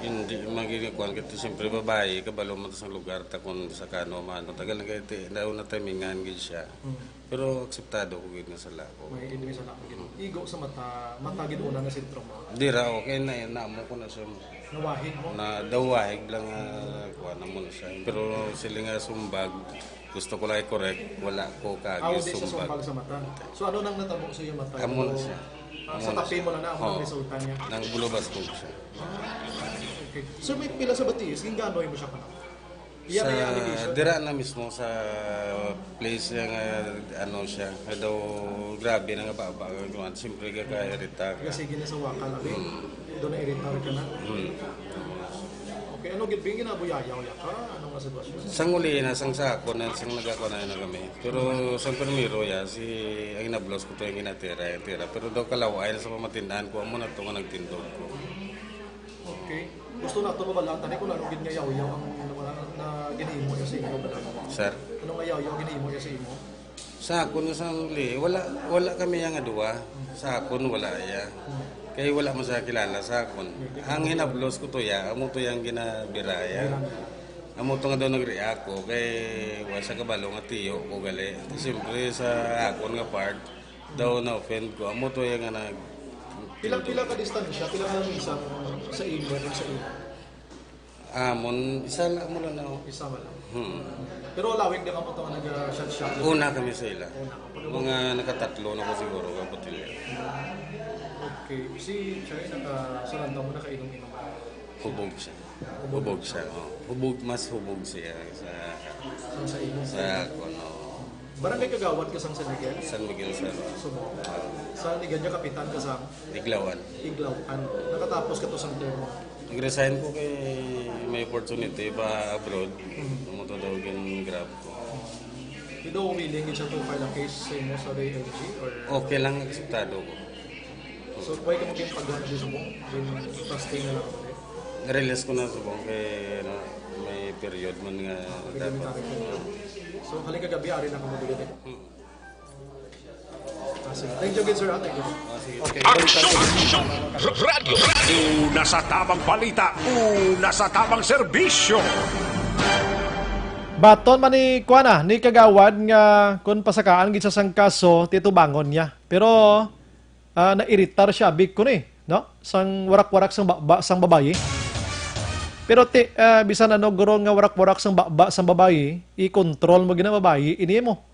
Hindi magigikuan, kasi siyempre babae, kabalo mo to sa lugar, ta kung sa kano, mano, tagal na kayo, ti-, na una timingan gid siya. Hmm. Pero akseptado ko gid nga sala ko. May hindi sala ko gid. Igo sa mata, mata gid una nga sentro mo. Dira, okay na, eh, namo ko na siya. Nawahig mo? Na, daw wahig lang, ah, kuha na mo na siya. Pero sila nga sumbag, gusto ko lang i-correct, wala ko Ah, kaagi hindi siya sumbag. Sumbag sa mata. So, ano nang natabo sa iyong mata? Amo na siya. Ah, Amo sa na tapi siya. mo na na, amo Oo. ang resulta niya? Nang bulubas ko siya. Ah, okay. So, may pila sa Batis, ginganoy mo siya pa na? Iya Sa kaya ang allegation? Dira na mismo sa place niya nga, ano siya, nga daw grabe na nga baba, nga kuwan, siyempre ka kairita ka. Kasi gina sa wakal, abi. Hmm. Doon na iritar ka na. Hmm. Okay, ano gid bing ginabuyayaw ya ka? Ano nga sitwasyon? Sang uli na, sang sa ako na, sang nagako na na kami. Pero sang primero ya, si, ang inablos ko to yung ginatira, yung tira. Pero daw kalaway na sa pamatindahan ko, amo na to nga nagtindog ko. Okay. Gusto nato mabalaan tani kung ano gid nga yawyaw ang na, na ginhimo niya sa imo, madam. Sir? Ano nga yawyaw ginhimo niya sa imo? Sa akon nga sang li, wala, wala kami yang duwa. Sa akon, wala iya. Kay wala man sa kilala sa akon. Ang hinablos ko to ya, amo to yang ginabiraya. Amo to nga daw nag-react ko, kay wa siya kabalo nga tiyo ko gali. Siyempre sa akon nga part, daw na-offend ko. Amo to yang nga nag- Pila, pila ka distansya? Pila ka lamisa sa imo ug sa imo? Amon, isa lang mo lang na. Isa man lang. Hmm. Pero lawig na ka mo to nga nag-shot-shot? Una kami sa ila. Una. Mga nakatatlo na ko siguro, ang botelya. Okay. Si Chay, naka-, sa lantaw mo, nakainom-inom ka? Hubog siya. Hubog. Hubog siya, oh. Hubog, mas hubog siya sa, Sa, sa imo? Sa ako, no. Barangay Kagawad ka sang San Miguel? San Miguel, sir. Subo. Sa Liganya, kapitan ka sang? Iglawan. Iglawan. Nakatapos ka to sang termo? Nag-resign ko kay may opportunity pa abroad. Mhm. Amo to daw gin-grab ko. Di daw willing gid siya to file a case sa imo sa D I L G, or? Okay lang, akseptado ko. So, why ka mo ginpagwa na di subong? Gin-, fasting na lang ako, eh. Na-release ko na subong kay, ano, may period man nga. Ah, dapat. Reglementary period. So, halin kagabi, ari na ka mo diri, eh. Hmm. Ah, sige. Thank you again, sir, ah. Thank you. Ah, sige. Okay. Aksyon! Aksyon! R-, radyo. Una sa tamang balita, una sa tamang serbisyo. Baton man ni, kuwan na, ni Kagawad nga kung pasakaan gid sa sang kaso, titubangon niya. Pero, ah, nairitar siya, big ko ni, no? Sang warak-warak sang baba, sang babayi. Pero ti, ah, bisan ano, guro, nga warak-warak sang baba, sang babayi, i-control mo gina babayi, ini mo.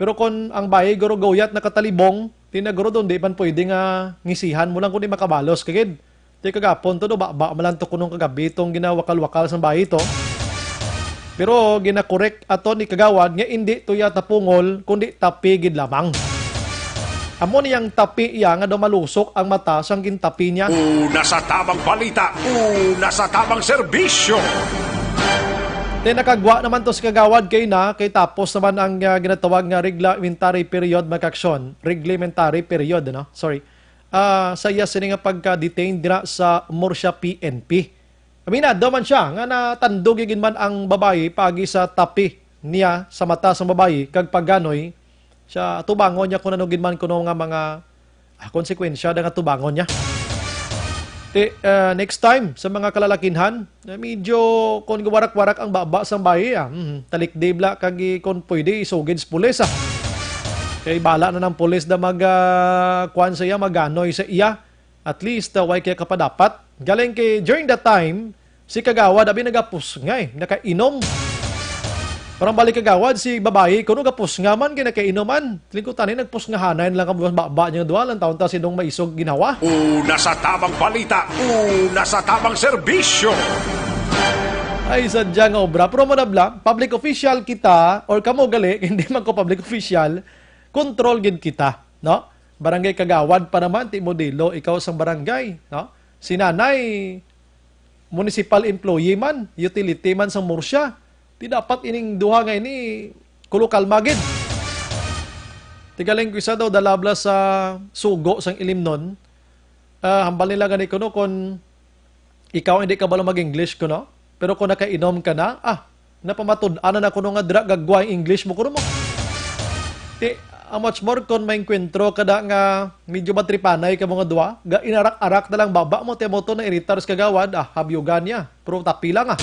Pero kon ang bayi guro gawya't nakatalibong, ti na guro don di man pwede nga ngisihan mo lang kundi makabalos ka gid. Ti kagapon to do, ba, ba man lang to kunong kagabi tong ginawakal-wakal sang bayi to. Pero ginakorek ato ni Kagawad nga indi to ya tapungol, kundi tapi gid lamang. Amo niyang tapi iya nga daw malusok ang mata sang gintapi niya. Una sa tamang balita, una sa tamang serbisyo. Then nakagwa naman to si Kagawad kay na, kay tapos naman ang, ah, ginatawag nga reglementary period, mga kaaksyon. Reglementary period, ano? Sorry. Ah, sa iya sini nga pagka-detain dira sa Murcia P N P. Aminado man siya nga natandog gid man ang babayi paagi sa tapi niya sa mata sang babayi kag pagganoy siya, tubangon niya kung ano gid man kuno nga mga, ah, konsekwensya da nga tubangon niya. Ti, ah, next time sa mga kalalakinhan, eh, medyo kung gawarak-warak ang baba sang bayi, ah, mhm, talikdi bala kag i-, kung pwede isugid sa pulis, ah. Kay bala na ng pulis da mag, ah, kuwan sa iya, maganoy sa iya. At least, uh, way kaya kapadapat. Galing kay, during that time, si Kagawad, abi nagapusnga eh, nakainom. Parang balik Kagawad, si babayi, kuno gapusnga man, kay nakainom man. Lingkutan ni, nagpusngahanay na lang kamo, baba niya duha lang, taon ta sinong maisog ginawa. Una sa tamang balita, una sa tamang serbisyo. Ay, sadya nga obra. Pero mo na bala, public official kita, or kamo gali, hindi man ko public official, control gid kita, no? Barangay Kagawad pa naman, ti modelo ikaw sang barangay, no? Si nanay, municipal employee man, utility man sang Murcia. Ti dapat ining duha nga ini, kulo kalma gid. Ti galing ko isa daw, dala bala sa sugo sang Ilimnon. Ah, hambal nila gani kuno kung ikaw hindi ka balo mag-English kuno, pero kung nakainom ka na, ah, napamatud-an na kuno nga dira gagwa ang English mo kuno mo. Ti, how much more kung may enkwentro ka da nga medyo matripanay ka mga duwa, ga inarak-arak na lang baba mo, ti mo to na iritar sa Kagawad, ah, habyugan niya. Pero tapi lang, ah.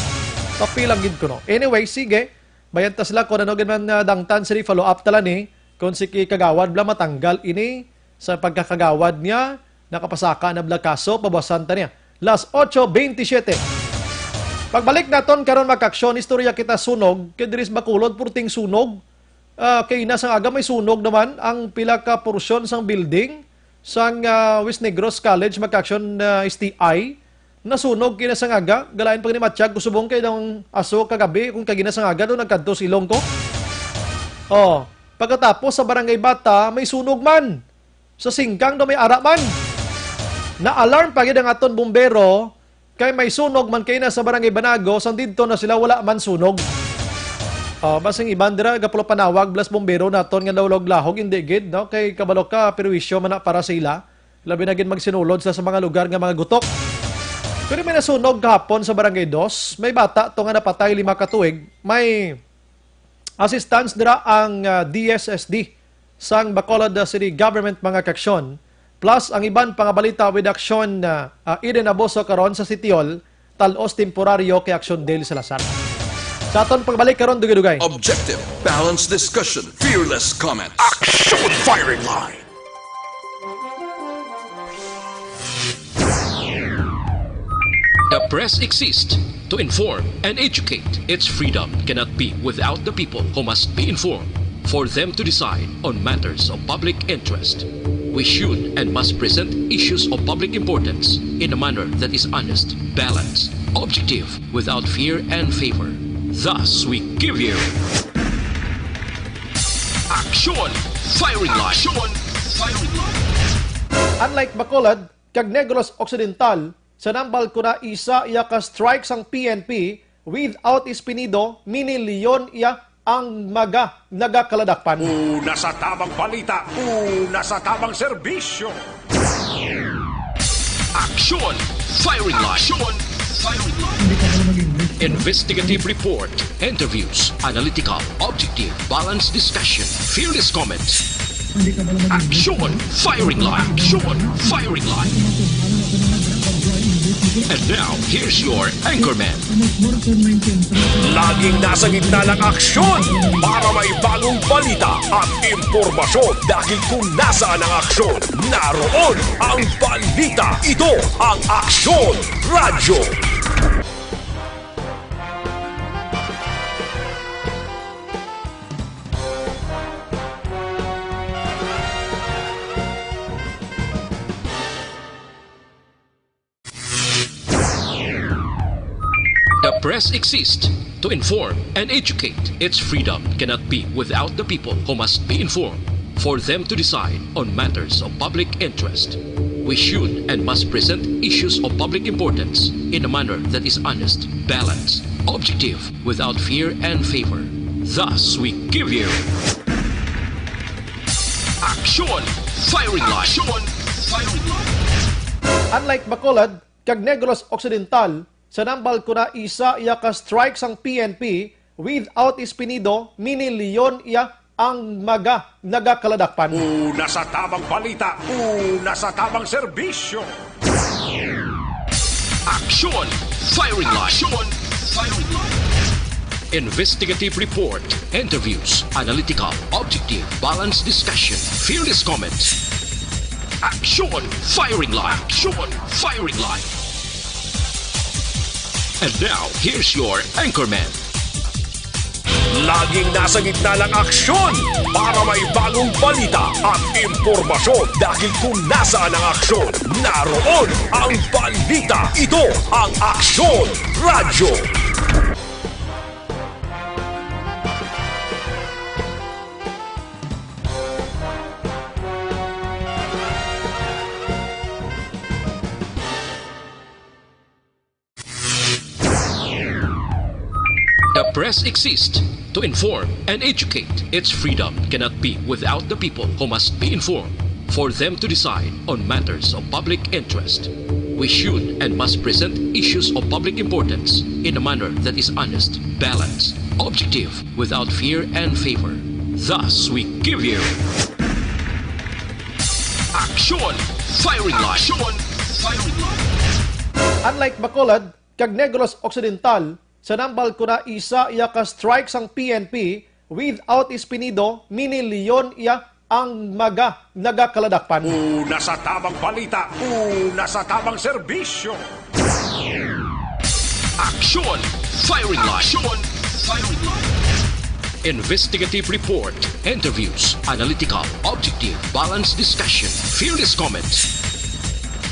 Tapi lang gid kuno. Anyway, sige. Bayan ta sila kung ano gid man, ah, dangtan sila, follow up ta lang ni. Kung si Kagawad bala matanggal ini sa pagkakagawad niya, nakapasaka na bala kaso, pabawasan ta niya. Las ocho veintisiete. Pagbalik naton karon, mga kaaksyon, istorya kita sunog, kay diri sa Bacolod, purting sunog. Ah, kay na sang aga may sunog naman ang pila ka porsyon sang building sang, ah, West Negros College, mga kaaksyon, ah, S T I. Nasunog kinasangaga, galain pag ni Matyag, kusubong kay daw aso kagabi kung kaginasangaga daw nagkadto sa Ilonggo. Oh, pagkatapos sa Barangay Bata, may sunog man. Sa Singkang daw may ara man. Na-alarm pa gid ang aton bumbero kay may sunog man kay na sa Barangay Banago, sang didto na sila wala man sunog. Oh, basing iban dira gapulo panawag plus bumbero naton nga lahog-lahog, hindi gid, no? Kay kabalo ka, perwisyo man na para sa ila. Labi na gid magsinulod sa, sa mga lugar nga mga gutok. Pero may nasunog kahapon sa Barangay Dos. May bata to nga napatay lima ka tuig. May assistance dira ang, ah, D S S D sang Bacolod, ah, City Government, mga kaksyon. Plus ang iban pa nga balita with aksyon, ah, ah, Eden Abuso karon sa City Hall, talos temporaryo kay Aksyon Dale Salazar. Sa aton pagbalik karon, dugay-dugay. Objective, balanced discussion, fearless comment. Action Firing Line! The press exists to inform and educate. Its freedom cannot be without the people who must be informed for them to decide on matters of public interest. We should and must present issues of public importance in a manner that is honest, balanced, objective, without fear and favor. Thus, we give you Action Firing Line! Action Firing Line! Unlike Bacolod kag Negros Occidental, sa nambal ko na isa iya ka strike sang P N P, without Espinido, mini-leon iya ang mga nagakaladakpan. Una sa tamang balita, una sa tamang serbisyo. Action Firing Line! Action Firing Line! Investigative report, interviews, analytical, objective, balanced discussion, fearless comments. Action Firing Line! Action Firing Line! And now, here's your anchorman. Laging nasa gitna ng aksyon para may bagong balita at impormasyon, dahil kung nasaan ang aksyon, naroon ang balita. Ito ang Aksyon Radyo. The press exists to inform and educate. Its freedom cannot be without the people who must be informed for them to decide on matters of public interest. We should and must present issues of public importance in a manner that is honest, balanced, objective, without fear and favor. Thus, we give you Action Firing Line! Action Firing Line! Unlike Bacolod kag Negros Occidental, sa nambal ko na isa iya ka strike sang P N P, without Espinido, mini-leon iya ang mga nagakaladakpan. Una sa tamang balita, una sa tamang serbisyo. Action Firing Line! Action Firing Line! Investigative report, interviews, analytical, objective, balanced discussion, fearless comments. Action Firing Line! Action Firing Line! And now, here's your anchorman. Laging nasa gitna ng aksyon para may bagong balita at impormasyon, dahil kung nasaan ang aksyon, naroon ang balita. Ito ang Aksyon Radyo. The press exists to inform and educate. Its freedom cannot be without the people who must be informed for them to decide on matters of public interest. We should and must present issues of public importance in a manner that is honest, balanced, objective, without fear and favor. Thus, we give you Action Firing Line! Action Firing Line! Unlike Bacolod kag Negros Occidental, sa nambal ko na isa iya ka strike sang P N P, without Espinido, mini-leon iya ang mga nagakaladakpan. Una sa tamang balita, una sa tamang serbisyo. Action Firing Line! Action Firing Line! Investigative report, interviews, analytical, objective, balanced discussion, fearless comments.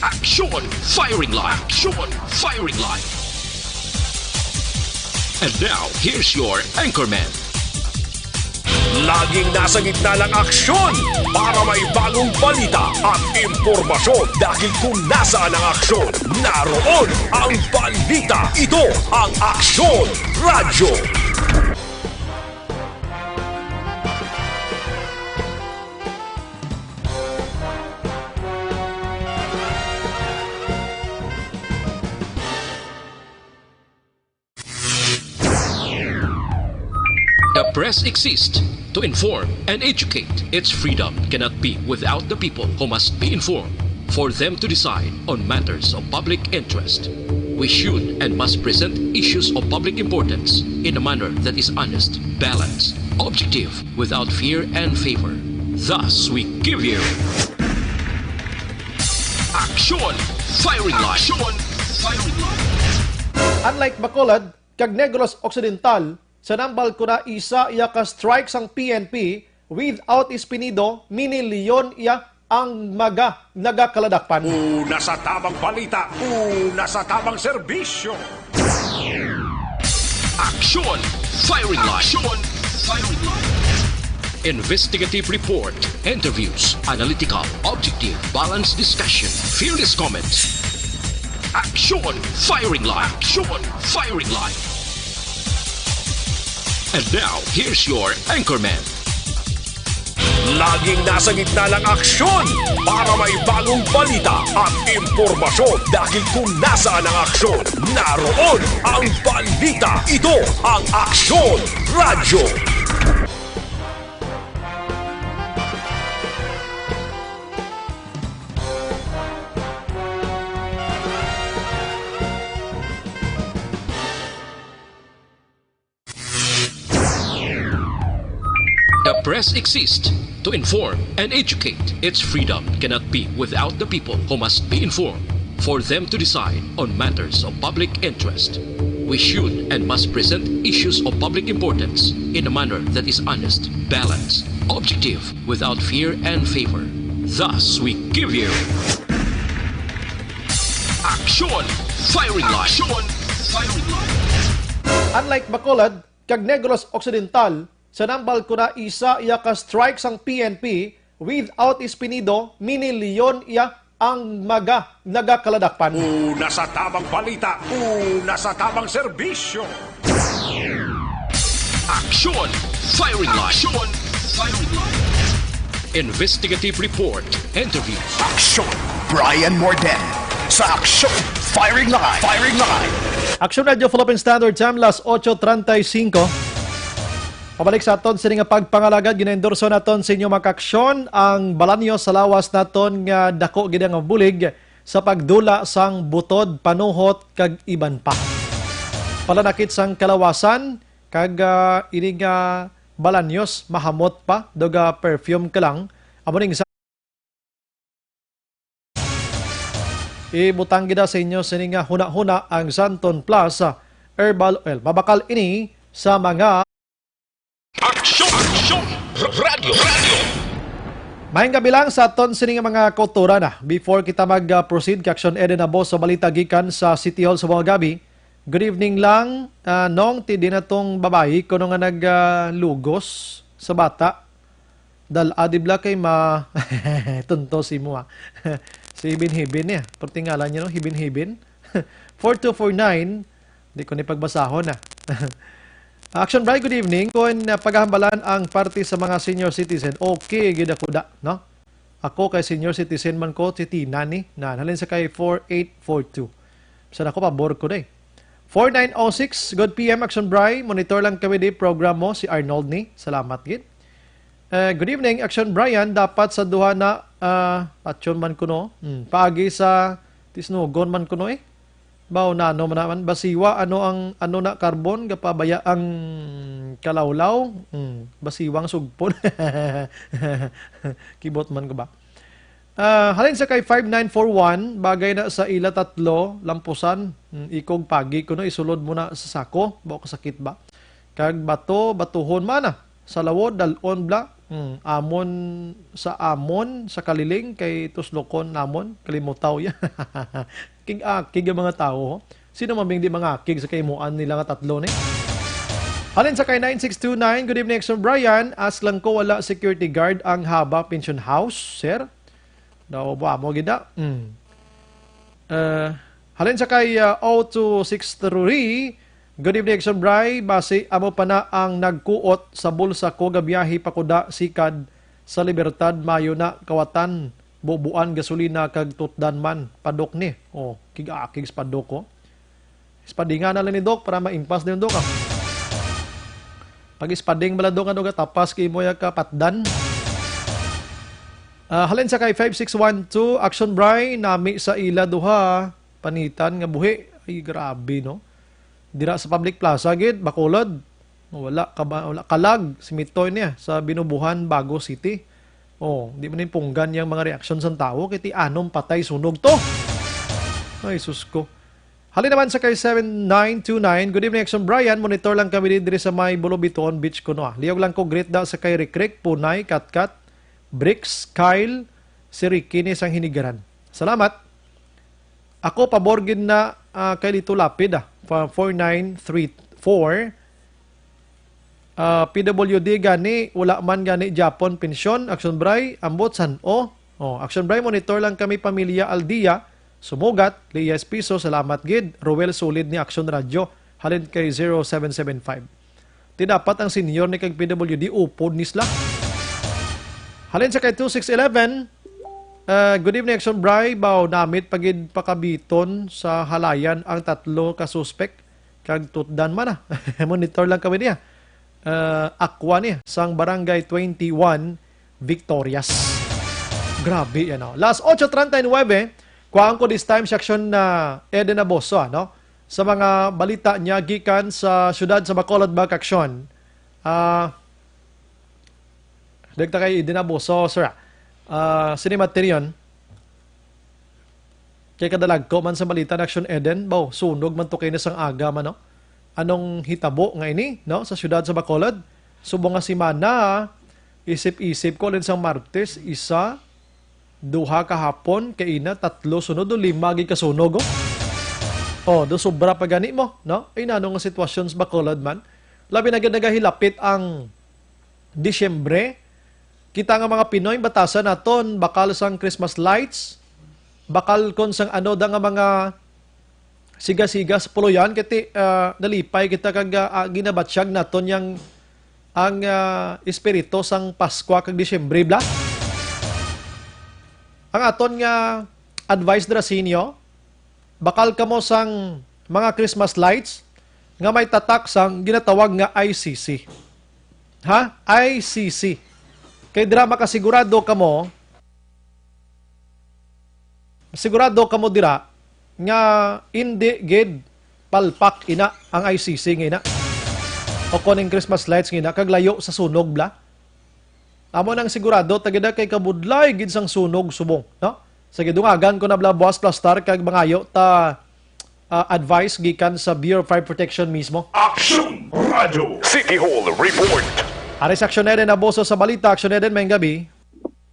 Aksyon! Firing Line! Aksyon! Firing Line! And now, here's your anchorman. Laging nasa gitna ng aksyon para may bagong balita at impormasyon, dahil kung nasaan ang aksyon, naroon ang balita. Ito ang Aksyon Radyo. The press exists to inform and educate. Its freedom cannot be without the people, who must be informed for them to decide on matters of public interest. We should and must present issues of public importance in a manner that is honest, balanced, objective, without fear and favor. Thus, we give you Aksyon! Firing Line! Aksyon! Firing Line! Unlike Bacolod kag Negros Occidental, sa Nambal Kuna isa iya ka strike sang P N P without Espinido, Mini Leon iya ang mga nagakaladakpan. Una sa tamang balita, una sa tamang serbisyo. Aksyon! Firing Line! Aksyon! Firing Line! Investigative report, interviews, analytical, objective, balanced discussion, fearless comments. Aksyon! Firing Line! Aksyon! Firing Line! And now, here's your anchorman. Laging nasa gitna ng aksyon para may bagong balita at impormasyon, dahil kung nasaan ang aksyon, naroon ang balita. Ito ang Aksyon Radyo. The press exists to inform and educate. Its freedom cannot be without the people, who must be informed for them to decide on matters of public interest. We should and must present issues of public importance in a manner that is honest, balanced, objective, without fear and favor. Thus, we give you Aksyon! Firing Line! Aksyon! Firing Line! Unlike Bacolod kag Negros Occidental, sa Nambal Kuna isa iya ka strike sang P N P without Espinido, Mini Leon iya ang mga nagakaladakpan. Una sa tamang balita, una sa tamang serbisyo. Aksyon! Firing Line! Aksyon! Firing Line! Investigative report, interview. Aksyon! Brian Morden sa Aksyon! Firing Line! Firing Line! Aksyon Radio Philippine Standard Time, las ocho treinta y cinco. Pabalik sa aton sini nga pagpangalagad, ginaendorso naton sa inyo, mga kaaksyon, ang Balaños sa lawas naton nga dako gid ang bulig sa pagdula sang butod, panuhot, kag iban pa. Palanakit sang kalawasan, kag, ah, ini nga Balaños mahamot pa, daw ga-perfume ka lang. Amo ning sa ibutang gid sa inyo sini nga hunahuna ang Santon Plus, ah, Herbal Oil. Mabakal ini sa mga Aksyon! Aksyon! Radyo! Radyo! Maayong gabi lang sa aton sini nga mga kautoran, ah. Before kita mag, ah, proceed, kaaksyon, Eden Abo sa balita gikan sa City Hall sa Mangabuhi. Good evening lang, ah, Nong, ti di na tong babayi kuno nga nag, ah, lugos sa bata. Dal-a di bala kay ma-, tuntos imo, ah. Si Hibin Hibin niya. Perti ngalan niya, no? Hibin Hibin. Four two four nine. Di ko ni pagbasahon, ah. Action Bright, good evening. Kung, ah, paghahambalan ang parte sa mga senior citizen, okay gid ako da, no? Ako kay senior citizen man ko, si Tina ni, na, halin sa kay four eight four two. Bisan ako, pabor ko day. Four nine oh six, good P M, Action Bri. Monitor lang kami di program mo, si Arnold ni. Salamat gid. Eh, good evening, Action Brian. Dapat sa duha na, ah, patyon man kuno. Hmm, paagi sa Tisnugon man kuno eh. Baw na ano man naman, basiwa, ano ang, ano na, carbon, gapabaya ang kalawlaw. Hmm, basiwa ang sugpon. Kibot man ko ba? Ah, halin sa kay five nine four one, bagay na sa ila tatlo, lampusan, mm, ikog pagi kuno, isulod mo na sa sako, baw kasakit ba? Kag bato, batuhon man na, sa lawod, dal-on bala, Hmm, amon sa amon, sa kaliling, kay tuslokon namon, kalimutaw ya. Kig-akig ang mga tawo. Sino man bing di mangakig sa kahimuan nila nga tatlo ni? Halin sa kay nine six two nine, "Good evening, Sir Brian. Ask lang ko, wala security guard ang Haba Pension House, sir?" Daw ba mo gid na? Hmm. Eh, halin sa kay, ah, oh two six three, "Good evening, Action Bray. Basi amo pa na ang nagkuot sa bulsa ko gabiyahe pa kuda sikad sa Libertad, mayo na kawatan, bubuan gasolina kag tutdan man, padok ni." Oh, kig-akig sa padok ko. Ispadingan na lang ni Doc para maimpas din, Doc, ah. Pag ispading bala, Doc, ano ka tapas kay mo ya kapatdan? Ah, halin sa kay five six one two, "Action Bray, nami sa ila duha, panitan nga buhi." Ay, grabe, no? Dira sa public plaza, gid, Bacolod. Wala ka ba, wala kalag, si Mitoy niya, sa Binubuhan, Bago City. Oh, di man yung punggan yung mga reaksyon sa tao, kay ti anom patay sunog to. Ay, sus ko. Halin naman sa kay seven nine two nine, "Good evening, Action Brian. Monitor lang kami diri sa may Bulubiton Beach kuno, ah. Liyog lang ko greet da sa kay Rikrik, Punay, Katkat, Bricks, Kyle, si Ricky ni sang Hinigaran. Salamat." Ako, pabor gid na, ah, kay Lito Lapid, ah. Fa-, four nine three four. Ah, P W D gani, wala man gani Japon pensyon, Action Bray, ambot san-o. Oh, Action Bray, monitor lang kami pamilya Aldia, Sumugat, Leyes Piso, salamat gid. Roel Sulid ni Action Radio, halin kay zero seven seven five. Ti dapat ang senior ni kag P W D upod ni sila. Halin sa kay two six eleven, ah, "Good evening, Action Bray. Baw, namit pagid pakabiton sa halayan ang tatlo ka suspek." Kag tutdan man na. Monitor lang kami niya. Ah, Aqua ni, sang Barangay twenty-one, Victorias. Grabe yan, oh. Las ocho treinta y nueve, kuhaan ko this time si Action na Eden Aboso, ano? Sa mga balita niya gikan sa siyudad sa Bacolod, Bag Action. Ah, Dagta kay Eden Aboso, sir, ah. Ah, sini Materion. Kay kadalagko man sa balita na Action Eden, baw, sunog man to kay na sang aga man, no? Anong hitabo nga ini, no? Sa siyudad sa Bacolod, subong nga semana, isip-isip ko, alin sang Martes, isa, duha kahapon, kay ina, tatlo sunod, o lima gid kasunog, oh. Oh, do sobra pa gani mo, no? Ay, nanong nga sitwasyon sa Bacolod man? Labi na gid nagahilapit ang Disyembre, kita nga mga Pinoy, batasan naton, bakal sang Christmas lights, bakal kon sang ano da nga mga siga-siga sa puloyan, kay ti, ah, nalipay kita kag, ah, ah, ginabatyag naton yang ang, ah, espiritu sang Paskwa kag Disyembre, bla. Ang aton nga advice dira sa inyo, bakal kamo sang mga Christmas lights nga may tatak sang ginatawag nga I C C. Ha? I C C. Kay dira makasigurado kamo, sigurado kamo dira nga indi gid palpak ina ang I C C nga ina. O kuning Christmas lights nga ina, kag layo sa sunog, bla. Amo nang sigurado, tagida kay kabudlay gid sang sunog subong, no? Sige, dungagan ko na bla buwas plastar kag mangayo ta, ah, advice gikan sa Bureau of Fire Protection mismo. Action Radio City Hall Report. Ari sa Action Eden Aboso sa balita. Action Eden, may gabi.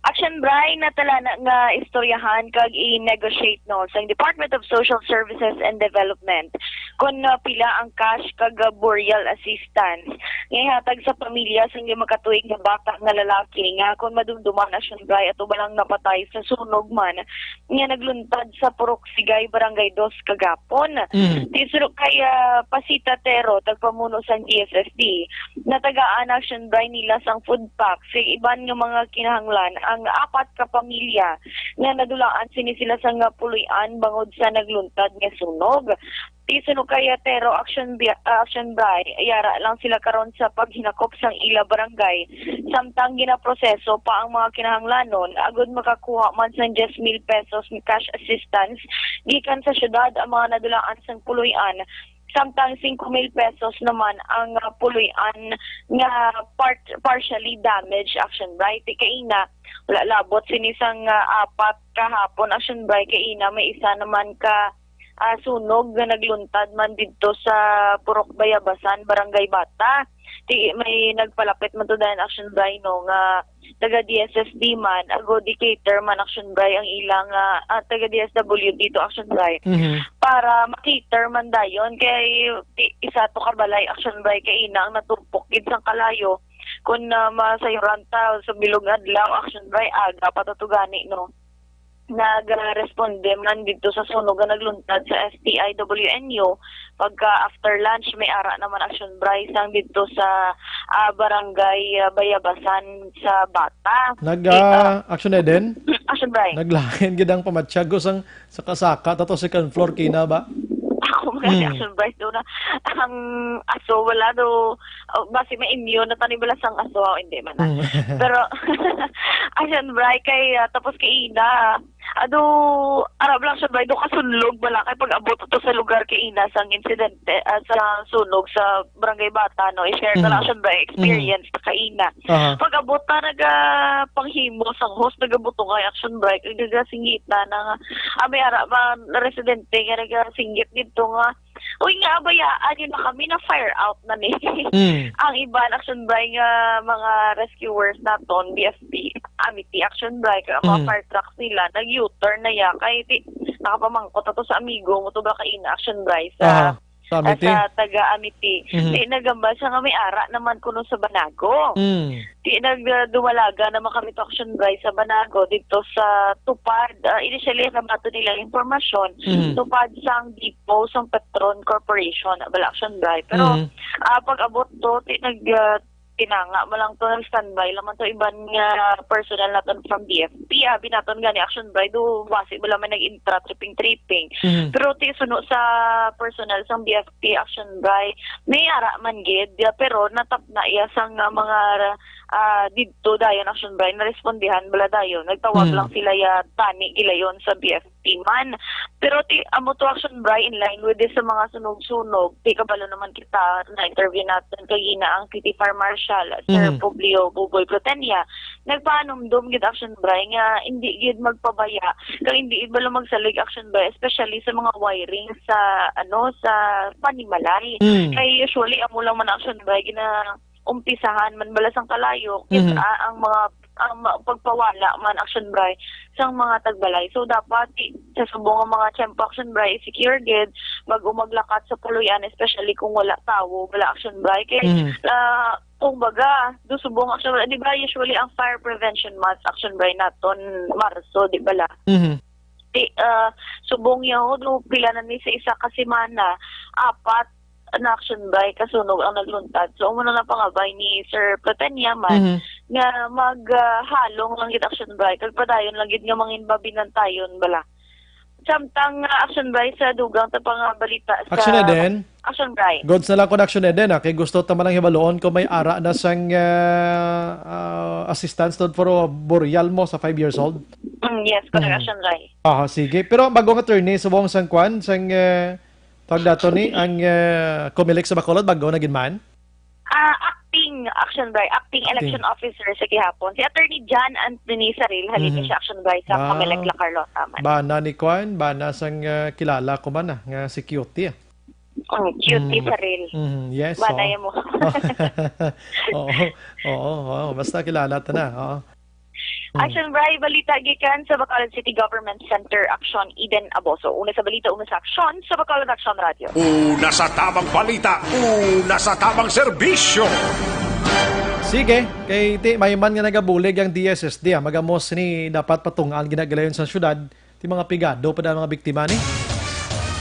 Action Bray, natala na nga istoryahan kag i-negotiate, no, sang Department of Social Services and Development kung, uh, pila ang cash kag, uh, burial assistance nga ihatag sa pamilya sang lima ka tuig nga bata nga lalaki nga kon madumduman, Action Bray, ato ba lang napatay sa sunog man nga nagluntad sa Purok Sigay, Barangay Dos kagapon. Mm. Ti suno kay, ah, Pasita Tero, tagpamuno sang D S S D, natagaan, Action Bray, nila sang food pack sa iban nga mga kinahanglan ang apat ka pamilya nga nadulaan sini sila sang puloy-an bangod sa nagluntad nga sunog. Ti suno kay Tero, Action Bi-, ah, Action Bray, yara lang sila karon sa paghinakop sang ila barangay, samtang ginaproseso pa ang mga kinahanglanon agud makakuha man sang diyes mil pesos nga cash assistance gikan sa syudad ang mga nadulaan sang puloy-an, samtang singko mil pesos naman ang, ah, puloy-an nga part-, partially damaged, Action Bray. Ti kaina, wala labot sini sang, ah, apat kahapon, Action Bray, kaina may isa naman ka ah, sunog nga nagluntad man didto sa Purok Bayabasan, Barangay Bata. Ti, may nagpalapit man to dayon, Action Bri, no, nga taga D S S D man, ago di cater man, Action Bri, ang ilang, ah, ah, taga D S W D to, Action Bri, Mhm. para ma-cater man dayon kay ti, isa to ka balay, Action Bri, kay ina ang natupok gid sang kalayo. Kung, ah, masayuran ta sa bilog adlaw, Action Bri, aga pa to, to gani, no? Nagresponde man didto sa sunog nga nagluntad sa S T I W N U. Pagka after lunch, may ara naman, Action Bri, sang didto sa, ah, barangay, ah, Bayabasan sa Bata. Nag, Di, ah, ah, Action Eden? Action Bri. Naglain gid ang pamatyag ko sang saka-saka, tato second floor kina ba? Ako mga Mm. Action Bri, do na. Ang aso, wala do. Oh, basi may immune na tani bala sang aso, hindi man na. Mm. Pero, Action Bri, kay, ah, tapos kay ina, ado, ara lang siya, Bri, do kasunlog bala kay pag-abot to sa lugar kay ina sang insidente, ah, sa sunog sa Barangay Bata, no? I-share ko lang Mhm. siya, Bri, Mhm. experience sa kaina. Aha. Pag-abot na nagapanghimo sang hose, nagabutong kay Action Bri, kay nagasinggit na, na nga, ah, may ara man residente nga nagasinggit dito nga, "Uy, nga abayaan yun na kami, na fire out na ni." Mm. Ang iban, Action Bri, nga mga rescuers naton, B F P, Amity, Action Bri, kay ang mga Mm. fire trucks nila, nag-U-turn na ya. Kay ti, nakapamangkot ato sa amigo mo to ba kaina, Action Bri, sa, Aha, sa Amity? ah, sa taga Amity. Mhm. Ti, nagambal siya nga may ara naman kuno sa Banago. Mm. Ti, nag, ah, dumalaga naman kami to, Action Bri, sa Banago, dito sa Tupad. Ah, initially, nabato nila yung impormasyon, Mhm. Tupad sang depot sang Petron Corporation, bala, Action Bri. Pero, Mhm. ah, pag-abot to, ti, nag, ah, tinanga mo lang to, nag-standby lang man to, iban nga personnel naton from B F P, abi naton gani, Action Bri, do, basi mo lang may nag-intra, tripping-tripping. Mhm. Pero ti suno sa personnel sang B F P, Action Bri, may ara man gid, ya, pero natapna iya sang, ah, mga, ah, didto dayon, Action Bri, narespondihan bala dayon. Nagtawag Mm. lang sila ya tani gilayon sa B F P man. Pero ti, amo to, Action Bri, in line with this sa mga sunog-sunog, ti kabalo naman kita, na-interview natin kagina ang City Fire Marshal, Sir Mm. Publio Buboy Protenia. Nagpaanumdom gid, Action Bri, nga hindi gid magpabaya, kag hindi gid bala magsalig, Action Bri, especially sa mga wiring sa, ano, sa panimalay. Mm. Kay usually, amo lang man, Action Bri, ginaumpisahan man bala sang kalayo, kit-, Mhm. ah, ang mga, ang ma-, pagpawala man, Action Bri, sang mga tagbalay. So, dapat i-, sa subong nga mga tiyempo, Action Bri, i-secure gid, bag-o maglakat sa puloy-an, especially kung wala tawo, wala, Action Bri. Kay, Mhm. ah, kung baga, do subong, Action Bri, di ba, usually ang Fire Prevention Month, Action Bri, naton Marso, di bala? Mhm. Di, ah, subong yaw, do pila na ni sa isa ka semana, apat na, Action Bri, kasunog ang nagluntad. So, amo na lang pangabay ni Sir Platania man Mhm. nga mag, ah, halong lang gid, Action Bri, kag padayon lang gid nga mangin babinantayon bala. Samtang, ah, Action Bri, sa dugang ta pa nga balita sa Action Eden? Action Bri. Goods na lang kun Action Eden, ah, kay gusto ta man lang hibaluon kung may ara na sang, ah, ah, assistance tod for burial mo sa five years old. Mm, yes, correct, Mm. Action Bri. Aha, sige. Pero bago nga attorney, subong sang kwan, sang, ah, tawag dato ni, ang, ah, Comelec sa Bacolod, bago na gid man? Ah, acting, Action Bri, acting Acting. election officer sa gihapon. Si Attorney John Anthony Saril, halin Mhm. siya, Action Bri, sa Ah, Comelec La Carlota man. Bana ni kwan, bana sang, ah, kilala ko man, ah, nga si Cutie, ah. Mm, Cutie Mm. Saril. Mhm, yes, Bana oo. yan mo. Oo, oo, oo, basta kilala ta na, oo. Mm. Action Bri, balita gikan sa Bacolod City Government Center, Action, Eden Aboso. Una sa balita, una sa aksyon, sa Bacolod Action Radio. Una sa tamang balita, una sa tamang serbisyo. Sige, kay ti, may man nga nagabulig ang D S S D, ah. Magamos ni dapat patungaan ginagalayon sa syudad, ti mga pigado pa na mga biktima ni.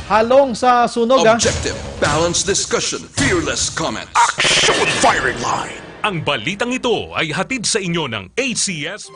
Halong sa sunog, ah. Objective, balanced discussion, fearless comments. Action Firing Line. Ang balitang ito ay hatid sa inyo ng A C S.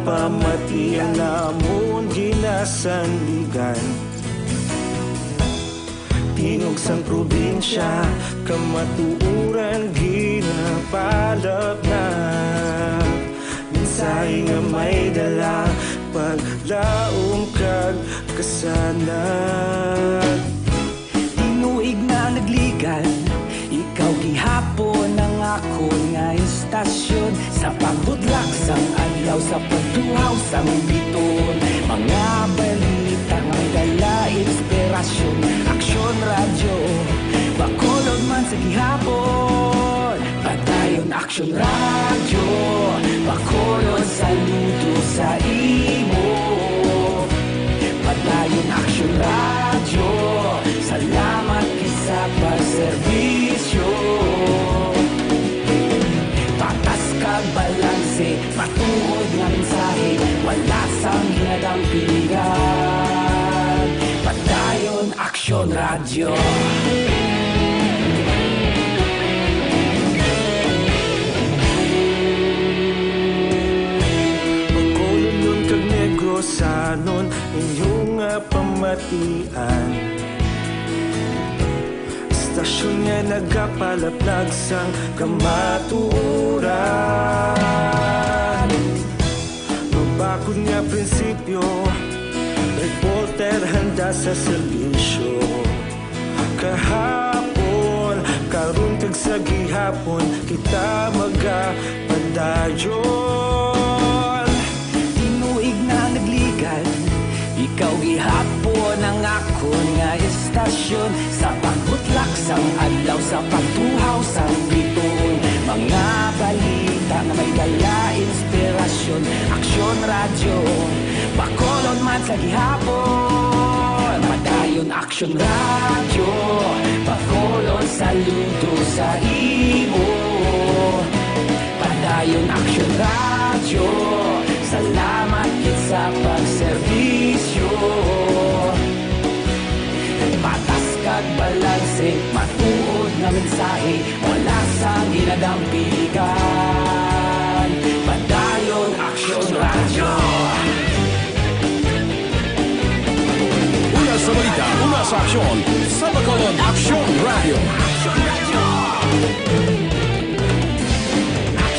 Pamatian namon ginasandigan, tingog sang probinsya, kamatuoran ginapalapnag. Mensahe nga may dala, paglaom kag kasanag. Tinuig na nagligan, ikaw gihapon ang akon nga istasyon. Sa pagbudlak sang adlaw, sa pagtuhaw sang bituon, mga balita nga may dala inspirasyon. Aksyon Radyo, Bacolod man sa gihapon. Padayon Aksyon Radyo, Bacolod, saludo sa imo. Padayon Aksyon Radyo, salamat gid sa pagserbisyo. Patas kag balanse, matuod nga mensahe, wala sang ginadampigan. Padayon Aksyon Radyo. Bacolodnon kag Negrosanon, inyo nga pamatian. Istasyon nga nagapalaplag sang kamatuoran. Mabakod nga prinsipyo, reporter handa sa serbisyo. Kahapon, karon kag sa gihapon, kita magapadayon. Tinuig na nagligan, ikaw gihapon ang akon nga istasyon. Sa pagbutlak sang adlaw, sa pagtuhaw sang bituon, mga balita nga may dala inspirasyon. Aksyon Radyo, Bacolod man sa gihapon. Padayon Aksyon Radyo, Bacolod, saludo sa imo. Padayon Aksyon Radyo, salamat gid sa pagserbisyo. Patas kag balanse, matuod nga mensahe, wala sang ginadampigan. Padayon Aksyon Radyo. Una sa balita, una sa aksyon, sa Bacolod Aksyon Radyo.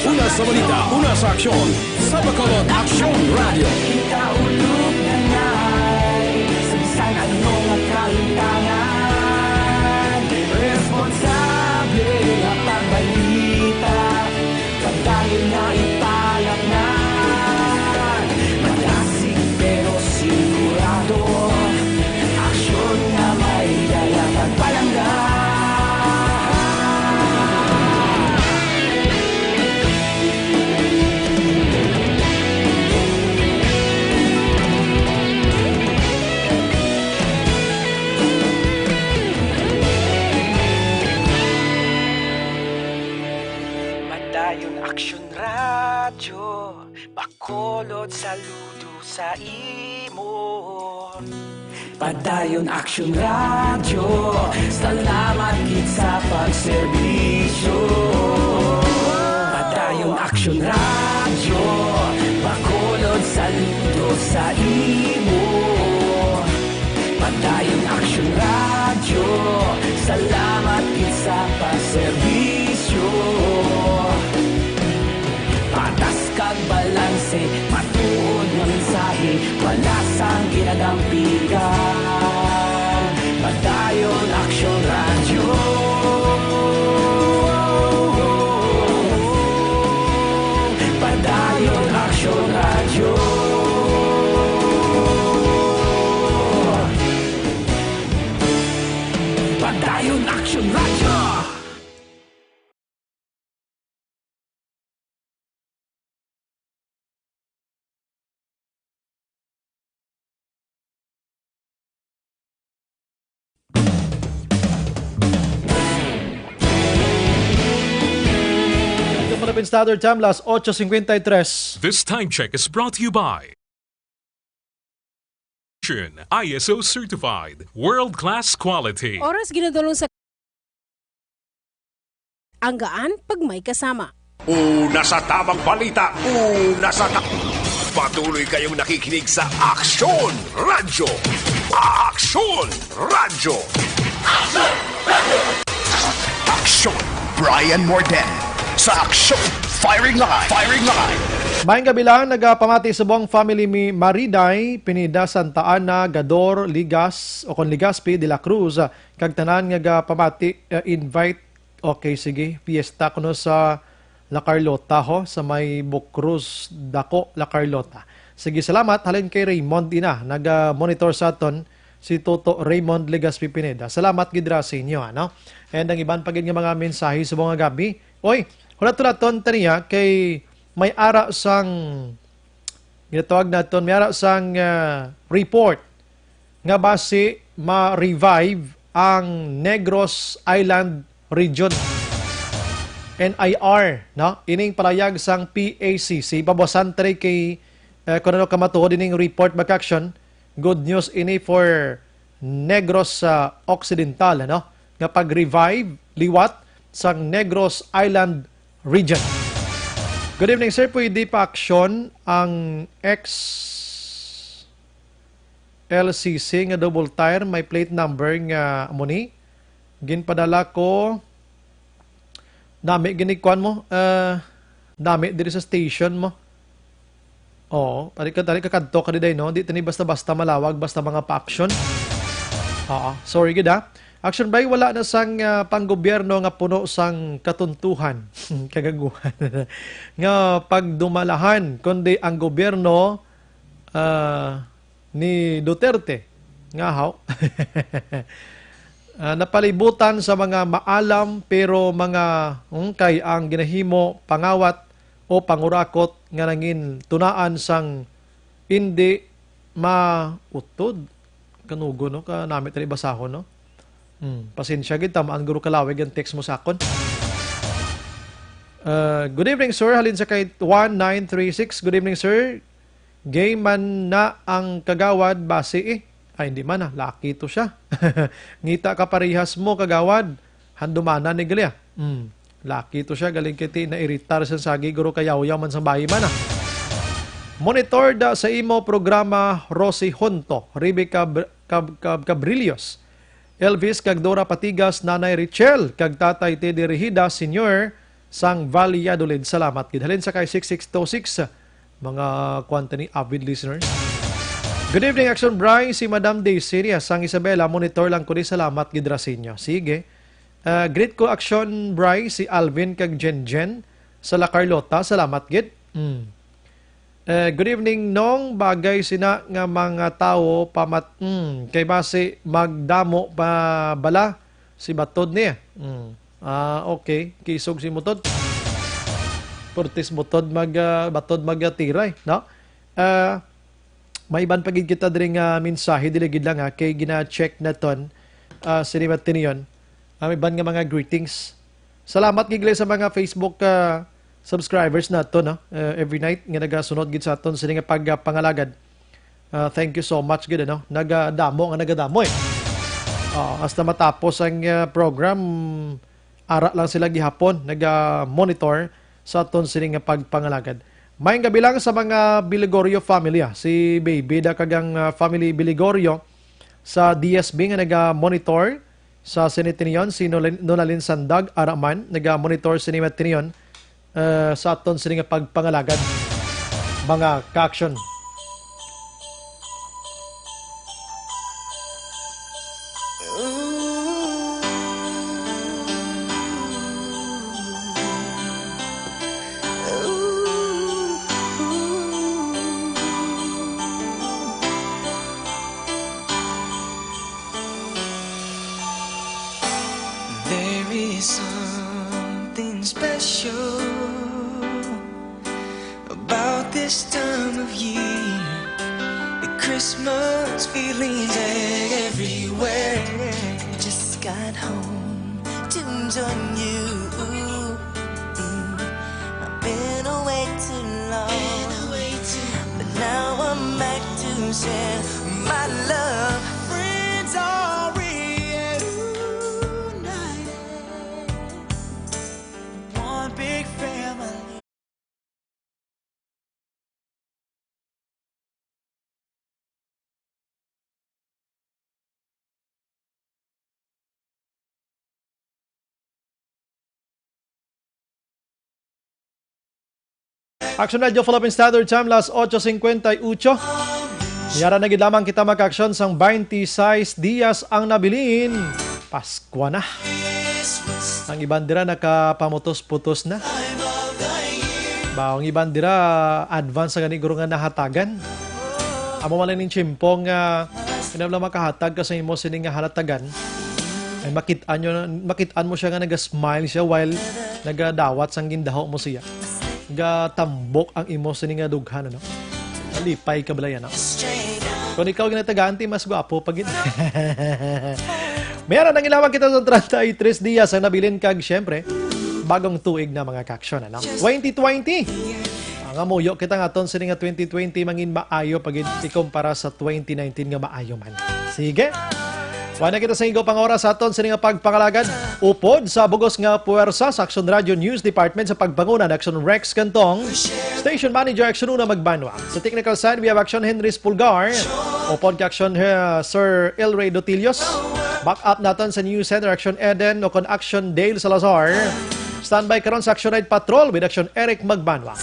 Una sa balita, una sa aksyon, sa Bacolod Aksyon Radyo. Kita ulog na nay, sa bisan ano nga kalimtangan, responsable nga pagbalita, padayon na ipalapngan. Madasig pero sigurado, aksyon nga may dala pagpalangga. Padayon Aksyon Radyo, Bacolod, saludo sa imo. Padayon Aksyon Radyo, salamat gid sa pagserbisyo. Padayon Aksyon Radyo, Bacolod, saludo sa imo. Padayon Aksyon Radyo, salamat gid sa pagserbisyo. Patas kag balanse, matuod nga mensahe, wala sang ginadampigan. Padayon Aksyon Radyo. Padayon Aksyon Radyo. Padayon Aksyon Radyo. Ito po na pin Standard Time, las ocho cincuenta y tres. This time check is brought to you by I S O certified, world-class quality. Oras ginadulong sa Ang gaan pag may kasama. Una sa tamang balita, una sa ta- Patuloy kayong nakikinig sa Aksyon Radyo. Aksyon Radyo. Aksyon, Brian Morden. Sa Aksyon, firing line, firing line. Maayong gabi lang, nagapamati subong family mi Mariday, Pineda, Santa Ana, Gador, Ligas, o kon Legazpi, De La Cruz, kag tanan nga gapamati, eh, invite. Okay, sige. Fiesta kuno sa La Carlota, ho, sa may Bucruz, Daco, La Carlota. Sige, salamat. Halin kay Raymond ina, naga-monitor sa aton, si Toto Raymond Legazpi Pineda. Salamat gid ra sa inyo, ano? And ang iban pa gid nga mga mensahe subong nga gab-i. Oy, hulat-hulaton ta niya kay may ara sang, ginatawag naton, may ara sang, ah, report nga basi ma-revive ang Negros Island Region, N I R, no? Ining palayag sang P A C C, pabuasan ta rin kay, eh, kung ano kamatuod ining report, mga ka-aksyon. Good news ini for Negros, ah, Occidental, ano? Nga pag-revive liwat sang Negros Island Region. Good evening, sir. Pwede pa-aksyon ang X L C C nga double tire, may plate number nga amo ni. Ginpadala ko. Nami gini kuan mo, eh, nami diri sa station mo. Oo, pari ka, tari ka kadto ka diday, no? Di tani basta-basta malawag, basta mga pa-action. Oo, sorry gid, ha. Action by, wala na sang, ah, panggobyerno nga puno sang katuntuhan, kagaguhan, nga pagdumalahan, kundi ang gobyerno, ah, ni Duterte. Nga, haw? Ah, napalibutan sa mga maalam pero mga, hmm, kay ang ginahimo pangawat o pangurakot nga nangin tunaan sang indi mautod. Kanugo, no? Kanami tani basahon, no? Hmm, pasensya gid, tamaan guro kalawig ang text mo sa akon. Uh, good evening, sir. Halin sa kay one nine three six. Good evening, sir. Gay man na ang kagawad, basi eh. Ay, hindi man ah. Laki to siya. Ngita ka parihas mo, kagawad. Handumana ni gali ah. Hmm. Laki to siya. Galing kiti nairitar sa sagi, guro, kayaw-yaw man sa bayi man ah. Monitor da sa imo programa, Rosie Honto, Rebecca Br-, Cab-, Cab-, Cabrillos, Elvis kag Dora Patigas, Nanay Richel, kag Tatay Teddy Rehida Senior sang Valladolid. Salamat gid. Halin sa kay six six two six, mga kuwan ta ni avid listeners. Good evening, Action Bry. Si Madam Daisy niya sang Isabela, monitor lang ko ni. Salamat gid ra sa inyo. Sige. Ah, greet ko, Action Bry, si Alvin kag Jen Jen sa La Carlota. Salamat gid. Mm. Eh, good evening, Nong. Bagay sina nga mga tawo pamat-, mm, kay basi magdamo pa bala si batod niya. Mm. Ah, okay. Kisog si mutod. Purtis mutod mag, ah, batod magtiray, no? Ah, may iban pa gid kita diri nga mensahe, dili gid lang, ha, kay gina-check naton, ah, sini Matinion. Ah, may iban nga mga greetings. Salamat gid sa mga Facebook, ah, subscribers nato, no? Ah, every night nga nagasunod gid sa aton sini nga pagpangalagad. Ah, thank you so much gid, ano? Nagadamo nga nagadamo, eh. Ah, hasta matapos ang, ah, program, ara lang sila gihapon naga-monitor sa aton sini nga pagpangalagad. Maayong gabi lang sa mga Biligorio family, ah. Si Baby da kag ang, ah, family Biligorio sa D S B nga naga-monitor sa sini tinion, si Nolin-, Nonalyn Sandag Araman, naga-monitor sini nga tinion, eh, sa aton sini nga pagpangalagad, mga ka-action. There is something special about this time of year. The Christmas feeling's everywhere. Just got home to join you. Mm, I've been away too long, but now I'm back to share my love. Friends are reunited. One big family. Action Radio Philippine Standard Time, las ocho cincuenta y ocho. Yara na gid lamang kita, mga ka-aksyon, sang twenty-six dias ang nabilin. Paskwa na. Ang iban dira nakapamutos-putos na. Ba, ang iban dira advance gani guro nga nahatagan. Amo man lang ning tiyempo nga kinahanglan makahatag ka sa imo sini nga halatagan. Ay, makit-an nyo, makit-an mo siya nga naga-smile siya while nagadawat sang gindaho mo siya. Gatambok ang imo sini nga dughan, ano? Malipay ka balay, ano? Kung ikaw ginatagaan, ti mas gwapo pa gid. Mayroon ang ilawan kita sa treinta y tres dias ang nabilin kag, siyempre, bagong tuig na, mga ka-aksyon, ano? Twenty twenty. Ang amuyo kita nga aton sini nga twenty twenty mangin maayo pa gid ikumpara sa twenty nineteen nga maayo man. Sige. Wala na kita sa igo pang oras sa aton sini nga pagpangalagad. Upod sa bugos nga puwersa sa Action Radio News Department sa pagpanguna ni Action Rex Cantong, Station Manager Action Una Magbanwa. Sa technical side, we have Action Henry Spulgar. Upod kay Action, uh, Sir El Rey Dotilios. Back up naton sa News Center, Action Eden o kon Action Dale Salazar. Standby karon sa Action Night Patrol with Action Eric Magbanwa.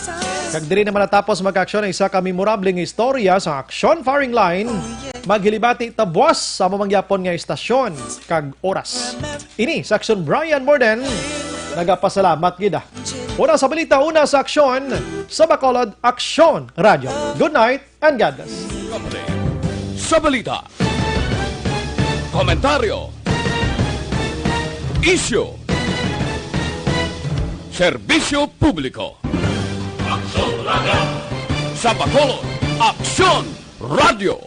Kag diri naman natapos, mga ka-aksyon, ang isa ka memorable nga istorya sa Action Firing Line. Maghilibati ta buwas sa amo man gyapon nga istasyon kag oras. Ini sa Action Brian Morden. Nagapasalamat gid, ah. Una sa balita, una sa aksyon, sa Bacolod, Aksyon Radyo. Good night and God bless. Sa balita, komentaryo, isyu, serbisyo publiko. Aksyon Radio. Sa Bacolod, Aksyon Radio.